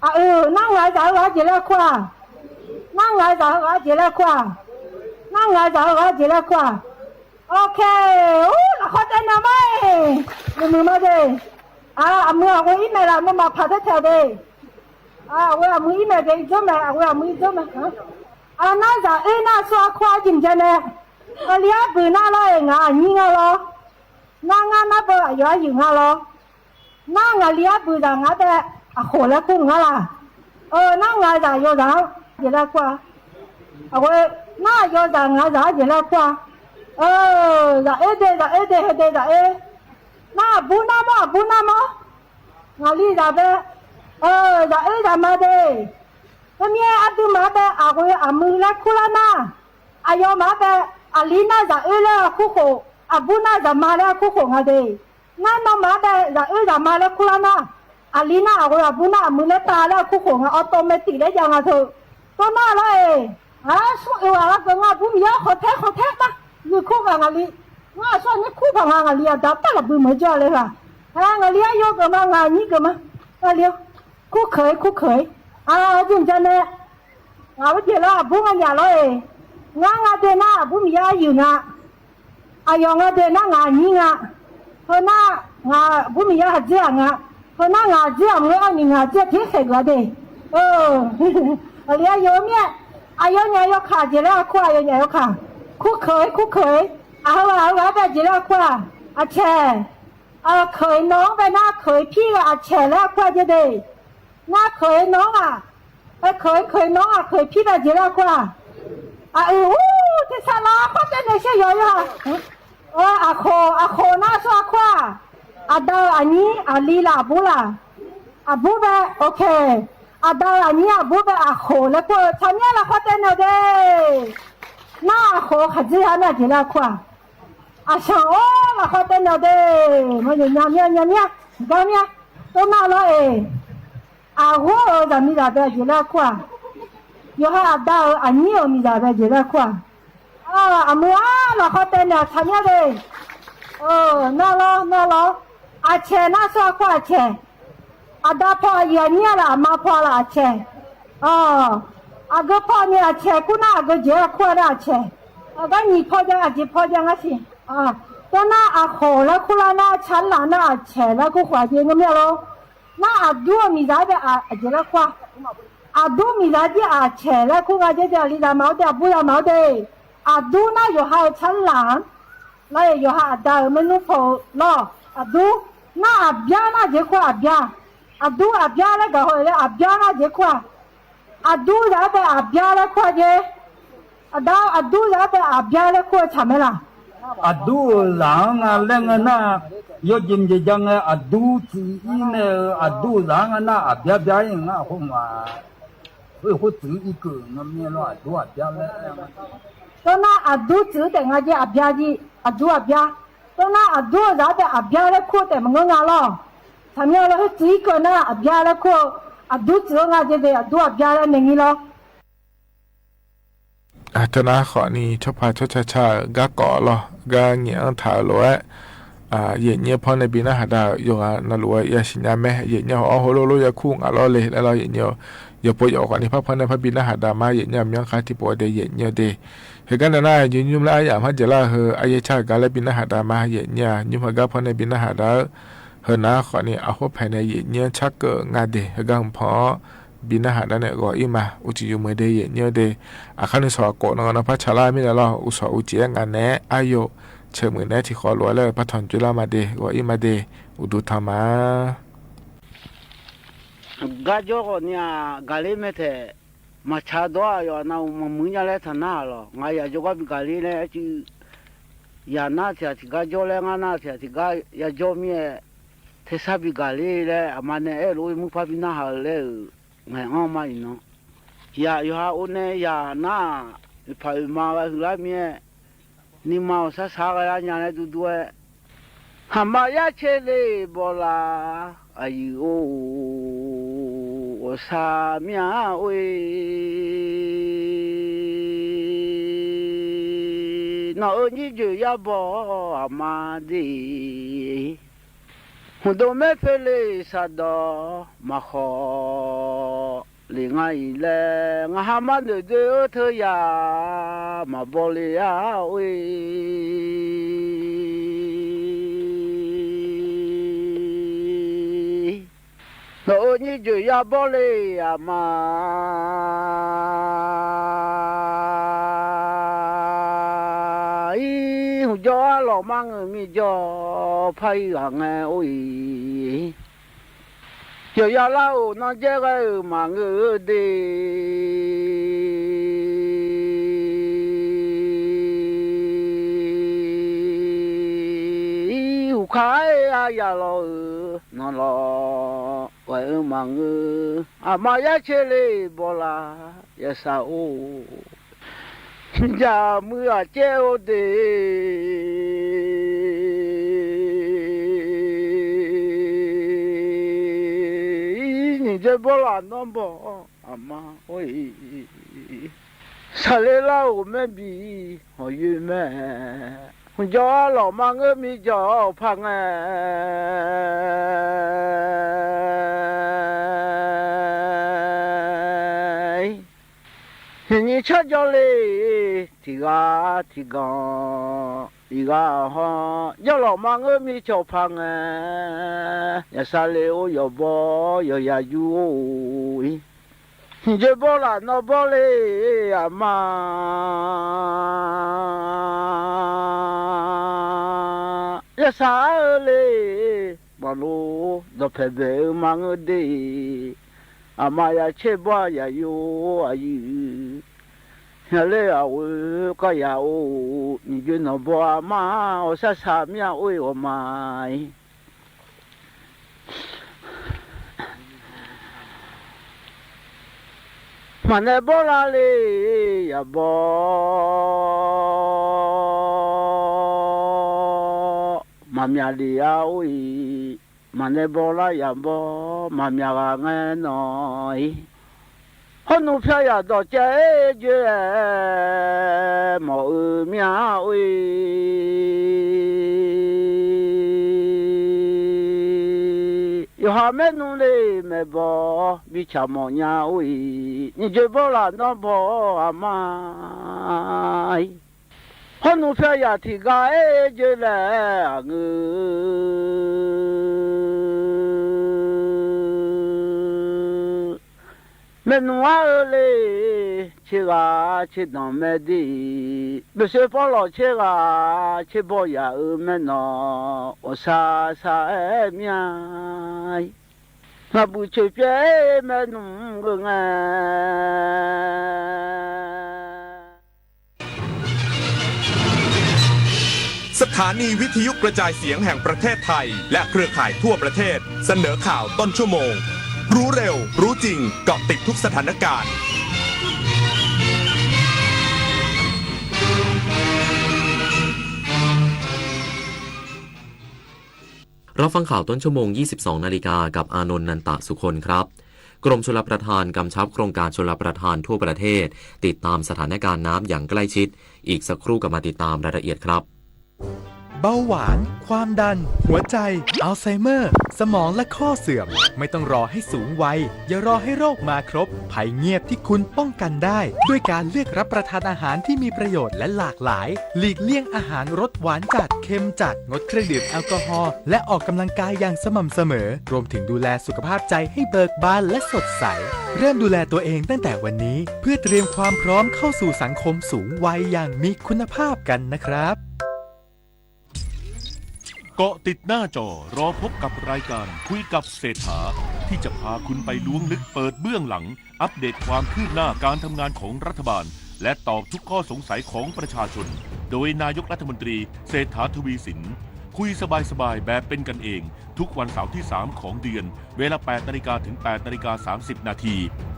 အအုၣ် နၢ်ငါစ့ဟိုဂၤစ့လၢခွါ နၢ်ငါစ့ဟိုဂၤစ့လၢခွါ နၢ်ငါစ့ဟိုဂၤစ့လၢခွါ အိၣ်ခ့ အိၣ် လၢဃီတဲနၢ်မး မုာ်မုာ်မးဒၣ် အ အမုာ်အဃိအံၤမ့ၢ်လၢ မုာ်မးဖးထဲထဲဒၣ် အ အဝဲအမုာ်အံၤမ့ၢ်ဒၣ် အံၤဒိၣ်မး အဝဲအမုာ်အံၤဒိၣ်မး အ နၢ်စ့အၢ နၢ်သွၣ်ခွါ ယံာ်ကဲန့ၣ် အလံအဘုၣ်နၢ်လီၤအံၤ ငါအညံငါလီၤ နၢ်ငါနၢ်ဘၣ်အယိာ်အယုၢ်ငါလီၤ နၢ်ငါလံအဘုၣ်စ့ ငါဒၣ်အဃိးလၢကူငါလၢ် အၢ နၢ်ငါစ့ယိာ်စ့ ယဲလၢခွါ အဝဲ နၢ်ယိာ်စ့ ငါစ့ယဲလၢခွါ အၢ စ့အၢဒၣ် စ့အၢဒၣ် ဟဲဒၣ်စ့အၢ နၢ်အဘူးနၢ်မီၢ် အဘူးနၢ်မီၢ် ငါလံစ့ဘဲ အၢ စ့အၢစ့မါဒၣ် မ့မ့ၢ်အဒုးမၤဘၣ် အဝဲအမုာ်လၢခူလၢနၢ် အယိာ်မၤဘၣ် အလံနၢ်စ့အၢလၢအခိၣ်ဃိး အဘူးနၢ်စ့မါလၢအခိၣ်ဃိး ငါဒၣ် နၢ်နီၢ်မၤဘၣ် စ့အၢစ့မါလၢခူလၢနၢ် အလံနၢ်အဝဲအဘူးနၢ်အမုာ်လၢတၢ်လၢအခိၣ်ဃိး ငါ automatic လၢယၤ ငါထိး တိၢ်နၢ်လီၤအံၤ အါ ဆိၣ်အၢဝဲလၢကငါ ဘူးမံၤယါ ဃိးထဲဃိးထဲမး ယုၢ်ခူၣ်ဘၣ်ငါလံ ငါအသွၣ်န့ၣ်ခူၣ်ဘၣ်ငါ ငါလံအဒါတၢ်လီၤဘုးမုာ်ကၠီလၢဂၤ ဟဲ ငါလံအယိာ်ကမး ငါအညံကမး ငါလံ ခူၣ်ခ့ ခူၣ်ခ့ အါ ယံာ်ကဲန့ၣ် ငါဝဲစ့လၢအဘူးငါညၣ်လီၤအံၤ နၢ်ငါဒၣ်နၢ်အဘူးမံၤယါအယုၢ်ငါ အယိာ်ငါဒၣ်နၢ်ငါအညံငါ ဟိုနၢ် ငါဘူးမံၤယါဟးစ့အငါ ဟိုနၢ်ငါစ့အမုၢ်အနံၤ ငါစ့ထဲဃဲးဂၤဒၣ် အၢ အလံအယိာ်မ့ၢ် အယိာ်ညၣ်ယိာ်ခါစ့လၢအခွါ အယိာ်ညၣ်ယိာ်ခါ ခူၣ်ခ့ ခူၣ်ခ့ အဟးဝဲ အဟးဝဲဘၣ်စ့လၢအခွါ အဆဲး အခဲနီၣ်ဘၣ် နၢ်ခဲဖံးဂၤအဆဲးလၢအခွါကဲဒၣ် နၢ်ခဲနီၣ်ဧါ အခဲခဲနီၣ်ဧါ ခဲဖံးဘၣ်စ့လၢအခွါ အအုၣ် အူ တဆၣ်လီၤ ဃီတဲန့ၣ် ဆဲးယီၤယီၤ အၢ အဃိး အဃိးနၢ်သွၣ်ခွါ အဒါအညံ အလံလၢအဘူးလၢ် အဘူးဘၣ် အိၣ်ခ့ အဒါအညံအဘူးဘၣ် အဃိးလၢကွၢ် ဆၣ်မၠၣ်လီၤ ဃီတဲန့ၣ်ဒၣ် နၢ်အဃိးခးစ့ဟါနၢ်စ့လၢအခွါ အဆၣ်အိၣ်လီၤ ဃီတဲန့ၣ်ဒၣ် မ့ၢ်ညါမ့ၢ် ညါမ့ၢ် ဂၤမ့ၢ် တိၢ်နၢ်လီၤအံၤ အဃိးဧၢ စ့မံၤစ့ဘဲစ့လၢအခွါ ယိၤဟၣ်အဒါဧၢ အညံဧၢ မံၤစ့ဘဲစ့လၢအခွါ အၢ အမုာ်အါလီၤ ဃီတဲန့ၣ် ဆၣ်မၠၣ်ဒၣ် အၢ နၢ်လီၤ နၢ်လီၤ အဆဲးနၢ်သွၣ်ခွါအဆဲး အဒါဖီအယံၤအညံလၢအမါဖီလၢအဆဲး အၢ အဂ့ၤဖီန့ၣ်အဆဲး ကူၣ်နၢ်အဂ့ၤစ့အခွါဒၣ်အဆဲး အဂ့ၢ်နံၤဖီယါ အစ့ဖီယါ ငါစံး အၢ တိၢ်နၢ်အဃိးလၢခူလၢနၢ် ဆၣ်လၢနၢ်အဆဲးလၢခူဃိးကဲ ငါမ့ၢ်လီၤ နာ်အဒူအမီၤသးဘၣ်အ အကဲလဲၣ်ခွါ အဒူမီၤသးဒ်အဆဲးလဲၣ်ခိၣ်ဂၤကဲဒ်အလံသးမၤအိၣ်ဒ့ အဘူသးမၤအိၣ်ဒ့ အဒူနာ်ယိၤဟၣ်အဆၢလၢ် လၢယိၤဟၣ်အဒါဧိၤ မ့ၢ်နူၢ်ဖိလီၤ အဒူ နာ်အဘျါနာ်ကဲခွါအဘျါ အဒူအဘျါလၢကဟီၣ်လၢအဘျါနာ်ကဲခွါ အဒူသးဘၣ်အဘျါလၢခွါကဲ အဒူ အဒူသးဘၣ်အဘျါလၢခိၣ်ဆၢ်မဲာ်လၢ် အဒူသးနာ်လဲၣ် ငါနာ် ယိၤက့ၤမ့ၢ်က့ၤကါငါ အဒူစုအံၤန့ၣ် အဒူသးနာ်အဘျါဘျါအံၤ ငါအဃိမး အဃိစုအံၤကၢၢ် ငါမ့ၢ်လီၤ အဒူအဘျါလဲၣ် ဒီးနာ်အဒူစုတဲာ်ငါကဲအဘျါကံ အဒူအဘျါ ဒီးနာ်အဒူသးဘၣ်အဘျါလၢခိၣ်တဲာ်မနုၤငါလီၤ ဆၢ်မဲာ်လီၤ ဟဲစုအံၤကၢၢ်နာ်အဘျါလၢခိၣ် အဒူစုနာ်ကဲဒ့ အဒူအဘျါလၢန့ၣ်ဂ့ၤလီၤ အတနၤဃီန့ၣ် ဆီဖါဆီဆါဆါ ဂၤကိးလီၤ ဂၤညံၣ်အၢထးလိာ်ဝဲ ယဲၢ်ညိးဖီန့ၣ် ဘံနၢ်ဟးဒါ ယိၤဂၤနလူၤဝဲ ယဲၢ်ဆံညါမ့ၢ် ယဲၢ်ညိးအီၣ်ဟိလိလိ ယဲၢ်ခူၣ်ငါလီၤလံ လဲၤလီၤ ယဲၢ်ညိး ယဲၢ်ပိယဲၢ်ဃီန့ၣ် ဖးဖီန့ၣ် ဖးဘံနၢ်ဟးဒါမး ယဲၢ်ညိးမံခါထံပိာ်ဒ့ ယဲၢ်ညိးဒ့ ဟဲကါနၤနၤ ယုညုလၢအယၤမး ယဲၢ်လၢဟဲ အယဲၢ်ဆၣ်ဂၤလၢဘံနၢ်ဟးဒါမး ယဲၢ်ညိး ညုဖဲဂၤဖီန့ၣ် ဘံနၢ်ဟးဒါ ဟဲနၤဃီန့ၣ် အဟိဖဲန့ၣ် ယဲၢ်ညိးဆၣ်ကၢၣ်ငါဒ့ ဟဲဂၤဟူဖီ ဘံနၢ်ဟးဒါန့ၣ် ဂီၤအံၤမး အိၣ်တယုၢ်မုၢ်ဒ့ ယဲၢ်ညိးဒ့ အခါန့ၣ် စီၤကိးနီၢ်နီၢ်ဖးဆါလၢမ့ၢ်ဒၣ်လီၤ အိၣ်စီၤအိၣ်ကဲးငါနဲ အယိာ် ဆၢမုၢ်နဲထံၣ်ဃီလိာ်ဝဲလၢ ပှၤထီၣ်ကၠိလၢမးဒ့ ဂီၤအံၤမးဒ့ အိၣ်ဒူထီၣ်မး ဂၤကၠီဂီၤန့ၣ် ဂၤလ့မဲာ်ထဲ မၤဆါဒီးယွၤနၤ မၤမုာ်ညါလၢထးနါလီၤ ငါယၤကၠီကီၢ်ဘံဂၤလ့လၢ ယၤနၢ်ထံၣ်ထံၣ်ဂၤကၠီလၢ ငါနၢ်ထံၣ်ထံၣ်ဂၤ ယၤကၠီမ့ၢ် ထဲဆါဘံဂၤလ့လၢ အမါနဲအဲၣ်လိာ်မုၢ်ဖးဘံနၢ်ဟးလၢ ငဲၤအီၣ်မးအံၤနီၤ ယၤယိၤဟၣ်အိၣ်နဲ ယၤနၢ် ဖးအုးမါဝဲဟုလၢမ့ၢ် နံၤမၤအီၤဆါဆါဂၤလၢညါလၢဒူဒူဝဲ ဟးမၤယၢ်ဆ့လ့ၣ်ဘီလၢ အယုၢ်အိၣ် အီၣ်ဆၣ်မၠၣ်အိၣ် နီၢ်ဧၢ ညိၣ်ယုၢ်ယၢ်ဘီအမါဒ့ ဟူဒိၣ်မ့ၢ်ဖဲလ့ၣ်စးဒီး မၤဃီၤလ့ၣ်ငါအံၤလဲၣ် ငါဟးမၤဒၢးဒၢးအၢထၢယၤ မၤဘီလ့ၣ်ယၤအိၣ် နီၢ်ဧၢ ညိၣ်ယုၢ်ယၢ်ဘီလ့ၣ်အမါအံၤ ဟူကၠီအလီၤမၢ်ငၢၢ်မံကၠီ ဖးအံၤဂၤငဲၤအိၣ်အံၤ ယီၤယၤလၢအိၣ်နီၢ်ကဲဂၤအုးမၤငၢၢ်ဒ့ ဟူခါအါယၤလီၤဧၢ နီၢ်လီၤ ဝဲအုးမၤငၢၢ် အမါယၢ်ဆ့လ့ၣ်ဘီလၢ ယသးအိၣ် ယၤမုၢ်အကဲအိၣ်ဒ့ နံၤဒ့ဘီလၢနီၢ်ဘီ အမါအိၣ်အံၤ ဆၣ်လ့လၢအိၣ်မဲာ်ဘံ ဟီၣ်ယုၢ်မဲာ် ဟူကၠီအလီၤမၢ်ငၢၢ်မံကၠီဖးငဲၤ ဟံၣ်နံၤဆၢကၠီလ့ၣ် ထံဂၤထံဂီၤ အံၤဂၤဟီ ယီၤလီၤမၢ်ငၢၢ်မံကၠီဖးငဲၤ ယသးလ့အိၣ်ယီၤဘီ ယီၤယၤယူၢ်အိၣ်အံၤ နံၤဒ့ဘီလၢနီၢ်ဘီလ့ၣ် အမါ ယသးအၢလ့ၣ် မၤလိ ဒီးဖဲဘဲအုးမၤငၢၢ်ဒ့ အမါယၤဆ့ၣ်ဘီယၤယိၤအယုၢ် ယၤလၢအဝဲကီၢ်ယၤအိၣ် နံၤဒ့နီၢ်ဘီအမါ အီၣ်ဆၣ်ဆၣ်မၠၣ်အိၣ်အီၤမးအံၤ မၤနဲဘီလၢလ့ၣ်ယၤဘီ မၤမၠးလံယၤအိၣ်အံၤ မၤနဲဘီလၢယၤဘီ မၤမၠးဂၤငဲၤနီၢ်အံၤ ဟီၣ်နူာ်ဖၠါယၤဒီးကဲအ့ၣ်က့ၤ မီၢ်အုးမၠၣ်အိၣ်အံၤ ယိၤဟၣ်မဲာ်နူာ်လ့ၣ်မဲာ်ဘီ ဘံဆၣ်မီၢ်ညၣ်အိၣ်အံၤ နံၤဒ့ဘီလၢနီၢ်ဘီအမါအံၤ ဟီၣ်နူာ်ဖၠါယၤထံဂၤအ့ၣ်က့ၤလဲၣ်အငုၢ် แม่หนูเอ๋ยเลย เชกาเชดองแม่ดี เป๋นเซปอหล่อเชกา เชบอยาเอ๋ยแม่หนอ โอซาซาเอ๋ยเมีย มาบูช่วยเปียแม่หนุ่มเอ๋ย สถานีวิทยุกระจายเสียงแห่งประเทศไทย และเครือข่ายทั่วประเทศ เสนอข่าวต้นชั่วโมง รู้เร็ว รู้จริง เกาะติดทุกสถานการณ์ รับฟังข่าวต้นชั่วโมง ยี่สิบสองนาฬิกา กับอานนท์ นันตะสุคนครับ กรมชลประทานกำชับโครงการชลประทานทั่วประเทศ ติดตามสถานการณ์น้ำอย่างใกล้ชิด อีกสักครู่กลับมาติดตามรายละเอียดครับ เบาหวาน ความดัน หัวใจ อัลไซเมอร์ สมองและข้อเสื่อม ไม่ต้องรอให้สูงวัย อย่ารอให้โรคมาครบ ภัยเงียบที่คุณป้องกันได้ ด้วยการเลือกรับประทานอาหารที่มีประโยชน์และหลากหลาย หลีกเลี่ยงอาหารรสหวานจัด เค็มจัด งดเครื่องดื่มแอลกอฮอล์ และออกกำลังกายอย่างสม่ำเสมอ รวมถึงดูแลสุขภาพใจให้เบิกบานและสดใส เริ่มดูแลตัวเองตั้งแต่วันนี้ เพื่อเตรียมความพร้อมเข้าสู่สังคมสูงวัยอย่างมีคุณภาพกันนะครับ เกาะติดหน้าจอ รอพบกับรายการคุยกับเศรษฐา ที่จะพาคุณไปล้วงลึกเปิดเบื้องหลัง อัปเดตความคืบหน้าการทำงานของรัฐบาล และตอบทุกข้อสงสัยของประชาชน โดยนายกรัฐมนตรีเศรษฐา ทวีสิน คุยสบายๆ แบบเป็นกันเอง ทุกวันเสาร์ที่สามของเดือน เวลาแปดนาฬิกาถึงแปดนาฬิกาสามสิบนาที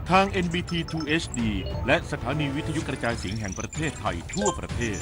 ทาง เอ็น บี ที ทู เอช ดี และสถานีวิทยุกระจายเสียงแห่งประเทศไทยทั่วประเทศ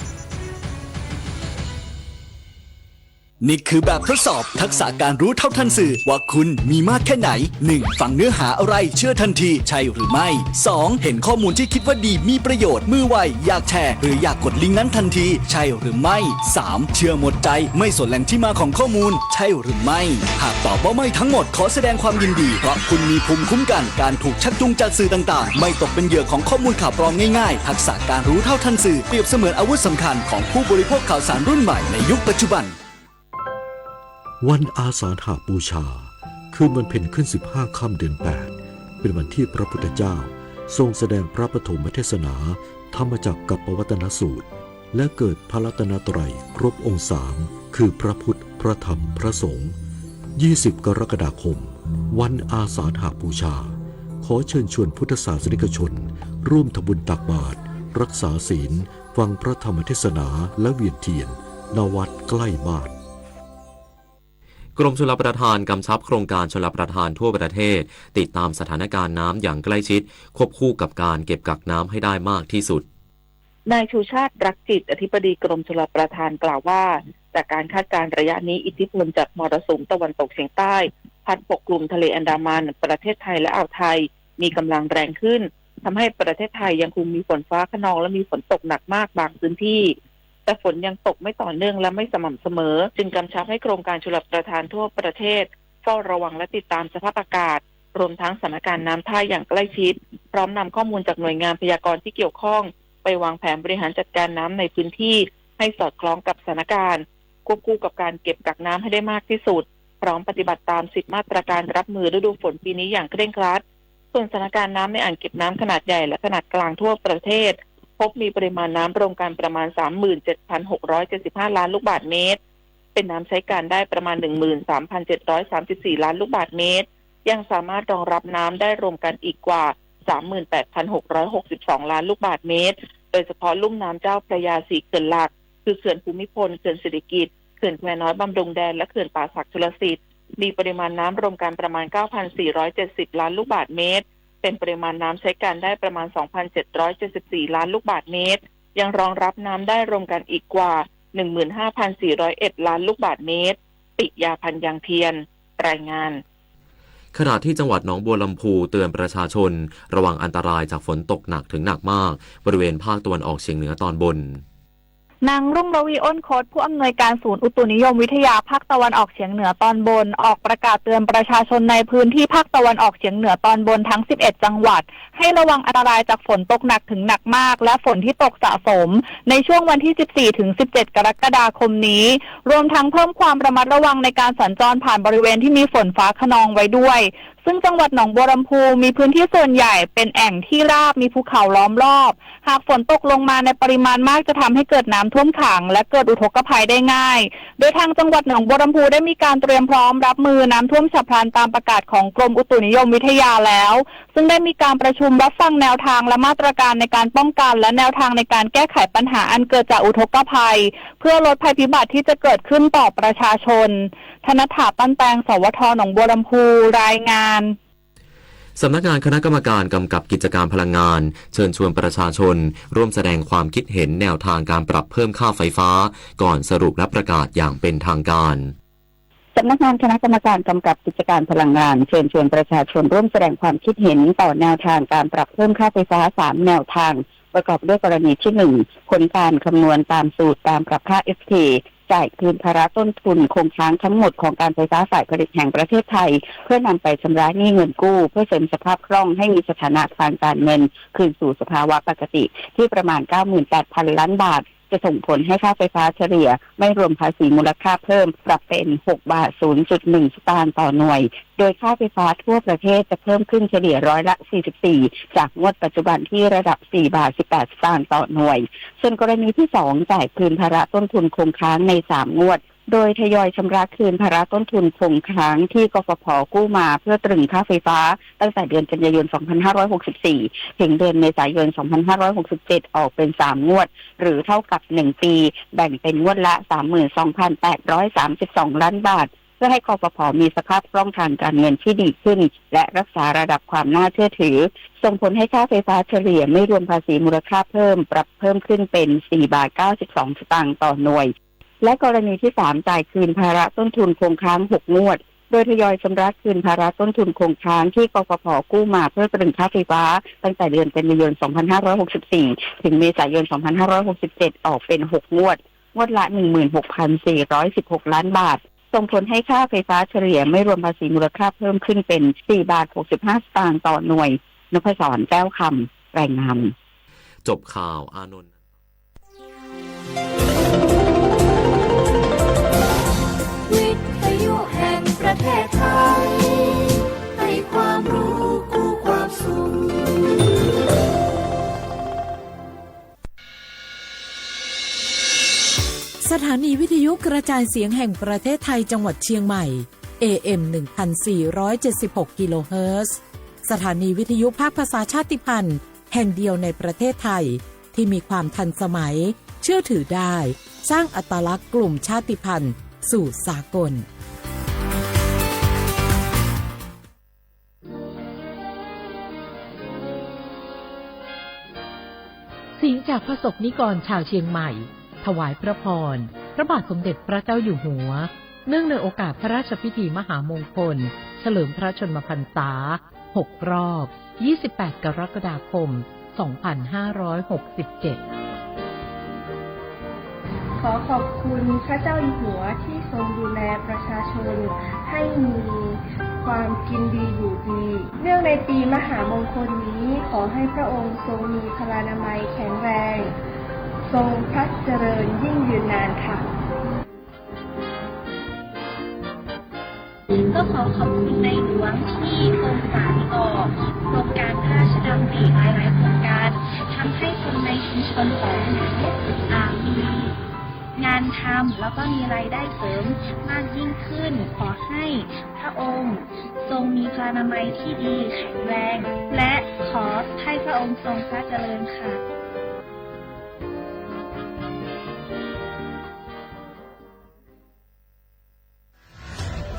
นี่คือแบบทดสอบทักษะการรู้เท่าทันสื่อ ว่าคุณมีมากแค่ไหน หนึ่ง ฟังเนื้อหาอะไรเชื่อทันที ใช่หรือไม่ สอง เห็นข้อมูลที่คิดว่าดีมีประโยชน์ มือไว อยากแชร์ หรืออยากกดลิงก์นั้นทันที ใช่หรือไม่ สาม เชื่อหมดใจ ไม่สนแหล่งที่มาของข้อมูล ใช่หรือไม่ หากตอบว่าไม่ทั้งหมด ขอแสดงความยินดี เพราะคุณมีภูมิคุ้มกัน การถูกชักจูงจากสื่อต่างๆ ไม่ตกเป็นเหยื่อของข้อมูลข่าวปลอมง่ายๆ ทักษะการรู้เท่าทันสื่อ เปรียบเสมือนอาวุธสำคัญของผู้บริโภคข่าวสารรุ่นใหม่ในยุคปัจจุบัน วันอาสาฬหบูชา คืนวันเพ็ญขึ้นสิบห้าค่ำเดือนแปด เป็นวันที่พระพุทธเจ้าทรงแสดงพระปฐมเทศนา ธรรมจักรกัปปวัตนสูตร และเกิดพระรัตนตรัยครบองค์สาม คือพระพุทธ พระธรรม พระสงฆ์ ยี่สิบ กรกฎาคม วันอาสาฬหบูชา ขอเชิญชวนพุทธศาสนิกชน ร่วมทำบุญตักบาตร รักษาศีล ฟังพระธรรมเทศนา และเวียนเทียน ณ วัดใกล้บ้าน กรมชลประทานกำชับโครงการชลประทานทั่วประเทศ ติดตามสถานการณ์น้ำอย่างใกล้ชิด ควบคู่กับการเก็บกักน้ำให้ได้มากที่สุด นายชูชาติ รักจิต อธิบดีกรมชลประทานกล่าวว่า จากการคาดการณ์ระยะนี้ อิทธิพลจากมรสุมตะวันตกเฉียงใต้ พัดปกคลุมทะเลอันดามัน ประเทศไทยและอ่าวไทย มีกำลังแรงขึ้น ทำให้ประเทศไทยยังคงมีฝนฟ้าคะนองและมีฝนตกหนักมากบางพื้นที่ แต่ฝนยังตกไม่ต่อเนื่องและไม่สม่ำเสมอ จึงกำชับให้โครงการชลประทานทั่วประเทศ เฝ้าระวังและติดตามสภาพอากาศ รวมทั้งสถานการณ์น้ำท่าอย่างใกล้ชิด พร้อมนำข้อมูลจากหน่วยงานพยากรณ์ที่เกี่ยวข้อง ไปวางแผนบริหารจัดการน้ำในพื้นที่ให้สอดคล้องกับสถานการณ์ ควบคู่กับการเก็บกักน้ำให้ได้มากที่สุด พร้อมปฏิบัติตาม สิบ มาตรการรับมือฤดูฝนปีนี้อย่างเคร่งครัด ส่วนสถานการณ์น้ำในอ่างเก็บน้ำขนาดใหญ่และขนาดกลางทั่วประเทศ พบมีปริมาณน้ำรวมกันประมาณ สามหมื่นเจ็ดพันหกร้อยเจ็ดสิบห้า ล้านลูกบาศก์เมตร เป็นน้ำใช้การได้ประมาณ หนึ่งหมื่นสามพันเจ็ดร้อยสามสิบสี่ ล้านลูกบาศก์เมตร ยังสามารถรองรับน้ำได้รวมกันอีกกว่า สามหมื่นแปดพันหกร้อยหกสิบสอง ล้านลูกบาศก์เมตร โดยเฉพาะลุ่มน้ำเจ้าพระยา สี่ เขื่อนหลัก คือเขื่อนภูมิพล เขื่อนสิริกิติ์ เขื่อนแควน้อยบำรุงแดน และเขื่อนป่าสักชลสิทธิ์ มีปริมาณน้ำรวมกันประมาณ เก้าพันสี่ร้อยเจ็ดสิบ ล้านลูกบาศก์เมตร เป็นปริมาณน้ำใช้การได้ประมาณ สองพันเจ็ดร้อยเจ็ดสิบสี่ ล้านลูกบาศก์เมตร ยังรองรับน้ำได้รวมกันอีกกว่า หนึ่งหมื่นห้าพันสี่ร้อยเอ็ด ล้านลูกบาศก์เมตร ปิยา พันยังเพียร รายงาน ขณะที่จังหวัดหนองบัวลำภูเตือนประชาชนระวังอันตรายจากฝนตกหนักถึงหนักมาก บริเวณภาคตะวันออกเฉียงเหนือตอนบน นางรุ่งระวี อ้นคด ผู้อำนวยการศูนย์อุตุนิยมวิทยาภาคตะวันออกเฉียงเหนือตอนบน ออกประกาศเตือนประชาชนในพื้นที่ภาคตะวันออกเฉียงเหนือตอนบนทั้ง สิบเอ็ด จังหวัด ให้ระวังอันตรายจากฝนตกหนักถึงหนักมาก และฝนที่ตกสะสม ในช่วงวันที่ สิบสี่ ถึง สิบเจ็ด กรกฎาคมนี้ รวมทั้งเพิ่มความระมัดระวังในการสัญจรผ่านบริเวณที่มีฝนฟ้าคะนองไว้ด้วย ซึ่งจังหวัดหนองบัวลำภูมีพื้นที่ส่วนใหญ่เป็นแอ่งที่ราบ มีภูเขาล้อมรอบ หากฝนตกลงมาในปริมาณมากจะทำให้เกิดน้ำท่วมขัง และเกิดอุทกภัยได้ง่าย โดยทางจังหวัดหนองบัวลำภูได้มีการเตรียมพร้อมรับมือน้ำท่วมฉับพลันตามประกาศของกรมอุตุนิยมวิทยาแล้ว ซึ่งได้มีการประชุมรับฟังแนวทางและมาตรการในการป้องกัน และแนวทางในการแก้ไขปัญหาอันเกิดจากอุทกภัย เพื่อลดภัยพิบัติที่จะเกิดขึ้นต่อประชาชน ธนัฐฐา ปั้นแตง สวท หนองบัวลำภู รายงาน สำนักงานคณะกรรมการกำกับกิจการพลังงาน เชิญชวนประชาชนร่วมแสดงความคิดเห็นแนวทางการปรับเพิ่มค่าไฟฟ้า ก่อนสรุปและประกาศอย่างเป็นทางการ สำนักงานคณะกรรมการกำกับกิจการพลังงาน เชิญชวนประชาชนร่วมแสดงความคิดเห็นต่อแนวทางการปรับเพิ่มค่าไฟฟ้า สาม แนวทาง ประกอบด้วยกรณีที่ หนึ่ง ผลการคำนวณตามสูตรการปรับค่า เอฟที จ่ายคืนภาระต้นทุนคงค้างทั้งหมดของการไฟฟ้าฝ่ายผลิตแห่งประเทศไทย เพื่อนำไปชำระหนี้เงินกู้ เพื่อเสริมสภาพคล่องให้มีสถานะทางการเงินคืนสู่สภาวะปกติ ที่ประมาณ เก้าหมื่นแปดพันล้านบาท จะส่งผลให้ค่าไฟฟ้าเฉลี่ยไม่รวมภาษีมูลค่าเพิ่มปรับเป็น หก บาท ศูนย์จุดหนึ่ง สตางค์ต่อหน่วย โดยค่าไฟฟ้าทั่วประเทศจะเพิ่มขึ้นเฉลี่ยร้อยละ สี่สิบสี่ จากงวดปัจจุบันที่ระดับ สี่ บาท สิบแปด สตางค์ต่อหน่วย ส่วนกรณีที่ สอง จ่ายคืนภาระต้นทุนคงค้างใน สาม งวด โดยทยอยชำระคืนภาระต้นทุนคงค้างที่ กฟผ กู้มาเพื่อตรึงค่าไฟฟ้า ตั้งแต่เดือนกันยายน สองพันห้าร้อยหกสิบสี่ ถึงเดือนเมษายน สองพันห้าร้อยหกสิบเจ็ด ออกเป็น สาม งวด หรือเท่ากับ หนึ่ง ปี แบ่งเป็นงวดละ สามหมื่นสองพันแปดร้อยสามสิบสองล้านบาท เพื่อให้ กฟผ มีสภาพคล่องทางการเงินที่ดีขึ้น และรักษาระดับความน่าเชื่อถือ ส่งผลให้ค่าไฟฟ้าเฉลี่ยไม่รวมภาษีมูลค่าเพิ่ม ปรับเพิ่มขึ้นเป็น สี่ บาท เก้าสิบสอง สตางค์ต่อหน่วย และกรณีที่ สาม จ่ายคืนภาระต้นทุนคงค้าง หก งวด โดยทยอยชำระคืนภาระต้นทุนคงค้างที่ กฟผ กู้มาเพื่อตรึงค่าไฟฟ้า ตั้งแต่เดือนกันยายน สองพันห้าร้อยหกสิบสี่ ถึงเมษายน สองพันห้าร้อยหกสิบเจ็ด ออกเป็น หก งวด งวดละ หนึ่งหมื่นหกพันสี่ร้อยสิบหกล้านบาท ส่งผลให้ค่าไฟฟ้าเฉลี่ยไม่รวมภาษีมูลค่าเพิ่มขึ้นเป็น สี่ บาท หกสิบห้า สตางค์ต่อหน่วย นพศร แก้วคำ รายงาน จบข่าว อานนท์ วิทยุแห่งประเทศไทย ให้ความรู้คู่ความสุข สถานีวิทยุกระจายเสียงแห่งประเทศไทยจังหวัดเชียงใหม่ เอเอ็ม หนึ่งพันสี่ร้อยเจ็ดสิบหก กิโลเฮิรตซ์ สถานีวิทยุภาคภาษาชาติพันธุ์แห่งเดียวในประเทศไทย ที่มีความทันสมัย เชื่อถือได้ สร้างอัตลักษณ์กลุ่มชาติพันธุ์สู่สากล เสียงจากพระสงฆ์นิกรชาวเชียงใหม่ ถวายพระพร พระบาทสมเด็จพระเจ้าอยู่หัว เนื่องในโอกาสพระราชพิธีมหามงคล เฉลิมพระชนมพรรษา หก รอบ ยี่สิบแปด กรกฎาคม สองพันห้าร้อยหกสิบเจ็ด ขอขอบคุณพระเจ้าอยู่หัวที่ทรงดูแลประชาชนให้มีความกินดีอยู่ดี เนื่องในปีมหามงคลนี้ ขอให้พระองค์ทรงมีพลานามัยแข็งแรง ทรงพระเจริญยิ่งยืนนานค่ะ ก็ขอขอบคุณในหลวงที่ทรงสานต่อโครงการพระราชดำริหลายๆ โครงการ ทำให้คนในชุมชนของหนู อ่า มีงานทำ แล้วก็มีรายได้เสริมมากยิ่งขึ้น ขอให้พระองค์ทรงมีพลานามัยที่ดีแข็งแรง และขอให้พระองค์ทรงพระเจริญค่ะ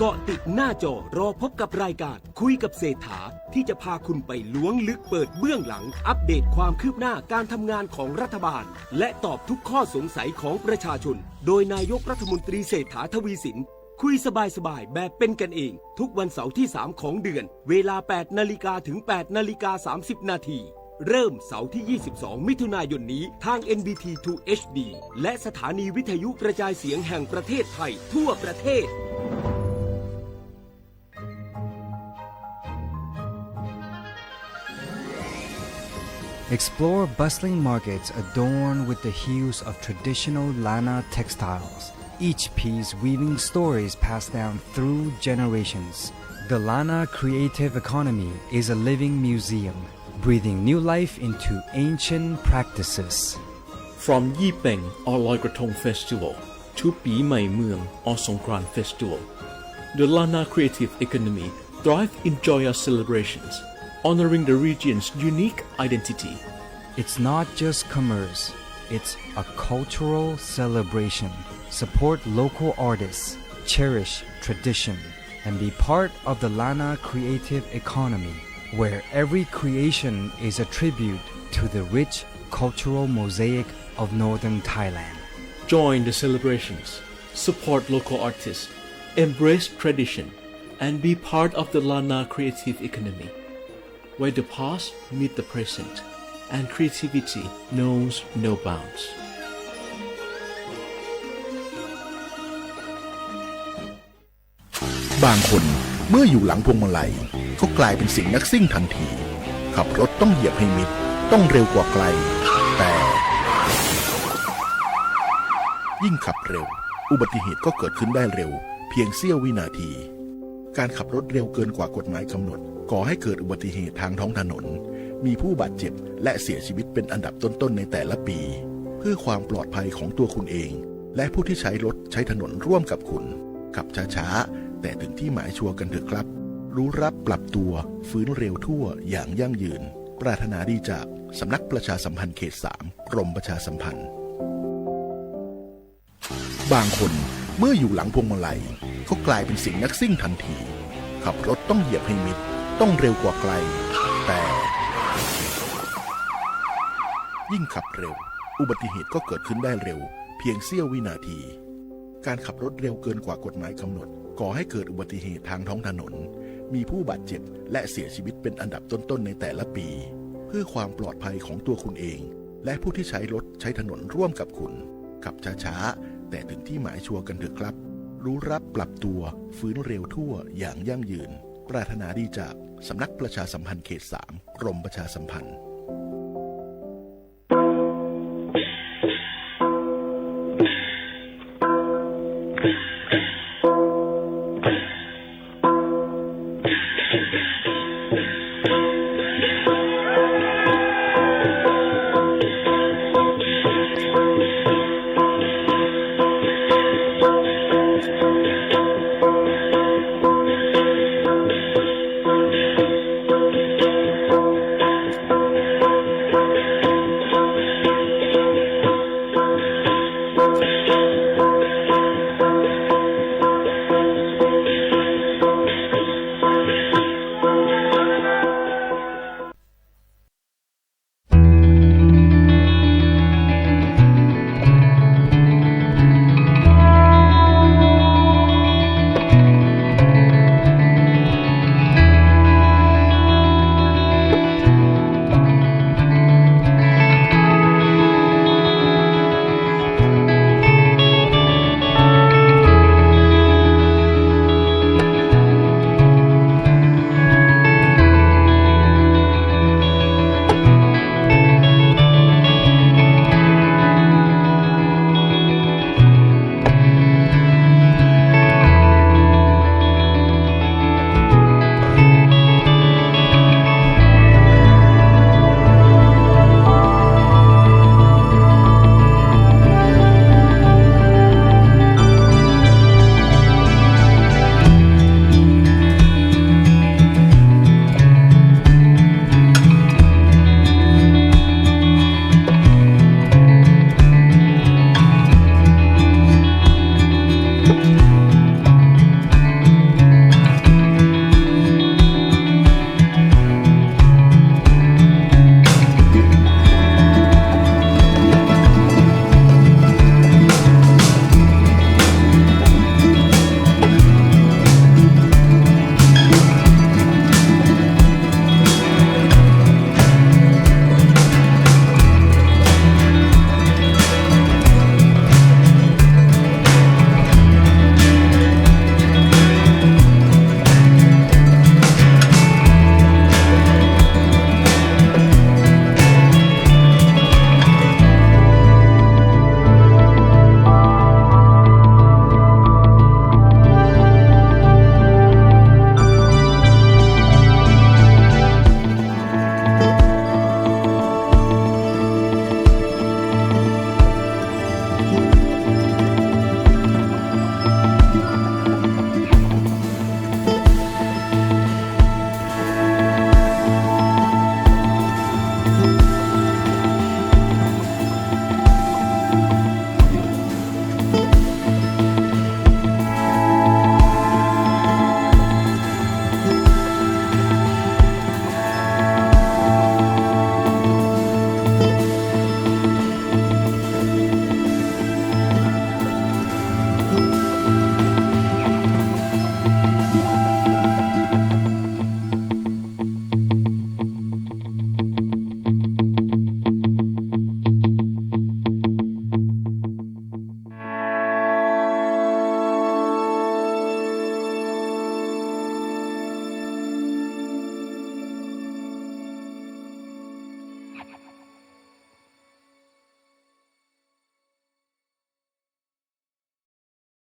เกาะติดหน้าจอรอพบกับรายการคุยกับเศรษฐา ที่จะพาคุณไปล้วงลึกเปิดเบื้องหลัง อัปเดตความคืบหน้าการทำงานของรัฐบาล และตอบทุกข้อสงสัยของประชาชน โดยนายกรัฐมนตรีเศรษฐา ทวีสิน คุยสบายๆ แบบเป็นกันเอง ทุกวันเสาร์ที่ สาม ของเดือน เวลา แปด นาฬิกาถึง แปด นาฬิกา สามสิบ นาที เริ่มเสาร์ที่ ยี่สิบสอง มิถุนายนนี้ ทาง เอ็น บี ที ทู เอช ดี และสถานีวิทยุกระจายเสียงแห่งประเทศไทยทั่วประเทศ Explore bustling markets adorned with the hues of traditional Lanna textiles, each piece weaving stories passed down through generations. The Lanna creative economy is a living museum, breathing new life into ancient practices. From Yee Peng or Loi Krathong Festival to Pei Mai Mueang or Songkran Festival, the Lanna creative economy thrives in joyous celebrations, honoring the region's unique identity. It's not just commerce, it's a cultural celebration. Support local artists, cherish tradition, and be part of the Lanna creative economy, where every creation is a tribute to the rich cultural mosaic of northern Thailand. Join the celebrations, support local artists, embrace tradition, and be part of the Lanna creative economy, where the past meet the present and creativity knows no bounds. บางคนเมื่ออยู่หลังพวงมาลัยก็กลายเป็นเสียงนักซิ่งทันที ขับรถต้องเหยียบให้มิด ต้องเร็วกว่าใคร แต่ ยิ่งขับเร็ว อุบัติเหตุก็เกิดขึ้นได้เร็ว เพียงเสี้ยววินาที การขับรถเร็วเกินกว่ากฎหมายกำหนด ก่อให้เกิดอุบัติเหตุทางท้องถนน มีผู้บาดเจ็บ และเสียชีวิตเป็นอันดับต้นๆ ในแต่ละปี เพื่อความปลอดภัยของตัวคุณเอง และผู้ที่ใช้รถใช้ถนนร่วมกับคุณ ขับช้าๆ แต่ถึงที่หมายชัวร์กันเถอะครับ รู้รับปรับตัว ฟื้นเร็วทั่วอย่างยั่งยืน ปรารถนาดีจากสำนักประชาสัมพันธ์เขตสาม กรมประชาสัมพันธ์ บางคนเมื่ออยู่หลังพวงมาลัยก็กลายเป็นเสียงนักซิ่งทันที ขับรถต้องเหยียบให้มิด ต้องเร็วกว่าใคร แต่ ยิ่งขับเร็ว อุบัติเหตุก็เกิดขึ้นได้เร็ว เพียงเสี้ยววินาที การขับรถเร็วเกินกว่ากฎหมายกำหนด ก่อให้เกิดอุบัติเหตุทางท้องถนน มีผู้บาดเจ็บ และเสียชีวิตเป็นอันดับต้นๆ ในแต่ละปี เพื่อความปลอดภัยของตัวคุณเอง และผู้ที่ใช้รถใช้ถนนร่วมกับคุณ ขับช้าๆ แต่ถึงที่หมายชัวร์กันเถอะครับ รู้รับปรับตัว ฟื้นเร็วทั่วอย่างยั่งยืน ปรารถนาดีจากสำนักประชาสัมพันธ์เขตสาม กรมประชาสัมพันธ์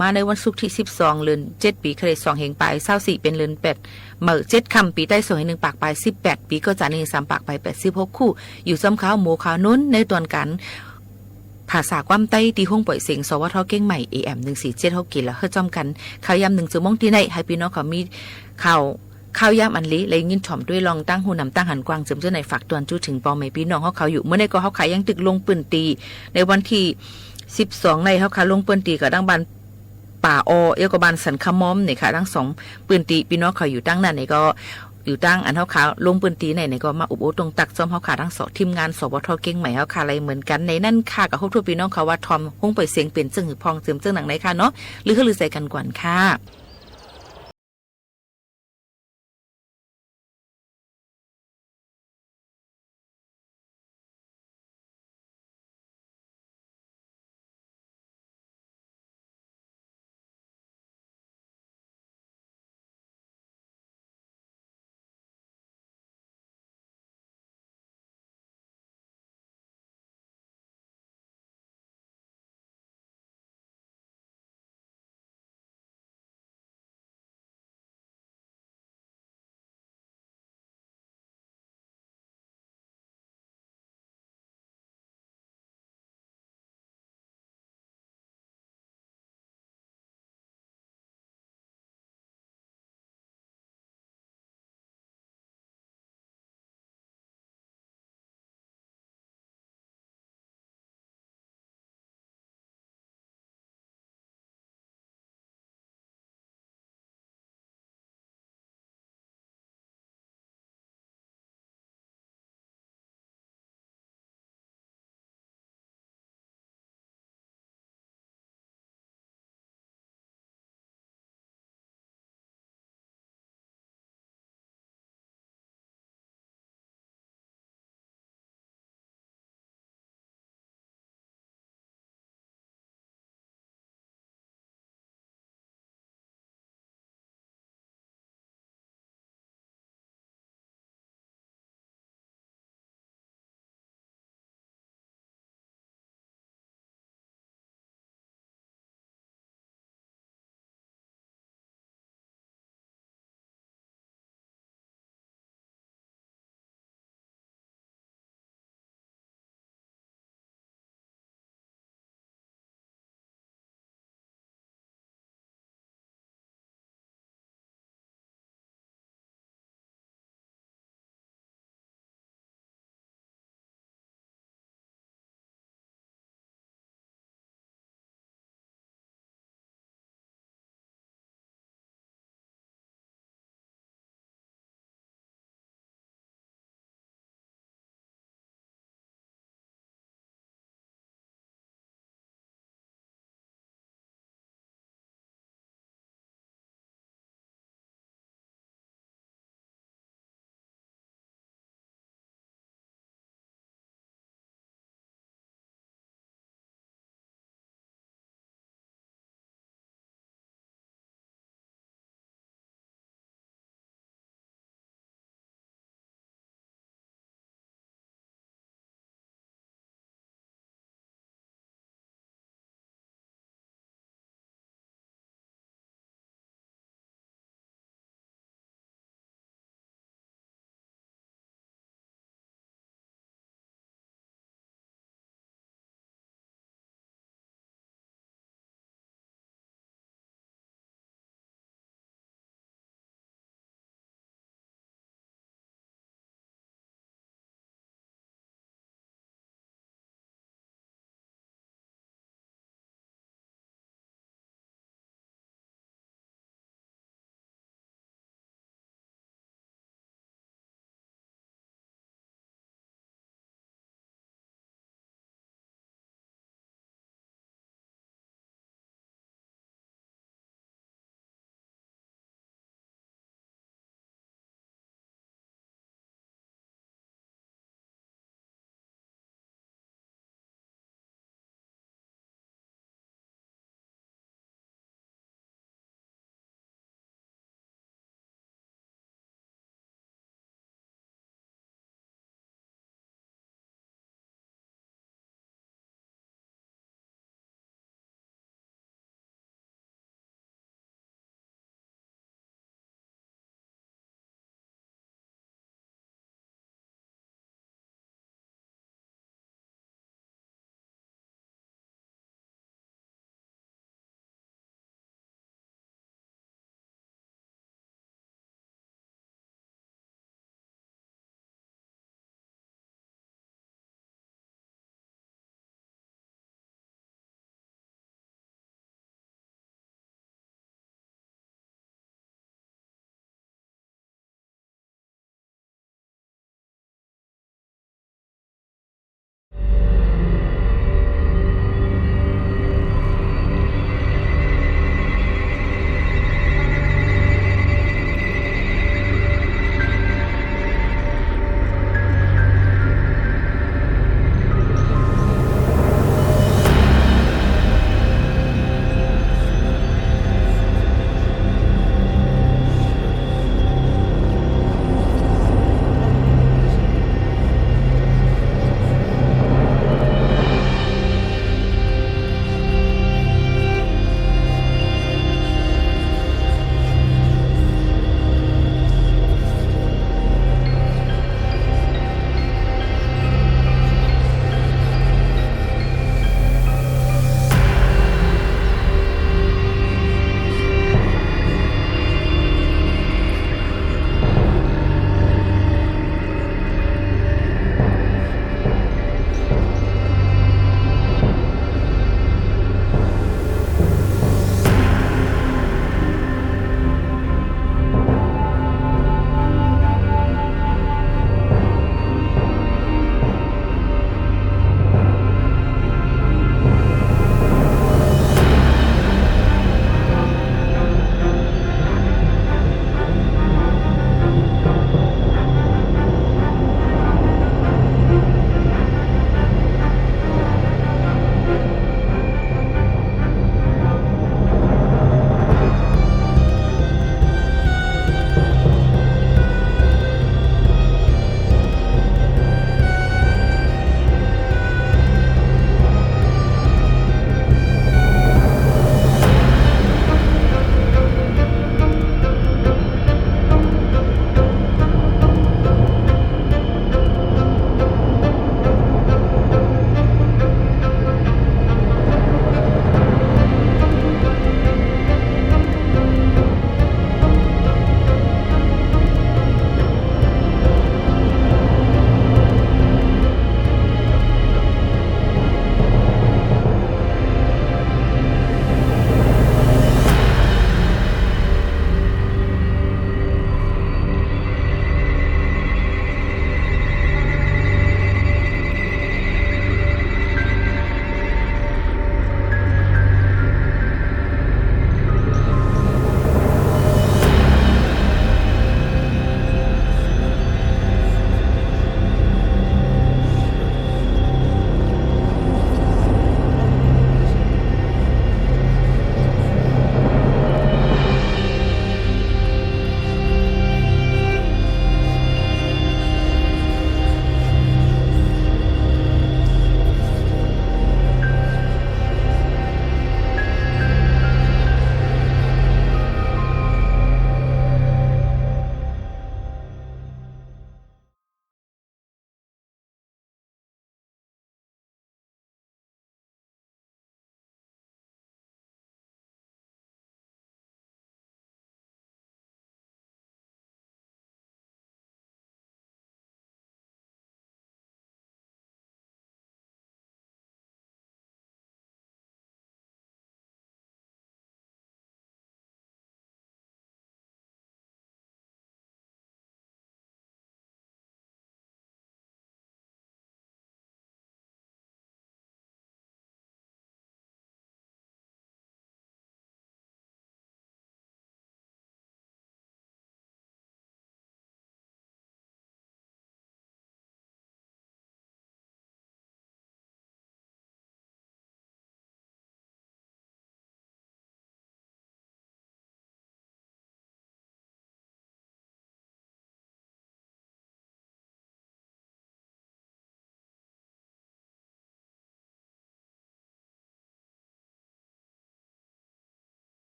มาในวันศุกร์ตี้สิบสอง เดือนเจ็ด ปี๋คริสต์สองเฮงปายซาวสี่ เป๋นเดือนแปด เมื่อเจ็ดค่ำ ปี๋ใต้สองเฮงหนึ่งปากปายสิบแปด ปี๋ก๋อจ๋าหนึ่งสามปากปายแปดสิบหกคู่ อยู่จ้อมข่าวหมู่ข่าวนุ้นในตอนก๋านภาษาความใต้ตี้ห้องป่อยเสียง สวท เจียงใหม่ เอเอ็ม หนึ่งสี่เจ็ดหก กิโลเฮิรตซ์ จ้อมกั๋น ข่าวยามหนึ่งชั่วโมงตี้นี่ หื้อปี้น้องเขามีข่าว ข่าวยามอันดี และยินถ่อมด้วย ลองตั้งหูหนำตั้งหันกว้าง เจิมเจ้าไหน ฝากตวนจู้เถิงป้อแม่ปี้น้องเฮาเขาอยู่ เมื่อนี้ก็เฮาขะยังตึกลงปื้นตี้ ในวันตี้สิบสอง ในเฮาขะลงปื้นตี้ก็ตั้งบ้านป่าออ แล้วก็บ้านสันขะมอมนี่ค่ะ ตึงสองปื้นตี้ ปี้น้องเขาอยู่ตึงนั้นนี่ก็ อยู่ตึงอันเฮาขะลงปื้นตี้ในนี่ก็มาอุบอู้ตงตักจ้อมเฮาขะตึงสอง ทีมงาน สวท เจียงใหม่เฮาขะ ไหลเหมือนกั๋นในนั้นค่ะ ก็ฮู้ทั่วปี้น้องเขาว่าถ่อมห้องป่อยเสียงเป๋นเจิ่งหื้อพ่อง เจิมเจ้าหนังในค่ะเนาะ ลือหื้อลือใจ๋กั๋นก่อนค่ะ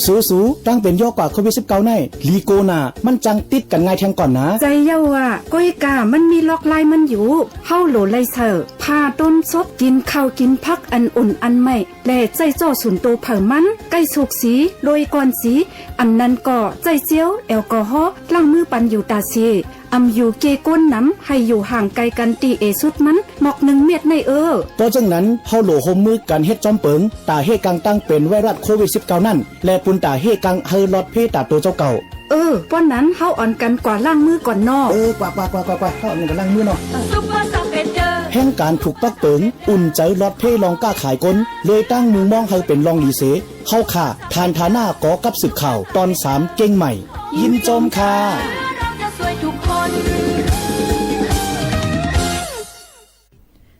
สู สู ตังเป๋นย้อก่าโควิดสิบเก้า ใน หลีกั๋วหนา มันจั้งติดกั๋นง่ายแทงก่อนนา ใจ้เย้าอะ ก้อยก้ามันมีลอกลายมันอยู่ เฮาโหลใล่ใส่ ผ้าต้มศพ กิ๋นข้าวกิ๋นผักอันอุ่นอันใหม่ และใจ๊จ้อสูนตั๋วเผามัน ใก้สุกสี โรยก่อนสี อันนั้นก็ใจ๊เจลแอลกอฮอล์ ล้างมือปันอยู่ต๋าเสีย อำอยู่เก้ก้นนำ หื้ออยู่ห่างไกลกั๋นตี้เอ๋สุดมัน หมอกนึ่งเมตรในเออ ก็เจิ่งนั้น เฮาโหลห่มมือกั๋นเฮ็ดจอมเปิง ต๋าเฮ่กังตังเป๋นไวรัสโควิดสิบเก้า นั้น และปูนต๋าเฮ่กังหื้อหลอดเภ้ต๋าตั๋วเจ้าเก่า เออ ป้อนั้นเฮาอ่อนกั๋นกว่าล้างมือก่อนเนาะ เออ กว่า กว่า กว่า กว่า กว่า เฮาอ่อนกั๋นล้างมือเนาะ แฮ่งก๋านถูกปักเปิง อุ่นใจ๋หลอดเภ้ลองก้าขายก้น เลยตั้งมุมมองหื้อเป๋นลองหลีเส เฮาข้า ฐานฐานะ ก๋อกับสืบข่าว ตอนสาม เก้งใหม่ ยินจมค่ะ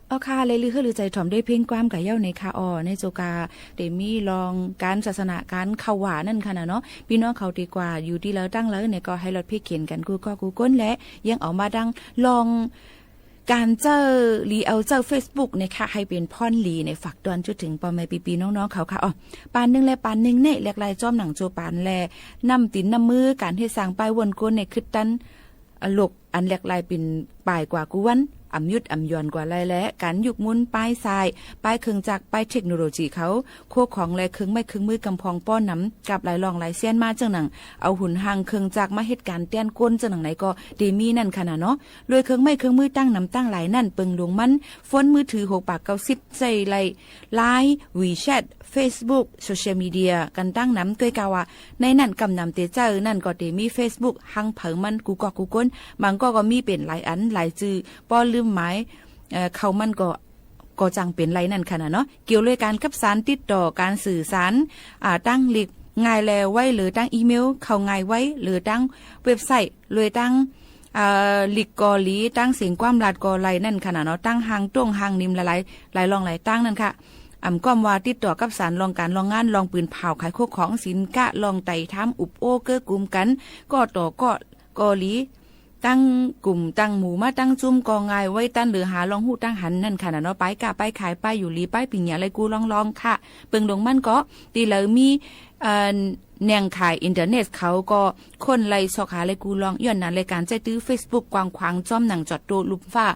อ้อค่ะ และลือเฮือลือใจ๋ถ่อมด้วยเพลงความก่าเย้าในค่ะ อ้อ ในโจกา เต๋มีลองก๋านศาสนา ก๋านเข้าว่านั่นค่ะนะเนาะ ปี้น้องเขาตี้กว่าอยู่ตี้เลิวตั้งเลิวเนี่ยก็หื้อหลอดเภ้เข็ญกั๋นกู้ก้อกู้ก้น และยังเอามาดังลอง ก๋านเจ้า หลีเอาเจ้าเฟซบุ๊กเนี่ยค่ะ หื้อเป๋นพ่อนหลีเนี่ย ฝากตวนจุดเถิงป้อแม่ปี้ๆ น้องๆ เขาค่ะ อ้อ ปานนึ่งและปานนึ่งเนี่ย แหลกหลายจ้อมหนังโจปานและ น้ำตี๋นน้ำมือ ก๋านเฮ็ดสร้างป้ายว่นก้นเนี่ย คึดตัน อลก อันแหลกหลายปิ่นป่ายกว่ากู้วัน อ่ำหยุดอ่ำหย่อนกว่าไล่และ ก๋านยุกมุนป้ายสาย ป้ายเครื่องจักร ป้ายเทคโนโลยีเขา โคของและเครื่องไม้เครื่องมือกำพองป้อหนำ กับหลายล่องหลายเสี้ยนมาเจิ่งหนัง เอาหุนฮางเครื่องจักรมาเฮ็ดก๋านแต้นก้นเจิ่งหนังไหนก็เต๋มีนั่นค่ะนะเนาะ โดยเครื่องไม้เครื่องมือตั้งหนำตั้งหลายนั่น เปิงหลวงมัน โฟนมือถือ หกปากเก้าสิบ ใจ๊ไลน์ ไลน์ วีแชท เฟซบุ๊ก โซเชียลมีเดีย กั๋นตั้งหนำ ก้อยก้าว่า ในนั้นกำหนำเต๋เจ้านั่นก็เต๋มีเฟซบุ๊ก หั้งเผามันกู้ก๊อกกู้ก๊น บางก๊อกก็มีเป๋นหลายอันหลายจื้อ ป้อลืมหมาย เอ่อ เข้ามันก็ ก็จั้งเป๋นไรนั่นค่ะนะเนาะ เกี่ยวเลยก๋านกับสารติดต่อ ก๋านสื่อสาร อ่า ตั้งหลีกง่ายแลไว หรือตั้งอีเมล เข้าง่ายไว หรือตั้งเว็บไซต์ เลยตั้ง เอ่อ หลีกก็หลี ตั้งเสียงความลาดก็ไล่นั่นค่ะนะเนาะ ตั้งห้างต้งห้างนิมหลายๆ หลายล่องหลายตั้งนั่นค่ะ อ่ำก้อมว่าติดต่อกับสารล่องก๋านล่องงาน ล่องปืนเผาขายโคของสินก๊า ล่องไต่ถามอุบโอ้เก๊อกุมกั๋น ก็ต่อก็ ก็หลี ตั้งกุ่มตั้งหมู่มาตั้งจุ้มก็ง่าย ไว้ตันหรือหาล่องฮู้ตังหันนั่นค่ะนะเนาะ ป้ายก๊าป้ายขาย ป้ายอยู่หลี ป้ายปิญญา ไล่กู้ล่องๆ ค่ะ เปิงหลวงมันก็ ตี้เลิวมี เอ่อ แหน่งขายอินเทอร์เน็ตเขาก็ ค้นไล่ซอกหาไล่กู้ล่อง ย้อนนั้นเลยก๋านใจ๊ตื้อเฟซบุ๊กกว้างขวาง จ้อมหนังจอดโต้ลุ่มฟ้า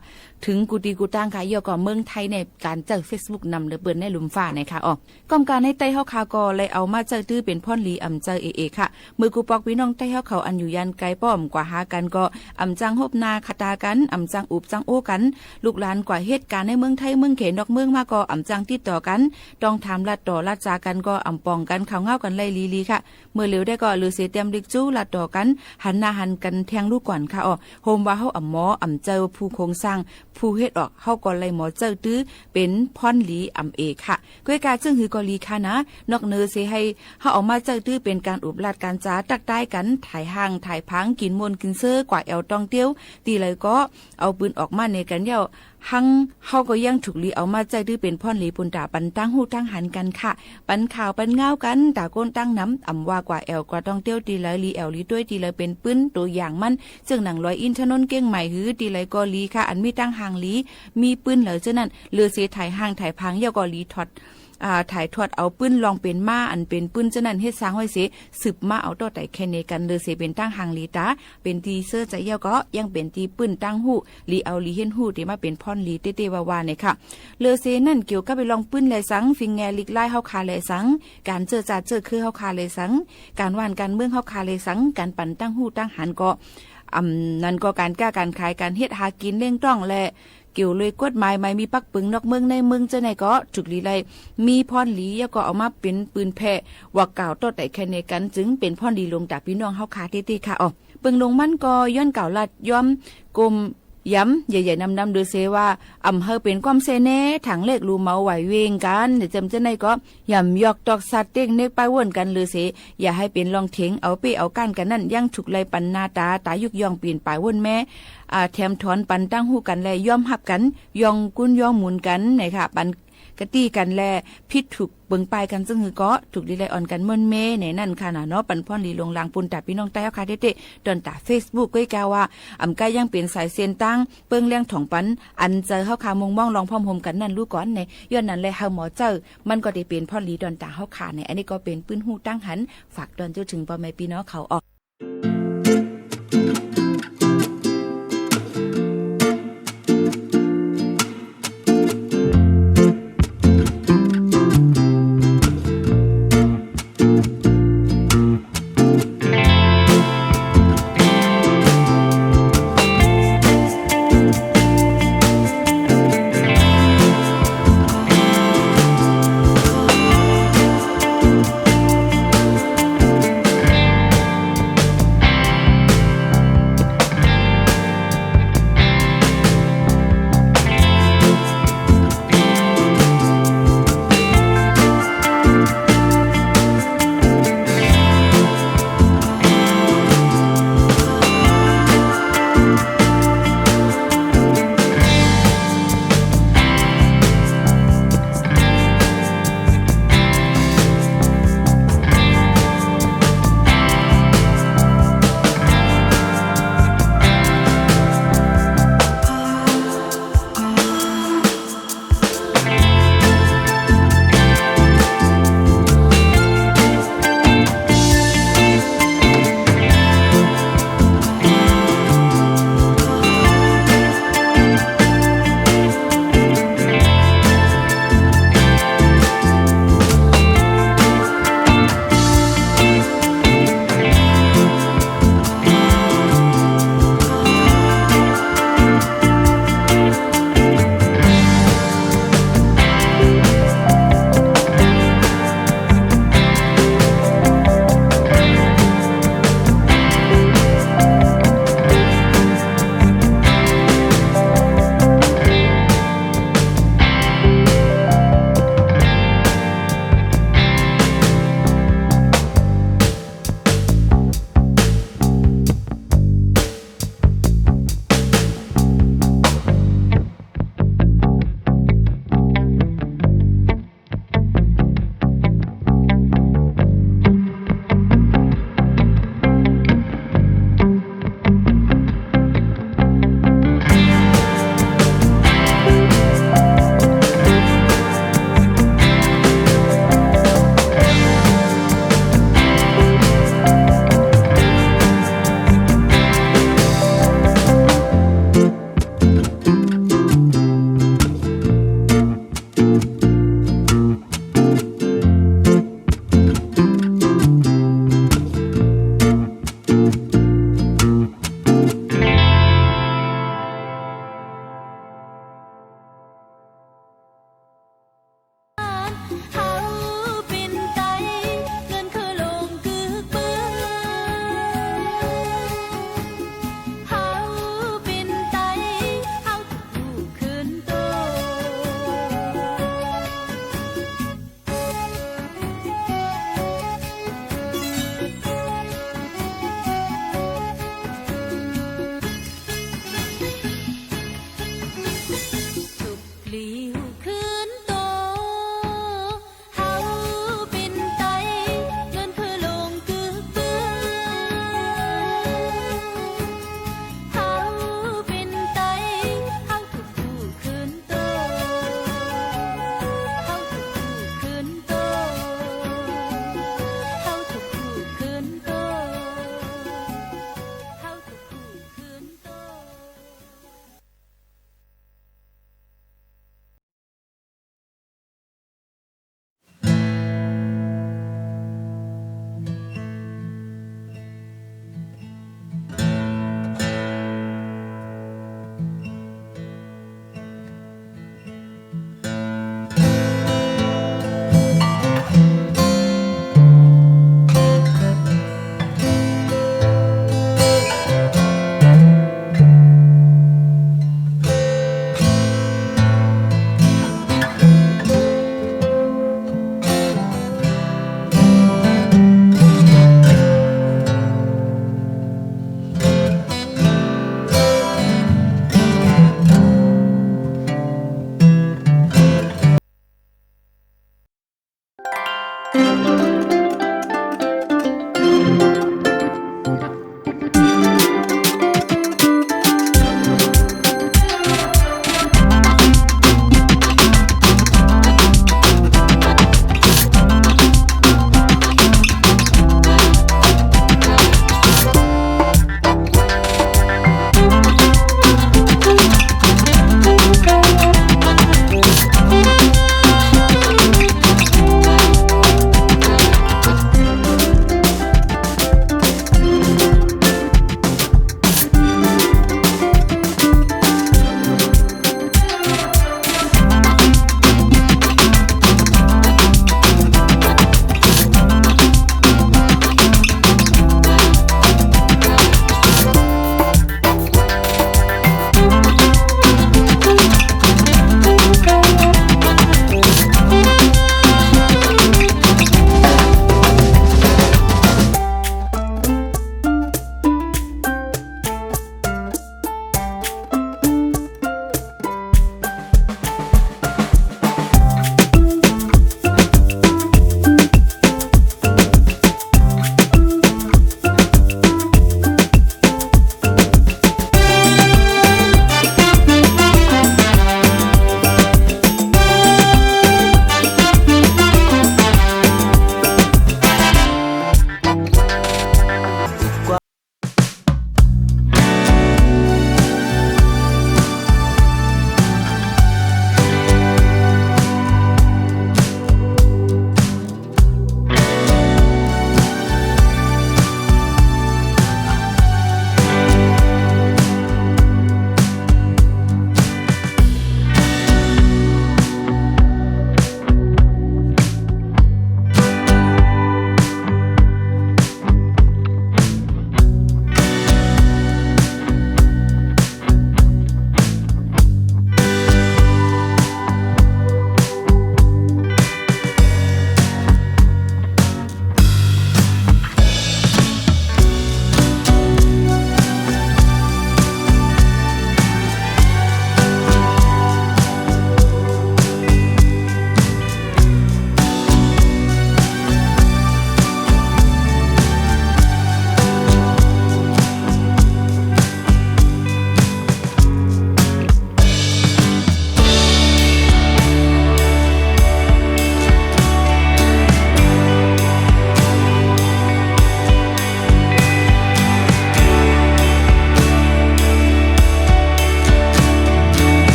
เถิงกู้ตี้กู้ตั้งค่ะ เยียะก่อเมืองไทยในก๋านใจ๊เฟซบุ๊กนำเหลือเปิ้นในลุ่มฟ้าในค่ะ อ้อ ก้อมก๋านในใต้เฮาข้าก็ไล่เอามาใจ๊ตื้อเป๋นพ่อนหลีอ่ำใจ๊เอเอค่ะ เมื่อกู้ปอกปี้น้องใต้เฮาเขาอันอยู่ยานไก๋ป้อมกว่าหากั๋นก็ อ่ำจั้งฮบหน้าขะตากั๋น อ่ำจั้งอุบจั้งโอ้กั๋น ลูกหลานกว่าเฮ็ดก๋านในเมืองไทยเมืองเขนอกเมืองมาก็ อ่ำจั้งติดต่อกั๋น ต้องถามลัดต่อลัดจากั๋นก็ อ่ำป่องกั๋นข่าวเงากั๋นไล่ลีๆ ค่ะ เมื่อเหลียวได้ก็ เหลือเสียเตียมหลีกจู๊ลัดต่อกั๋น หันหน้าหันกั๋นแทงลูกก่อนค่ะ อ้อ โฮมว่าเฮาอ่ำหมอ อ่ำใจ๊ผู้โครงสร้าง ผู้เฮ็ดออก เฮาก็ไล่หมอใจ๊ตื้อ เป๋นพ่อนหลีอ่ำเอค่ะ ก้อยก้าเจิ่งหื้อก็หลีค่ะนะ นอกเหนือเสียหื้อ เฮาเอามาใจ๊ตื้อเป๋นก๋านอุบลาดก๋านจ๋า ตั๊กต๊ายกั๋น ถ่ายห้าง ถ่ายผาง กิ๋นม่วนกิ๋นเซ้อกว่าแอ่วต้องเตียว ตี้เลิวก็ เอาปืนออกมาเน่กั๋นเย้า หั้งเฮาก็ยังถูกหลีเอามาใจ๊ตื้อเป๋นพ่อนหลีปูนต๋าปันตังฮู้ตังหันกั๋นค่ะ ปันข่าวปันเงากั๋น ต๋าก้นตังหนำ อ่ำว่ากว่าแอ่วกว่าต้องเตียวตี้เลิว หลีแอ่วหลีตวยตี้เลิว เป๋นปื๊นตั๋วอย่างมัน เจิ่งหนังลอยอินทนนท์เก้งใหม่หื้อตี้เลิวก็หลีค่ะ อันมีตังห้างหลี มีปื๊นเลิวเจ้านั้น เหลือเสียถ่ายห้างถ่ายผางเย้าก็หลีถอด อ่า ถ่ายทอดเอาปื๊นลองเป๋นมา อันเป๋นปื๊นเจ้านั้นเฮ็ดสร้างไว้เสีย สืบมาเอาต่อไต่แคเนกั๋น เหลือเสียเป๋นตังห้างหลีต๋า เป๋นตี้เซ้อใจ๋เย้าก็ ยังเป๋นตี้ปื้นตังฮู้ หลีเอาหลีเฮียนฮู้ ตี้มาเป๋นพ่อนหลีเต๊ๆ ว่าๆ เนี่ยค่ะ เหลือเสียนั้นเกี่ยวกับไปลองปื๊นแลสัง ฟิงแงลิกลายเฮาข้าแลสัง ก๋านเจื้อจาดเจื้อคือเฮาข้าแลสัง ก๋านว่านก๋านเมืองเฮาข้าแลสัง ก๋านปันตังฮู้ตังหันก็ อ่ำ นั้นก็ก๋านก้าก๋านขาย ก๋านเฮ็ดหากิ๋นเลี้ยงต้องและ เกี่ยวเลยกฎหมาย หมายมีปักปึงนอกเมืองในเมืองเจ้าไหนก็ ถูกหลีไล่ มีพ่อนหลี แล้วก็เอามาเป๋นปืนแผ่ ว่ากล่าวต่อไต่แคเนกั๋น จึงเป๋นพ่อนหลีหลวงต๋าปี้น้องเฮาข้าเต๊ๆ ค่ะ อ้อ เปิงหลวงมันก็ย้อนกล่าวลาดย้อม กม ย้ำ ใหญ่ๆ นำๆ เหลือเสียว่า อ่ำหื้อเป๋นความเซแน่ ถังเลขหลูเหมาไหวเวงกั๋น เดี๋ยวจำเจ้าไหนก็ ย่ำยอกตอกสัตว์เต็กเน็กป้ายว่นกั๋นเหลือเสีย อย่าหื้อเป๋นลองเถียง เอาเป้เอาก้านกั๋นนั้น ยังถูกไล่ปันหน้าต๋า ต๋ายุกย่องปี๋นป่ายว่นแม้ อ่า แถมถอนปันตังฮู้กั๋นและยอมฮับกั๋น ย่องกุ้นย่องหมุนกั๋น นะคะ ปัน กะตี้กั๋นแล ผิดถูกเปิงป้ายกั๋น ซึ่งหื้อก็ถูกดีไลออนกั๋นม่วนเม้ในนั้นค่ะน่ะเนาะ ปันพ่อนหลีหลวงหลางปูนต๋าปี้น้องใต้เฮาค่ะเต๊ๆ ต๋อนต๋าเฟซบุ๊ก ก้อยกาว่า อ่ำก้ายังเป๋นสายเส้นตางเปิ้งเลี้ยงถ่องปัน อันเจ้าเฮาค่ะมุ่งมองลองพร้อมโฮมกั๋นนั้นลู่ก่อนใน ย้อนนั้นแล เฮาหมอเจ้า มันก็ได้เป๋นพ่อนหลีต๋อนต๋าเฮาค่ะใน อันนี้ก็เป๋นปื้นฮู้ตังหัน ฝากตอนจุ๊ถึงป้อแม่ปี้น้องเขาออก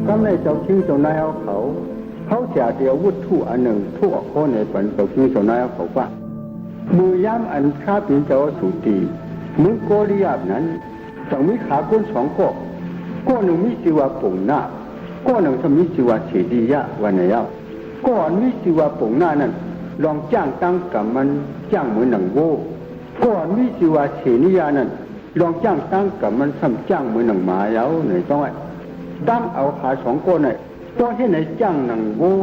กำในเจ้าคิงเจ้านายเฮาเขา เฮาจะเตียววัตถุอันนึ่ง ทุกข์อันข้อในปันเจ้าคิงเจ้านายเฮาเขาว่า เมื่อยามอันพระเป๋นเจ้าสุติ เมืองโกริยาดนั้น จั่งมีขาคนสองก้อ ก้อนึ่งมีจื้อว่าป๋งหน้า ก้อนึ่งจะมีจื้อว่าเสนิยะ ว่าไหนเอ้า ก้ออันมีจื้อว่าป๋งหน้านั้น ลองจ้างตางกำมัน จ้างเหมือนหนังวัว ก้ออันมีจื้อว่าเสนิยะนั้น ลองจ้างตางกำมันซ้ำจ้างเหมือนหนังหมาเย้า ไหนต้องไอ้ ตางเอาขาสองก้อนั้น เพราะเหตุไหนจ้างหนังวัว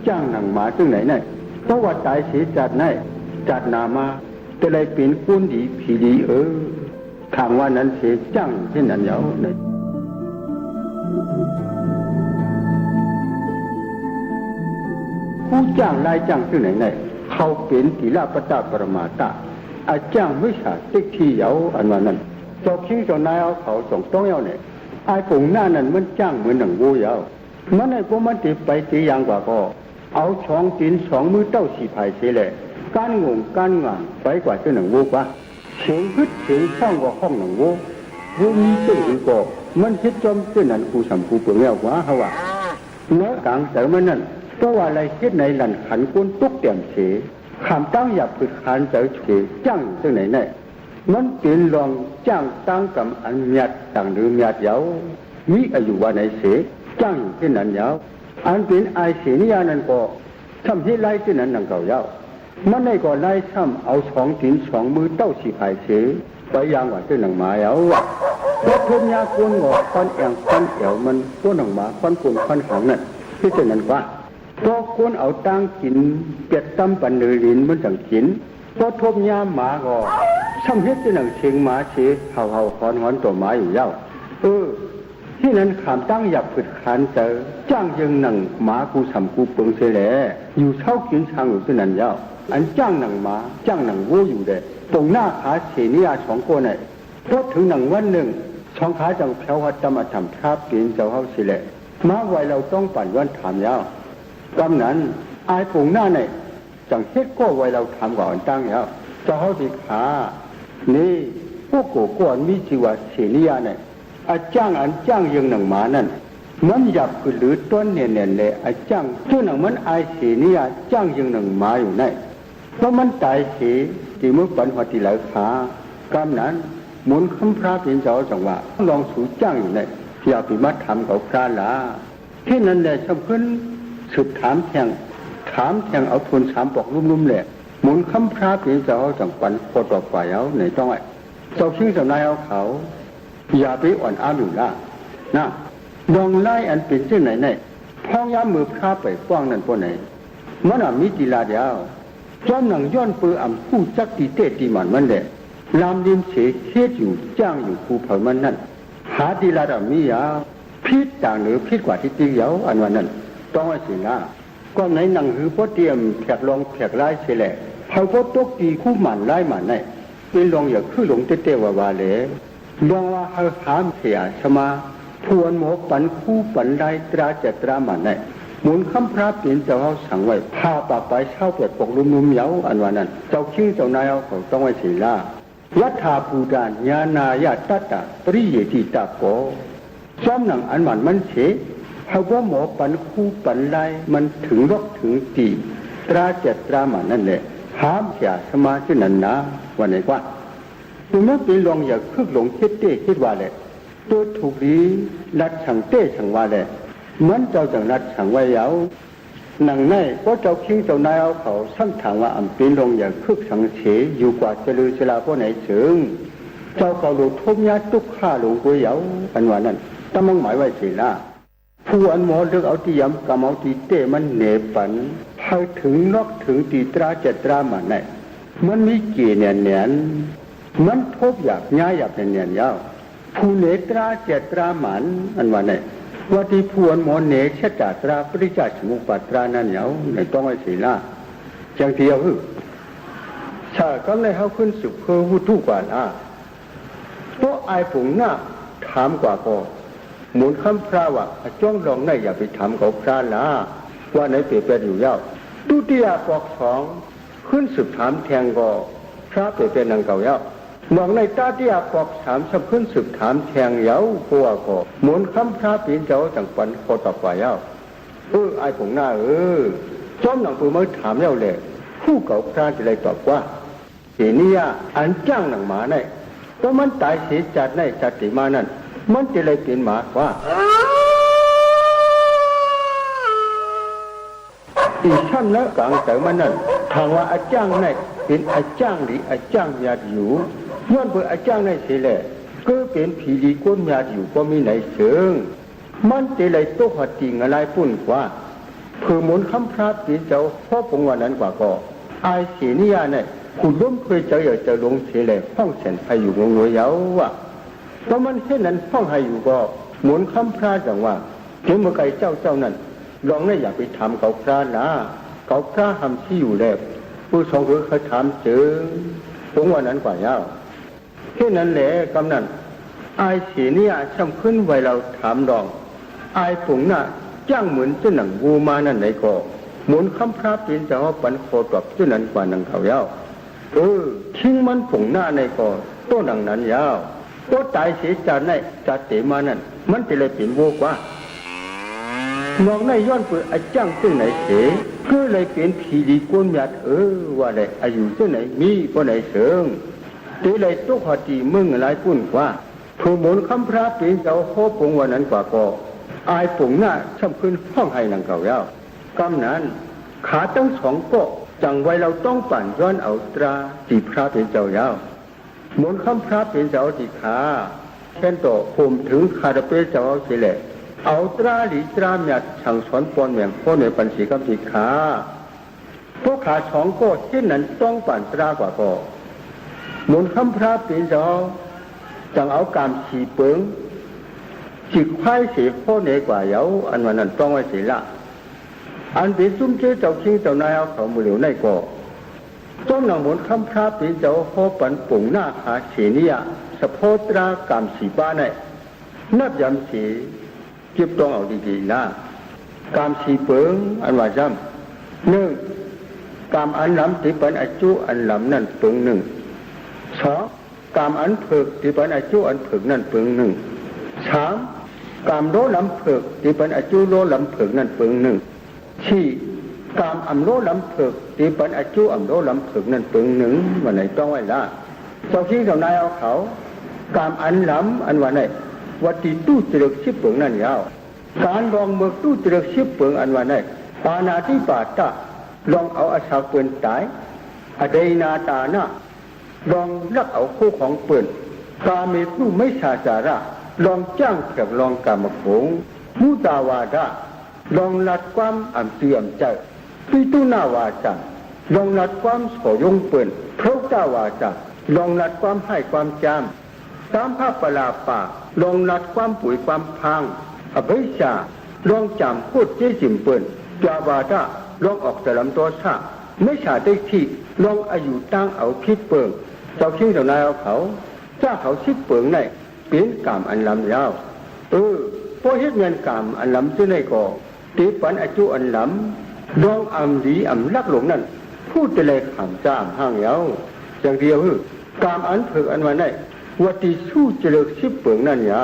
จ้างหนังหมาจึงไหนไหน เพราะว่าต๋ายเสียจาติไหน จาติหน้ามา จะได้เป๋นคนดีผีดีเออ ถ้าว่านั้นเสียจ้างเช่นนั้นเย้าไหน ผู้จ้างลายจ้างซึ่งไหนไหน เขาเป๋นติระปัตตปรมาตา อาจ้างมิจฉาทิฏฐิเย้า อันว่านั้น เจ้าคิงเจ้านายเฮาเขาสองต้องเย้าไหน อ้ายป๋งหน้านั้นมันจ้างเหมือนหนังวัวเย้า มันไหน เพราะมันเตะไปเตะยางกว่าก็ เอาสองตี๋นสองมือเต้าสี่ผายเสียแหละ ก้านงงก้านหง่างไปกว่าเจ้าหนังวัวกว่า เสียงฮึดเสียงฮ้องก็ฮ้องหนังวัว วัวมีเสียงหือก็ มันเฮ็ดจ้อมเจ้านั้นกูสำกูเปิงแล้วกว่า เฮาว่า เนาะ ก๋างใจ๋มันนั้น เพราะว่าอะไรเหตุไหนหลั่นขันคนตกแต้มเส ขามตางอยากผึดขานใจ๋เส จ้างซึ่งไหนไหน มันเป๋นลองจ้างตางกำอันเมียดต่างหรือเมียดเย้า มีอายุว่าไหนเส จ้างอยู่เช่นนั้นเย้า อันเป๋นอ้ายเสนิยะนั้นก็ ซ้ำเฮ็ดลายเช่นนั้นดังเก่าเย้า มันไหนก็ลายซ้ำเอาสองตี๋นสองมือเต้าสี่ผายเส ไปยางกว่าเจ้าหนังหมาเย้า เพราะทบยาคนก็ฟันแอ่งฟันแอ่วมัน พวกหนังหมาฟันก้นฟันหางนั้น เฮ็ดเช่นนั้นกว่า เพราะคนเอาตางกิ๋นเปียดตำปันเหนือลิ้นมันจั่งกิ๋น เพราะทบยาหมาก็ ซ้ำเฮ็ดเจ้าหนังเสียงหมาเส เห่าๆหอนๆต่อหมาอยู่เย้า เออ เหตุนั้นขามตางอยากผึดขานใจ๋ จ้างเยิงหนังหมากูสำกูเปิงเสียแหละ อยู่เซากิ๋นซางอยู่เช่นนั้นเย้า อันจ้างหนังหมา จ้างหนังวัวอยู่แหละ ป๋งหน้าขาเสนิยะสองก้อไหน พอเถิงหนังวันนึ่ง สองขาจั่งแผวฮอดตำอธรรมพระเป๋นเจ้าเฮาเสียแหละ มาไหว้เหล่าต้องปั๋นวันถามเย้า กำนั้น อ้ายป๋งหน้าไหน จั่งเฮ็ดก้อไหว้เหล่าถามกว่าอันตางเย้า เจ้าเฮาตี้ขา นี่ พวกโกก้อนมีจื้อว่าเสนิยะไหน อาจ้างอันจ้างเยิงหนังหมานั้น มันอยากขึ้นหรือต้นแหน่นๆแล อาจ้างเจ้าหนังมันอ้ายเสนิยะจ้างเยิงหนังหมาอยู่ไหน เพราะมันต๋ายเส ตี้เมื่อปันหัวตี้เหลาขา กำนั้น มนต์คำพระเป๋นเจ้าจั่งว่า ลองสูจ้างอยู่ไหน อย่าไปมาถามเขาพระละ เท่านั้นแหละ ซ้ำขึ้นสืบถามแท่ง ถามแท่งเอาทวนสามปอกลุ่มๆแหละ มนต์คำพระเป๋นเจ้าจั่งปันข้อตอบฝ่ายเอาไหนต้องไอ้ เจ้าคิงเจ้านายเฮาเขา อย่าไปอ่อนอ้ามอยู่ละ นะ ลองลายอันเป๋นเจ้าไหนไหน พ้องยามมือพระไปกว้างนั้นป้อไหน มันอ่ะมีตี้ลาดเดียว จ้อมหนังย้อนเปืออ่ำฮู้จักตี้เต๊ตี้หมันมันแหละ ลามลิมเสเฮ็ดอยู่จ้างอยู่ภูเผามันนั่น หาตี้ลาดอ่ะมียาว ผิดต่างเหนือผิดกว่าตี้ตี้เย้า อันว่านั้น ต้องไว้เสียละ ก็ไหนหนังหือป้อเตรียมแผกลองแผกลายเสียแหละ เฮาก็ตกตี้คู่หมันลายหมันไหน เป๋นลองอย่าคือหลงเต๊ๆว่าๆแหละ ลองว่าเฮาหามเสียสมา ผู้อันหมอปันคู่ปันลายตราแจดตราหมันไหน มนต์คำพระเป๋นเจ้าเฮาสั่งไว้ ห้าปากปายเศร้าแปดปอกลุ่มๆเย้า อันว่านั้น เจ้าคิงเจ้านายเฮาเขาต้องไว้เสียละ ยัตถาภูตา ญาณายะตัตตะ ปริเยติตาโป จ้อมหนังอันหมันมันเส เฮาก็หมอปันคู่ปันลายมันเถิงลอกเถิงตี้ ตราแจดตราหมันนั่นแหละ หามเสียสมาเจ้านั้นนา ว่าไหนกว่า ตัวนั้นเป๋นลองอย่าคึกหลงเฮ็ดเต๊เฮ็ดว่าแหละ ตัวถูกดี ลัดสั่งเต๊สั่งว่าแหละ มันเจ้าจั่งลัดสั่งไว้เย้า หนังไหน ก็เจ้าคิงเจ้านายเฮาเขาซ้ำถามว่าอ่ำเป๋นลองอย่าคึกสังเส อยู่กว่าจะลือเสลาป้อไหนเสิง เจ้าเขาหลุดทบยาตุ๊กข้าหลงกวยเย้า อันว่านั้น ตำมังหมายไว้เสียละ ผู้อันหมอเลือกเอาตี้ยำกำเอาตี้เต๊มันแหนปัน เฮาเถิงลอกเถิงตี้ตราแจดตราหมันไหน มันมีเก๋แหน่นๆ มันทบหยาบย้ายหยาบแหน่นๆเย้า ผู้แหนตราแจดตราหมัน อันว่าไหน ว่าตี้ผู้อันหมอแหนเชตตาตราปฏิจจสมุปบาทตรานั้นเย้า ไหนต้องไว้เสียละ จั่งเตียวหื้อ ถ้ากำในเฮาขึ้นสืบเพื่อวุตถุกว่าละ เพราะอ้ายป๋งหน้าถามกว่าก็ มนต์คำพระว่า จ้องลองไหนอย่าไปถามเขาพระละ ว่าไหนเป๋แปดอยู่เย้า ตุติยปอกสอง ขึ้นสืบถามแท่งก็ พระเป๋แปดดังเก่าเย้า นอกในต๋าเตี้ยปอกสามซ้ำขึ้นสืบถามแทงเย้า เพราะว่าก็มนต์คำพระเป๋นเจ้าจั่งปันข้อตอบกว่าเย้า เออ อ้ายป๋งหน้าเออ จ้อมหนังปือเมินถามแล้วแหละ ฮู้เก๋าพระจะได้ตอบว่า เสนียะอันจ้างหนังหมานั้น เพราะมันต๋ายเสียจาตินั้นจาติเต๋มานั้น มันจะได้เป๋นหมากว่า อีกซ้ำนะก๋างใจ๋มันนั้น ถามว่าอาจ้างนั้นเป๋นอาจ้างหลีอาจ้างเมียดอยู่ ย้อนเปื้ออาจ้างนั้นเสียแหละ เกิดเป๋นผีหลีกวนเมียดอยู่ก็มีไหนเสิง มันจะได้ตกหาตี้งะลายปุ้นกว่า เผื่อมนต์คำพระเป๋นเจ้าฮ้อป๋งว่านั้นกว่าก็ อ้ายเสนียะนั้น ขุนล้มถ้วยใจ๋ใหญ่ใจ๋หลวงเสียแหละ ฮ้องแสนไห้อยู่งงวยเย้าว่า เพราะมันเสียนั้นฮ้องไห้อยู่ก็ มนต์คำพระจั่งว่า เก๋าเมื่อไก่เจ้าเจ้านั้น ลองนั้นอย่าไปถามเก๋าพระนะ เก๋าพระห้ามซี้อยู่แล ปือสองเถือใค่ถามเสิง ป๋งว่านั้นกว่าเย้า เสียนั้นแหละ กำนั้น อ้ายเสนียะซ้ำขึ้นไหว้เล่าถามลอง อ้ายป๋งหน้าจ้างเหมือนเจ้าหนังวัวมานั้นไหนก็ มนต์คำพระเป๋นเจ้าปันข้อตอบเจ้านั้นกว่าหนังเก่าเย้า เออ ทิ้งมันป๋งหน้านั้นก็ โต้หนังนั้นเย้า เพราะต๋ายเสียจาตินั้นจาติเต๋มานั้น มันจะได้เป๋นวัวกว่า นอกนั้นย้อนเปื้ออาจ้างเซิ่งไหนเส ก็ได้เป๋นผีหลีกวนเมียดเออ ว่าแหละ อายุเซิ่งไหนมีก็ไหนเสิง จะได้ตกหาตี้เมิงหลายปุ้นกว่า เผื่อมนต์คำพระเป๋นเจ้าฮ้อป๋งว่านั้นกว่าก็ อ้ายป๋งหน้าซ้ำขึ้นฮ้องไห้หนังเก่าเย้า กำนั้น ขาตึงสองก็ จั่งไหว้เล่าต้องปานย้อนเอาตราตี้พระเป๋นเจ้าเย้า มนต์คำพระเป๋นเจ้าตี้ขา แค่นต่อโหมเถิงข้าตะเป๋นเจ้าเสียแหละ เอาตราหลีตราเมียดสั่งสอนปอนแหว่งฮ้อในปันเสียกำตี้ขา เพราะขาสองก็เสียนั้นต้องปานตรากว่าก็ มนต์คำพระเป๋นเจ้า จั่งเอาก๋ามสี่เปิง จิกควายเสฮ้อในกว่าเย้า อันว่านั้นต้องไว้เสียละ อันเป๋นจุ้มเจ๊เจ้าคิงเจ้านายเอาเขาเมื่อเหลียวนั้นก็ จ้อมหนังมนต์คำพระเป๋นเจ้าฮ้อปันป๋งหน้าขาเสนียะ สะเพาะตราก๋ามสี่ป้านั้น นับยำเส เก็บต้องเอาดีๆ นะ ก๋ามสี่เปิง อันว่าจ้ำ นึ่ง ก๋ามอันหลำเต๋ปันอาจุอันหลำนั้นเปิงนึ่ง สอง ก๋ามอันเผิกเต๋ปันอาจุอันเผิกนั้นเปิงนึ่ง สาม ก๋ามล้อหลำเผิกเต๋ปันอาจุล้อหลำเผิกนั้นเปิงนึ่ง สี่ ก๋ามอ่ำล้อหลำเผิกเต๋ปันอาจุอ่ำล้อหลำเผิกนั้นเปิงนึ่ง ว่าไหนต้องไว้ละ เจ้าคิงเจ้านายเอาเขา ก๋ามอันหลำอันว่านั้น ว่าตี้ตู้จเริกสิบเปิงนั้นเย้า ก๋านลองเมิกตู้จเริกสิบเปิงอันว่านั้น ปาณาติปาตะ ลองเอาอาสากเปิ้นต๋าย อไดนาตานะ ลองลักเอาโคของเปิ้น กาเมสุมิจฉาจาระ ลองจ้างแผกลองก๋ามคุณ มุสาวาทะ ลองลัดความอ่ำจื้ออ่ำใจ๋ ปิตุนวาจา ลองลัดความส่อยงเปิ้น พรหตวาจา ลองลัดความฮ้ายความจาม สัมภปลาปา ลองลัดความป่วยความพาง อภิชฌา ลองจ๋ามโคตรเจ๊จิ่มเปิ้น จาวาทะ ลองออกสะหลำต่อซาก มิจฉาทิฏฐิ ลองอายุตั้งเอาผิดเปิ้ง เจ้าคิงเจ้านายเอาเขา จ้าเขาสิบเปิงนั้น เป๋นก๋ามอันหลำเย้า เออ ป้อเฮ็ดแม่นก๋ามอันหลำเจ้านั้นก็ เต๋ปันอาจุอันหลำ ลองอ่ำหลีอ่ำลักหลงนั้น ผู้จะได้ขำจ้าอ่ำห้างเย้า อย่างเดียวหื้อ ก๋ามอันเผิกอันว่านั้น ว่าตี้สู้จเริกสิบเปิงนั้นเย้า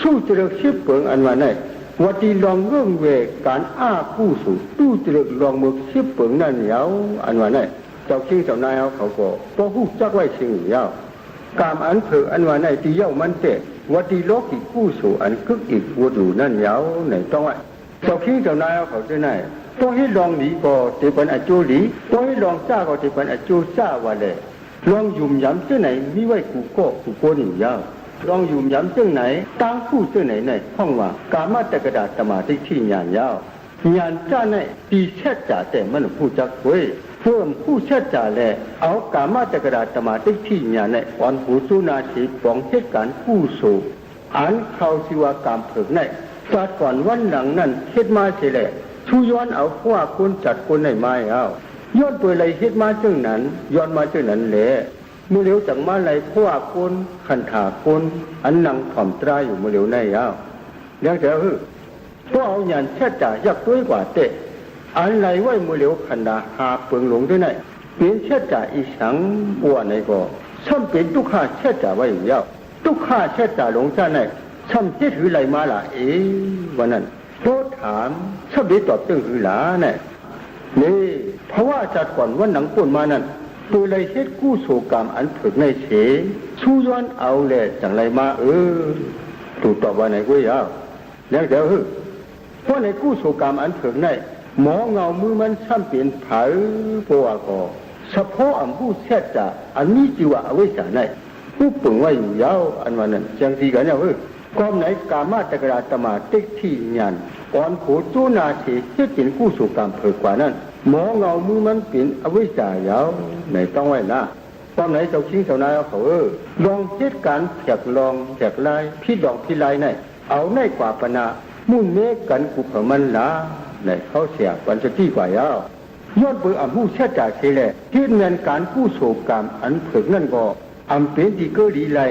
สู้จเริกสิบเปิงอันว่านั้น ว่าตี้ลองเวิ่งแหว่ก๋านอ้ากู้สู่ ตู้จเริกลองเมิกสิบเปิงนั้นเย้า อันว่านั้น เจ้าคิงเจ้านายเอาเขาก็ ป้อฮู้จักไว้สิ่งเย้า ก๋ามอันเผิกอันว่านั้นตี้เย้ามันแต๊ ว่าตี้ลอกิจกู้สู่อันกึ๊กอิกวดอยู่นั้นเย้า ไหนต้องไว้ เจ้าคิงเจ้านายเอาเขาเจ้านั้น ป้อเฮ็ดลองหลีก็เต๋ปันอาจุหลี ป้อเฮ็ดลองจ้าก็เต๋ปันอาจุจ้าว่าแล ลองหยุมหยามเจ้าไหนมีไว้กู้ก็กู้คนอยู่เย้า ลองหยุมหยามเจ้าไหน ตางผู้เจ้าไหนนั้น ฮ้องว่า กามตกดาตมาทิฏฐิญาณเย้า ญาณจ้านั้น ตี้แชดจ๋าแต่มันฮู้จักเว้ย เปิ้นฮู้แชดจ๋าแล เอากามตกดาตมาทิฏฐิญาณนั้น อ่อนหูจูนาสีป๋องเฮ็ดก๋านกู้สู่ อันเขาชื่อว่ากามเผิกนั้น จาติก่อนวันหลังนั้นเฮ็ดมาเสียแล ชูย้อนเอาพวกคนจาติคนนั้นมาเย้า ย้อนเปื้ออะไรเฮ็ดมาเจ้านั้น ย้อนมาเจ้านั้นแล เมื่อเหลียวจักมาไหลพวกคนขันธาคน อันนั่งถ่อมตราอยู่เมื่อเหลียวนั้นเย้า แล้วแต่หื้อ ป้อเอาญาณแชดจ๋ายักต้วยกว่าแต๊ อันไหลไว้เมื่อเหลียวขันธาห้าเปิงหลงเจ้านั้น เป๋นแชดจ๋าอีสัง ว่าไหนก็ ซ้ำเป๋นตุ๊กขะแชชาไว้อยู่แล้ว ตุ๊กขะแชชาหลงจ้าไหน ซ้ำเฮ็ดหื้อไหลมาล่ะเอ๋ ว่านั้น โต้ถาม ซ้ำได้ตอบตึงหื้อหลาไหน นี่ เพราะว่าจาติก่อนวันหนังป๊นมานั้น เปิ้นได้เฮ็ดกู้โสกรรมอันเผิกไหนเส สู้ย้อนเอาแลจั่งไหลมาเอ๋อ ถูกตอบว่าไหนก้วยยาว แล้วเดี๋ยวหื้อ เพราะในกู้โสกรรมอันเผิกไหน หมอเงามือมันซ้ำเป๋นใผ เพราะว่าก็ สะเพาะอ่ำฮู้แชชา อันมีจื้อว่าอวิชชาไหน ฮู้เปิงไว้อยู่แล้ว อันว่านั้น จั่งซี้กั๋นเนี่ยหื้อ กอมไหน กามตกราตมาทิฏฐิญาณ อ่อนโขนโจ้หน้าเส เฮ็ดเป๋นกู้โสกรรมเผิกกว่านั้น หมอเงามือมันเป๋นอวิชชาแล้ว ไหนต้องไว้นะ กอมไหนเจ้าคิงเจ้านายเฮาเขาเอ๋อ ลองเฮ็ดก๋านแผกลองแผกลาย ผิดลองผิดลายไหน เอาไหนกว่าปะนา มุ่นเมกั๋นกู้เผามันหลา ไหนเขาเสียปัญสติกว่าแล้ว ย้อนเปิ้นอ่ำฮู้แชชาเสแล เฮ็ดแม่นก๋านกู้โสกรรมอันเผิกนั้นก็ อ่ำเป๋นตี้เก๊อดีไล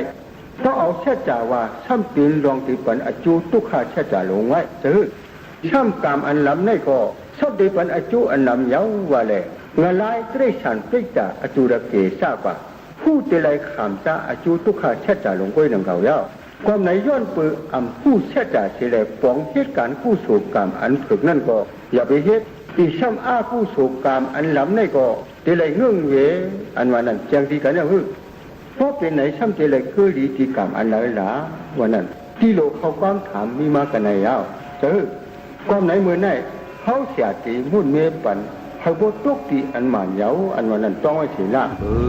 ต้องเอาแชชาว่า ซ้ำเป๋นลองตี้ปันอจุตุ๊กขะแชชาหลงไว้ เจ้าหื้อ ซ้ำกรรมอันลำไหนก็ ซ้ำตี้ปันอจุอันลำยาวว่าแล งาลายเตรสานเปจจาอจุรเกสะกว่า ผู้ตี้ไลขามจาอจุตุ๊กขะแชชาหลงก้วยหนังเก่าแล้ว กอมไหนย้อนเปิ้นอ่ำฮู้แชชาเสแล ป๋องเฮ็ดก๋านกู้โสกรรมอันเผิกนั้นก็ อย่าไปเฮ็ด ตี้ซ้ำอกู้โสกรรมอันลำไหนก็ ตี้ไลเงื้องเย อันว่านั้น จั่งซี้กั๋นเนี่ยหื้อ เพราะเป๋นไหนซ้ำตี้ไลเก๊อดีตี้กรรมอันใดหลา ว่านั้น ตี้โลเข้าความถามมีมากั๋นในยาว เจ้าหื้อ กอมไหนเมื่อไหน เฮาเสียตี้มุ่นเมปัน เฮาบ่ตกตี้อันหมานยาว อันว่านั้น ต้องไว้เสละ เออ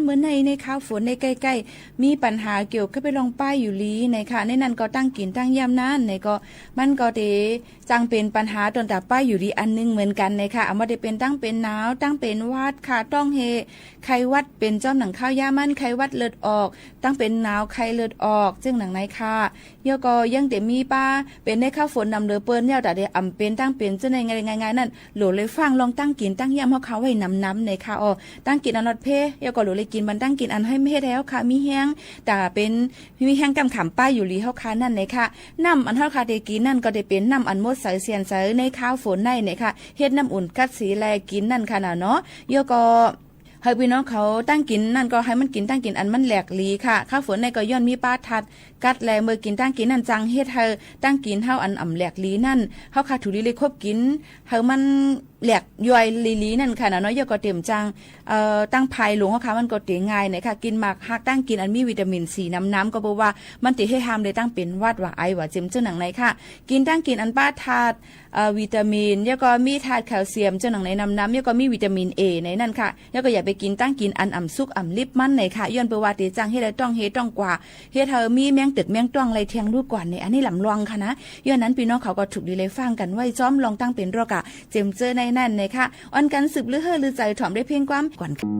เมื่อใน ในคราวฝนในใก้ๆ มีปัญหาเกี่ยวกับเรื่องป้ายอยู่หลีไหนคะ ในนั้นก็ตั้งกิ๋นตั้งย่ำนั้นไหนก็ มันก็เต๋ จังเป๋นปัญหาตนต๋าป้ายอยู่หลีอันนึ่งเหมือนกั๋นไหนคะ อ่ะ บ่ว่าเต๋เป๋นตั้งเป๋นหนาว ตั้งเป๋นหวัดค่ะ ต๊องเฮ ไข้หวัดเป๋นจ้อมหนังข้าวยามัน ไข้หวัดเลือดออก ตั้งเป๋นหนาวไข้เลือดออก เจิ่งหนังไหนคะ แล้วก็ยังเต๋มีป้าเป๋นในคราวฝนนำเหลือเปิ้น แล้วต๋าเต๋อ่ำเป๋นตั้งเป๋นเจ้าในง่ายๆ นั้น โหลเลยฟังลองตั้งกิ๋นตั้งย่ำเฮาค่ะไว้นำๆ ไหนคะ อ้อ ตั้งกิ๋นอันลดเพลีย แล้วก็โหลเลยกิ๋นบันตั้งกิ๋นอันหื้อเฮ็ดหื้อเฮาค่ะมีแฮง ต๋าเป๋น มีแฮงกำขำป้ายอยู่หลีเฮาค่ะนั้นไหนคะ น้ำอันเฮาค่ะเต๋กิ๋นนั้นก็เต๋เป๋นน้ำอันหมดใสเสี้ยนใสในคราวฝนในไหนคะ เฮ็ดน้ำอุ่นกั๊ดสีแลกิ๋นนั้นค่ะน่ะเนาะ แล้วก็ หื้อปี้น้องเขาตั้งกิ๋นนั้นก็หื้อมันกิ๋นตั้งกิ๋นอันมันแหลกหลีค่ะ คราวฝนในก็ย้อนมีป้าทัดกั๊ดแล เมื่อกิ๋นตั้งกิ๋นนั้นจังเฮ็ดหื้อตั้งกิ๋นเฮาอันอ่ำแหลกหลีนั้น เฮาค่ะถูกดีเลยคบกิ๋นหื้อมันแหลกย่อยหลีๆ นั้นค่ะน่ะเนาะ แล้วก็เต๋มจัง เอ่อ ตั้งพายหลวงเฮาค่ะ มันก็เต๋ง่ายไหนคะ กิ๋นหมากฮักตั้งกิ๋นอันมีวิตามินซีนำๆ ก็เปิ้นว่ามันเต๋เฮ็ดหื้อบ่ได้ตั้งเป๋นหวัดว่าไอว่าเจ็บเจิ่งหนังไหนคะ กิ๋นตั้งกิ๋นอันป้าทัด เอ่อ วิตามิน แล้วก็มีธาตุแคลเซียมเจ้าหนังในนำๆ แล้วก็มีวิตามินเอในนั้นค่ะ แล้วก็อย่าไปกิ๋นตั้งกิ๋นอันอ่ำสุกอ่ำลิบมันไหนคะ ย้อนเปิ้นว่าเต๋จังเฮ็ดหื้อต๊องเฮต๊องกว่า เฮ็ดหื้อมีแมงเต็กแมงต้วงไหลแทงลูกก่อนในอันนี้ลำลองค่ะนะ ย้อนนั้นปี้น้องเขาก็ถูกดีเลยฟังกั๋นไว้จ้อมลองตั้งเป๋นโรคอะเจ็บเจิ่งในนั้นไหนคะ อ่อนกั๋นสืบลือเฮ้อลือใจ๋ถ่อมได้เพียงความก่อนค่ะ เ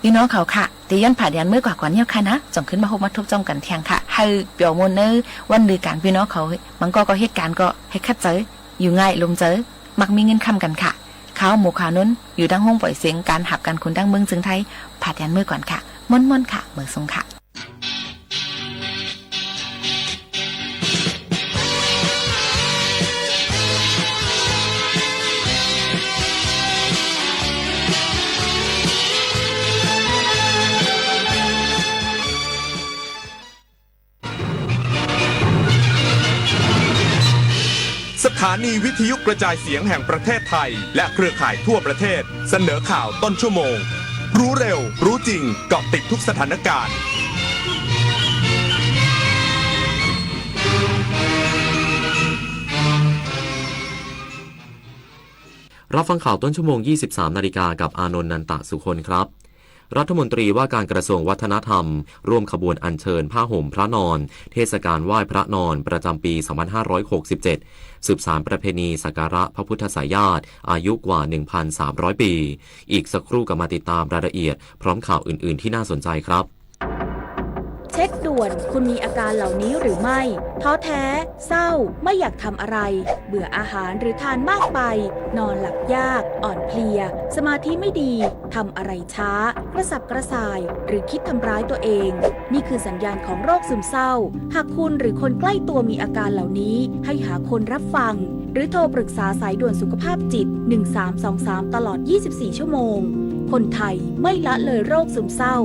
ปี้น้องเขาค่ะ ตี้ย้อนผาดยานเมื่อก่อนก่อนเนี่ยค่ะนะ จ่องขึ้นมาพบมาทบจ้องกั๋นเทียงค่ะ หื้อเปียวมวลในวันลือกั๋น ปี้น้องเขา บางก้อก็เหตุก๋ารณ์ก็หื้อขัดใจ๋ อยู่ง่ายลมใจ๋ มักมีเงินคำกั๋นค่ะ ข่าวหมู่ข่าวหนุน อยู่ตังห้องป่อยเสียงก๋านหับก๋านขุนตังเมืองเจิงไทย ผาดยานเมื่อก่อนค่ะ ม่วนๆ ค่ะ เหมยสูงค่ะ สถานีวิทยุกระจายเสียงแห่งประเทศไทย และเครือข่ายทั่วประเทศ เสนอข่าวต้นชั่วโมง รู้เร็ว รู้จริง เกาะติดทุกสถานการณ์ รับฟังข่าวต้นชั่วโมง ยี่สิบสามนาฬิกา กับอานนท์ นันตะสุคนครับ รัฐมนตรีว่าการกระทรวงวัฒนธรรม ร่วมขบวนอัญเชิญผ้าห่มพระนอน เทศกาลไหว้พระนอน ประจำปี สองพันห้าร้อยหกสิบเจ็ด สืบสานประเพณีสักการะพระพุทธไสยญาติ อายุกว่า หนึ่งพันสามร้อยปี อีกสักครู่กลับมาติดตามรายละเอียด พร้อมข่าวอื่นๆ ที่น่าสนใจครับ เช็คด่วน คุณมีอาการเหล่านี้หรือไม่ ท้อแท้ เศร้า ไม่อยากทำอะไร เบื่ออาหารหรือทานมากไป นอนหลับยาก อ่อนเพลีย สมาธิไม่ดี ทำอะไรช้า กระสับกระส่าย หรือคิดทำร้ายตัวเอง นี่คือสัญญาณของโรคซึมเศร้า หากคุณหรือคนใกล้ตัวมีอาการเหล่านี้ ให้หาคนรับฟัง หรือโทรปรึกษาสายด่วนสุขภาพจิต หนึ่งสามสองสาม ตลอด ยี่สิบสี่ ชั่วโมง คนไทยไม่ละเลยโรคซึมเศร้า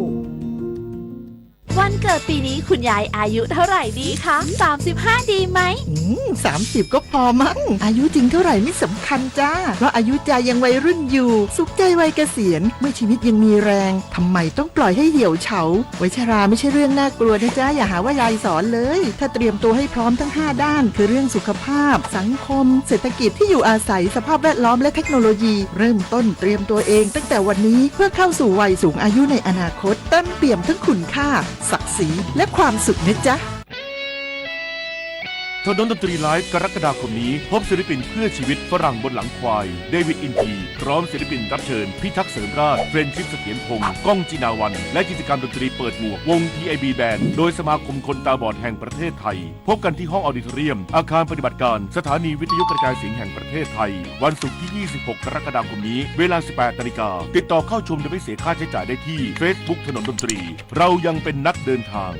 วันเกิดปีนี้คุณยายอายุเท่าไหร่ดีคะ สามสิบห้า ดีไหม อืม สามสิบ ก็พอมั้ง อายุจริงเท่าไหร่ไม่สำคัญจ้า เพราะอายุใจยังวัยรุ่นอยู่ สุขใจวัยเกษียณ เมื่อชีวิตยังมีแรง ทำไมต้องปล่อยให้เหี่ยวเฉา วัยชราไม่ใช่เรื่องน่ากลัวนะจ๊ะ อย่าหาว่ายายสอนเลย ถ้าเตรียมตัวให้พร้อมทั้งห้าด้าน คือเรื่องสุขภาพ สังคม เศรษฐกิจ ที่อยู่อาศัย สภาพแวดล้อม และเทคโนโลยี เริ่มต้นเตรียมตัวเองตั้งแต่วันนี้ เพื่อเข้าสู่วัยสูงอายุในอนาคต เต็มเปี่ยมทั้งคุณค่า ศักดิ์ศรี และความสุขนะจ๊ะ ถนนดนตรีไลฟ์ กรกฎาคมนี้ พบศิลปินเพื่อชีวิตฝรั่งบนหลังควาย เดวิด อินที พร้อมศิลปินรับเชิญ พิทักษ์เสริมราช เฟรนชิส เสถียรพงษ์ ก้อง จินาวัน และกิจกรรมดนตรีเปิดหมวก วง พีไอบี แบนด์ โดยสมาคมคนตาบอดแห่งประเทศไทย พบกันที่ห้องออดิโทเรียม อาคารปฏิบัติการสถานีวิทยุกระจายเสียงแห่งประเทศไทย วันศุกร์ที่ ยี่สิบหก กรกฎาคมนี้ เวลา สิบแปดนาฬิกา ติดต่อเข้าชมโดยไม่เสียค่าใช้จ่ายได้ที่ เฟซบุ๊ก ถนนดนตรี เรายังเป็นนักเดินทาง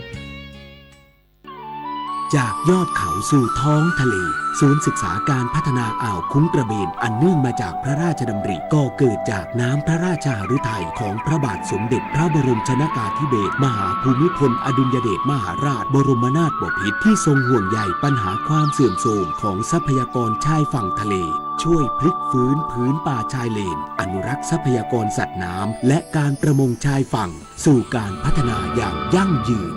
จากยอดเขาสู่ท้องทะเล ศูนย์ศึกษาการพัฒนาอ่าวคุ้งกระเบน อันเนื่องมาจากพระราชดำริ ก่อเกิดจากน้ำพระราชหฤทัยของพระบาทสมเด็จพระบรมชนกาธิเบศร มหาภูมิพลอดุลยเดชมหาราชบรมนาถบพิตร ที่ทรงห่วงใยปัญหาความเสื่อมโทรมของทรัพยากรชายฝั่งทะเล ช่วยพลิกฟื้นผืนป่าชายเลน อนุรักษ์ทรัพยากรสัตว์น้ำ และการประมงชายฝั่ง สู่การพัฒนาอย่างยั่งยืน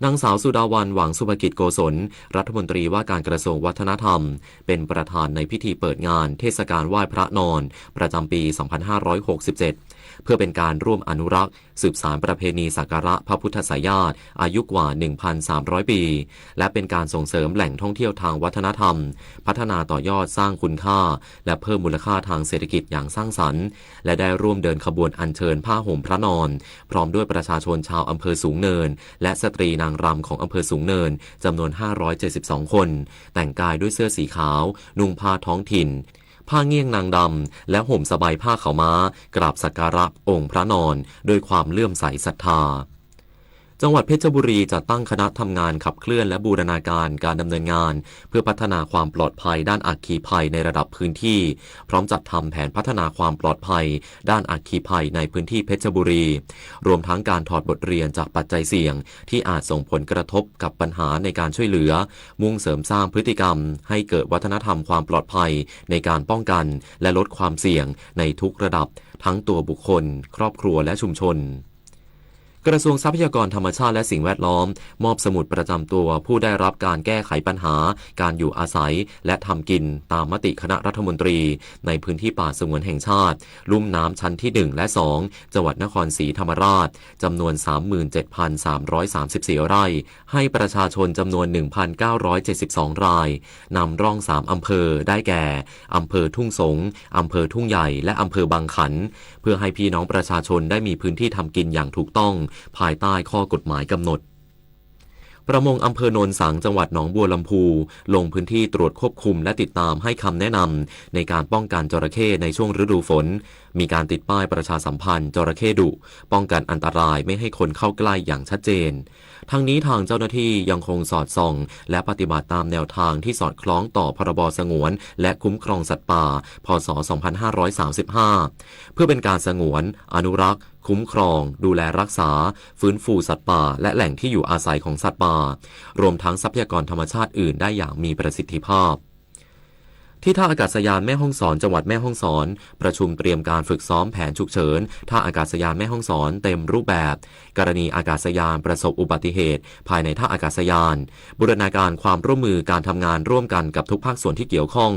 นางสาวสุดาวัน หวังสุภกิจโกศล รัฐมนตรีว่าการกระทรวงวัฒนธรรม เป็นประธานในพิธีเปิดงานเทศกาลไหว้พระนอน ประจำปี สองพันห้าร้อยหกสิบเจ็ด เพื่อเป็นการร่วมอนุรักษ์ สืบสานประเพณีสักการะพระพุทธไสยญาติ อายุกว่า หนึ่งพันสามร้อยปี และเป็นการส่งเสริมแหล่งท่องเที่ยวทางวัฒนธรรม พัฒนาต่อยอดสร้างคุณค่า และเพิ่มมูลค่าทางเศรษฐกิจอย่างสร้างสรรค์ และได้ร่วมเดินขบวนอัญเชิญผ้าห่มพระนอน พร้อมด้วยประชาชนชาวอำเภอสูงเนิน และสตรีนางรำของอำเภอสูงเนิน จำนวน ห้าร้อยเจ็ดสิบสองคน แต่งกายด้วยเสื้อสีขาว นุ่งผ้าท้องถิ่น ผ้าเงี้ยงนางดำ และห่มสบายผ้าขาวม้า กราบสักการะองค์พระนอน ด้วยความเลื่อมใสศรัทธา จังหวัดเพชรบุรีจัดตั้งคณะทำงานขับเคลื่อนและบูรณาการการดำเนินงาน เพื่อพัฒนาความปลอดภัยด้านอัคคีภัยในระดับพื้นที่ พร้อมจัดทำแผนพัฒนาความปลอดภัยด้านอัคคีภัยในพื้นที่เพชรบุรี รวมทั้งการถอดบทเรียนจากปัจจัยเสี่ยง ที่อาจส่งผลกระทบกับปัญหาในการช่วยเหลือ มุ่งเสริมสร้างพฤติกรรมให้เกิดวัฒนธรรมความปลอดภัยในการป้องกัน และลดความเสี่ยงในทุกระดับ ทั้งตัวบุคคล ครอบครัว และชุมชน กระทรวงทรัพยากรธรรมชาติและสิ่งแวดล้อม มอบสมุดประจำตัวผู้ได้รับการแก้ไขปัญหาการอยู่อาศัยและทำกินตามมติคณะรัฐมนตรี ในพื้นที่ป่าสงวนแห่งชาติลุ่มน้ำชั้นที่หนึ่งและสอง จังหวัดนครศรีธรรมราช จำนวน สามหมื่นเจ็ดพันสามร้อยสามสิบสี่ ไร่ ให้ประชาชนจำนวน หนึ่งพันเก้าร้อยเจ็ดสิบสอง ราย นำร่องสามอำเภอ ได้แก่ อำเภอทุ่งสง อำเภอทุ่งใหญ่ และอำเภอบางขัน เพื่อให้พี่น้องประชาชนได้มีพื้นที่ทำกินอย่างถูกต้อง ภายใต้ข้อกฎหมายกำหนด ประมงอำเภอโนนสัง จังหวัดหนองบัวลำภู ลงพื้นที่ตรวจควบคุมและติดตามให้คำแนะนำในการป้องกันจระเข้ในช่วงฤดูฝน มีการติดป้ายประชาสัมพันธ์จระเข้ดุ ป้องกันอันตรายไม่ให้คนเข้าใกล้อย่างชัดเจน ทั้งนี้ทางเจ้าหน้าที่ยังคงสอดส่อง และปฏิบัติตามแนวทางที่สอดคล้องต่อ พรบ สงวนและคุ้มครองสัตว์ป่า พ.ศ. สองพันห้าร้อยสามสิบห้า เพื่อเป็นการสงวน อนุรักษ์ คุ้มครอง ดูแลรักษา ฟื้นฟูสัตว์ป่า และแหล่งที่อยู่อาศัยของสัตว์ป่า รวมทั้งทรัพยากรธรรมชาติอื่นได้อย่างมีประสิทธิภาพ ที่ท่าอากาศยานแม่ฮ่องสอน จังหวัดแม่ฮ่องสอน ประชุมเตรียมการฝึกซ้อมแผนฉุกเฉินท่าอากาศยานแม่ฮ่องสอนเต็มรูปแบบ กรณีอากาศยานประสบอุบัติเหตุภายในท่าอากาศยาน บูรณาการความร่วมมือการทำงานร่วมกันกับทุกภาคส่วนที่เกี่ยวข้อง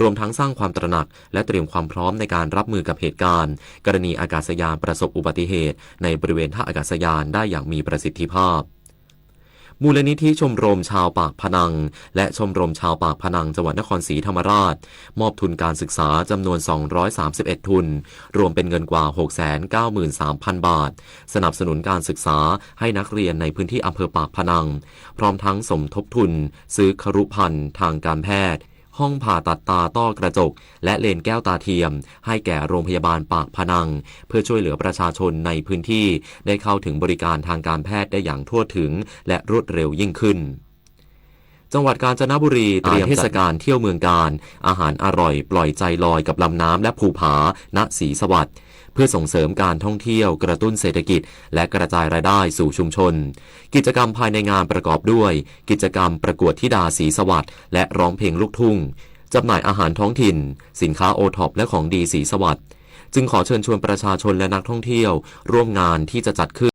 รวมทั้งสร้างความตระหนักและเตรียมความพร้อมในการรับมือกับเหตุการณ์ กรณีอากาศยานประสบอุบัติเหตุในบริเวณท่าอากาศยานได้อย่างมีประสิทธิภาพ มูลนิธิชมรมชาวปากพนัง และชมรมชาวปากพนังจังหวัดนครศรีธรรมราช มอบทุนการศึกษาจำนวน สองร้อยสามสิบเอ็ด ทุน รวมเป็นเงินกว่า หกแสนเก้าหมื่นสามพัน บาท สนับสนุนการศึกษาให้นักเรียนในพื้นที่อำเภอปากพนัง พร้อมทั้งสมทบทุนซื้อครุภัณฑ์ทางการแพทย์ ห้องผ่าตัดตาต้อกระจก และเลนส์แก้วตาเทียม ให้แก่โรงพยาบาลปากพนัง เพื่อช่วยเหลือประชาชนในพื้นที่ได้เข้าถึงบริการทางการแพทย์ได้อย่างทั่วถึง และรวดเร็วยิ่งขึ้น จังหวัดกาญจนบุรีเตรียมเทศกาลเที่ยวเมืองกาญ อาหารอร่อยปล่อยใจลอยกับลำน้ำและภูผา ณ ศรีสวัสดิ์ เพื่อส่งเสริมการท่องเที่ยว กระตุ้นเศรษฐกิจ และกระจายรายได้สู่ชุมชน กิจกรรมภายในงานประกอบด้วย กิจกรรมประกวดธิดาศรีสวัสดิ์ และร้องเพลงลูกทุ่ง จำหน่ายอาหารท้องถิ่น สินค้าโอท็อป และของดีศรีสวัสดิ์ จึงขอเชิญชวนประชาชนและนักท่องเที่ยวร่วมงานที่จะจัดขึ้น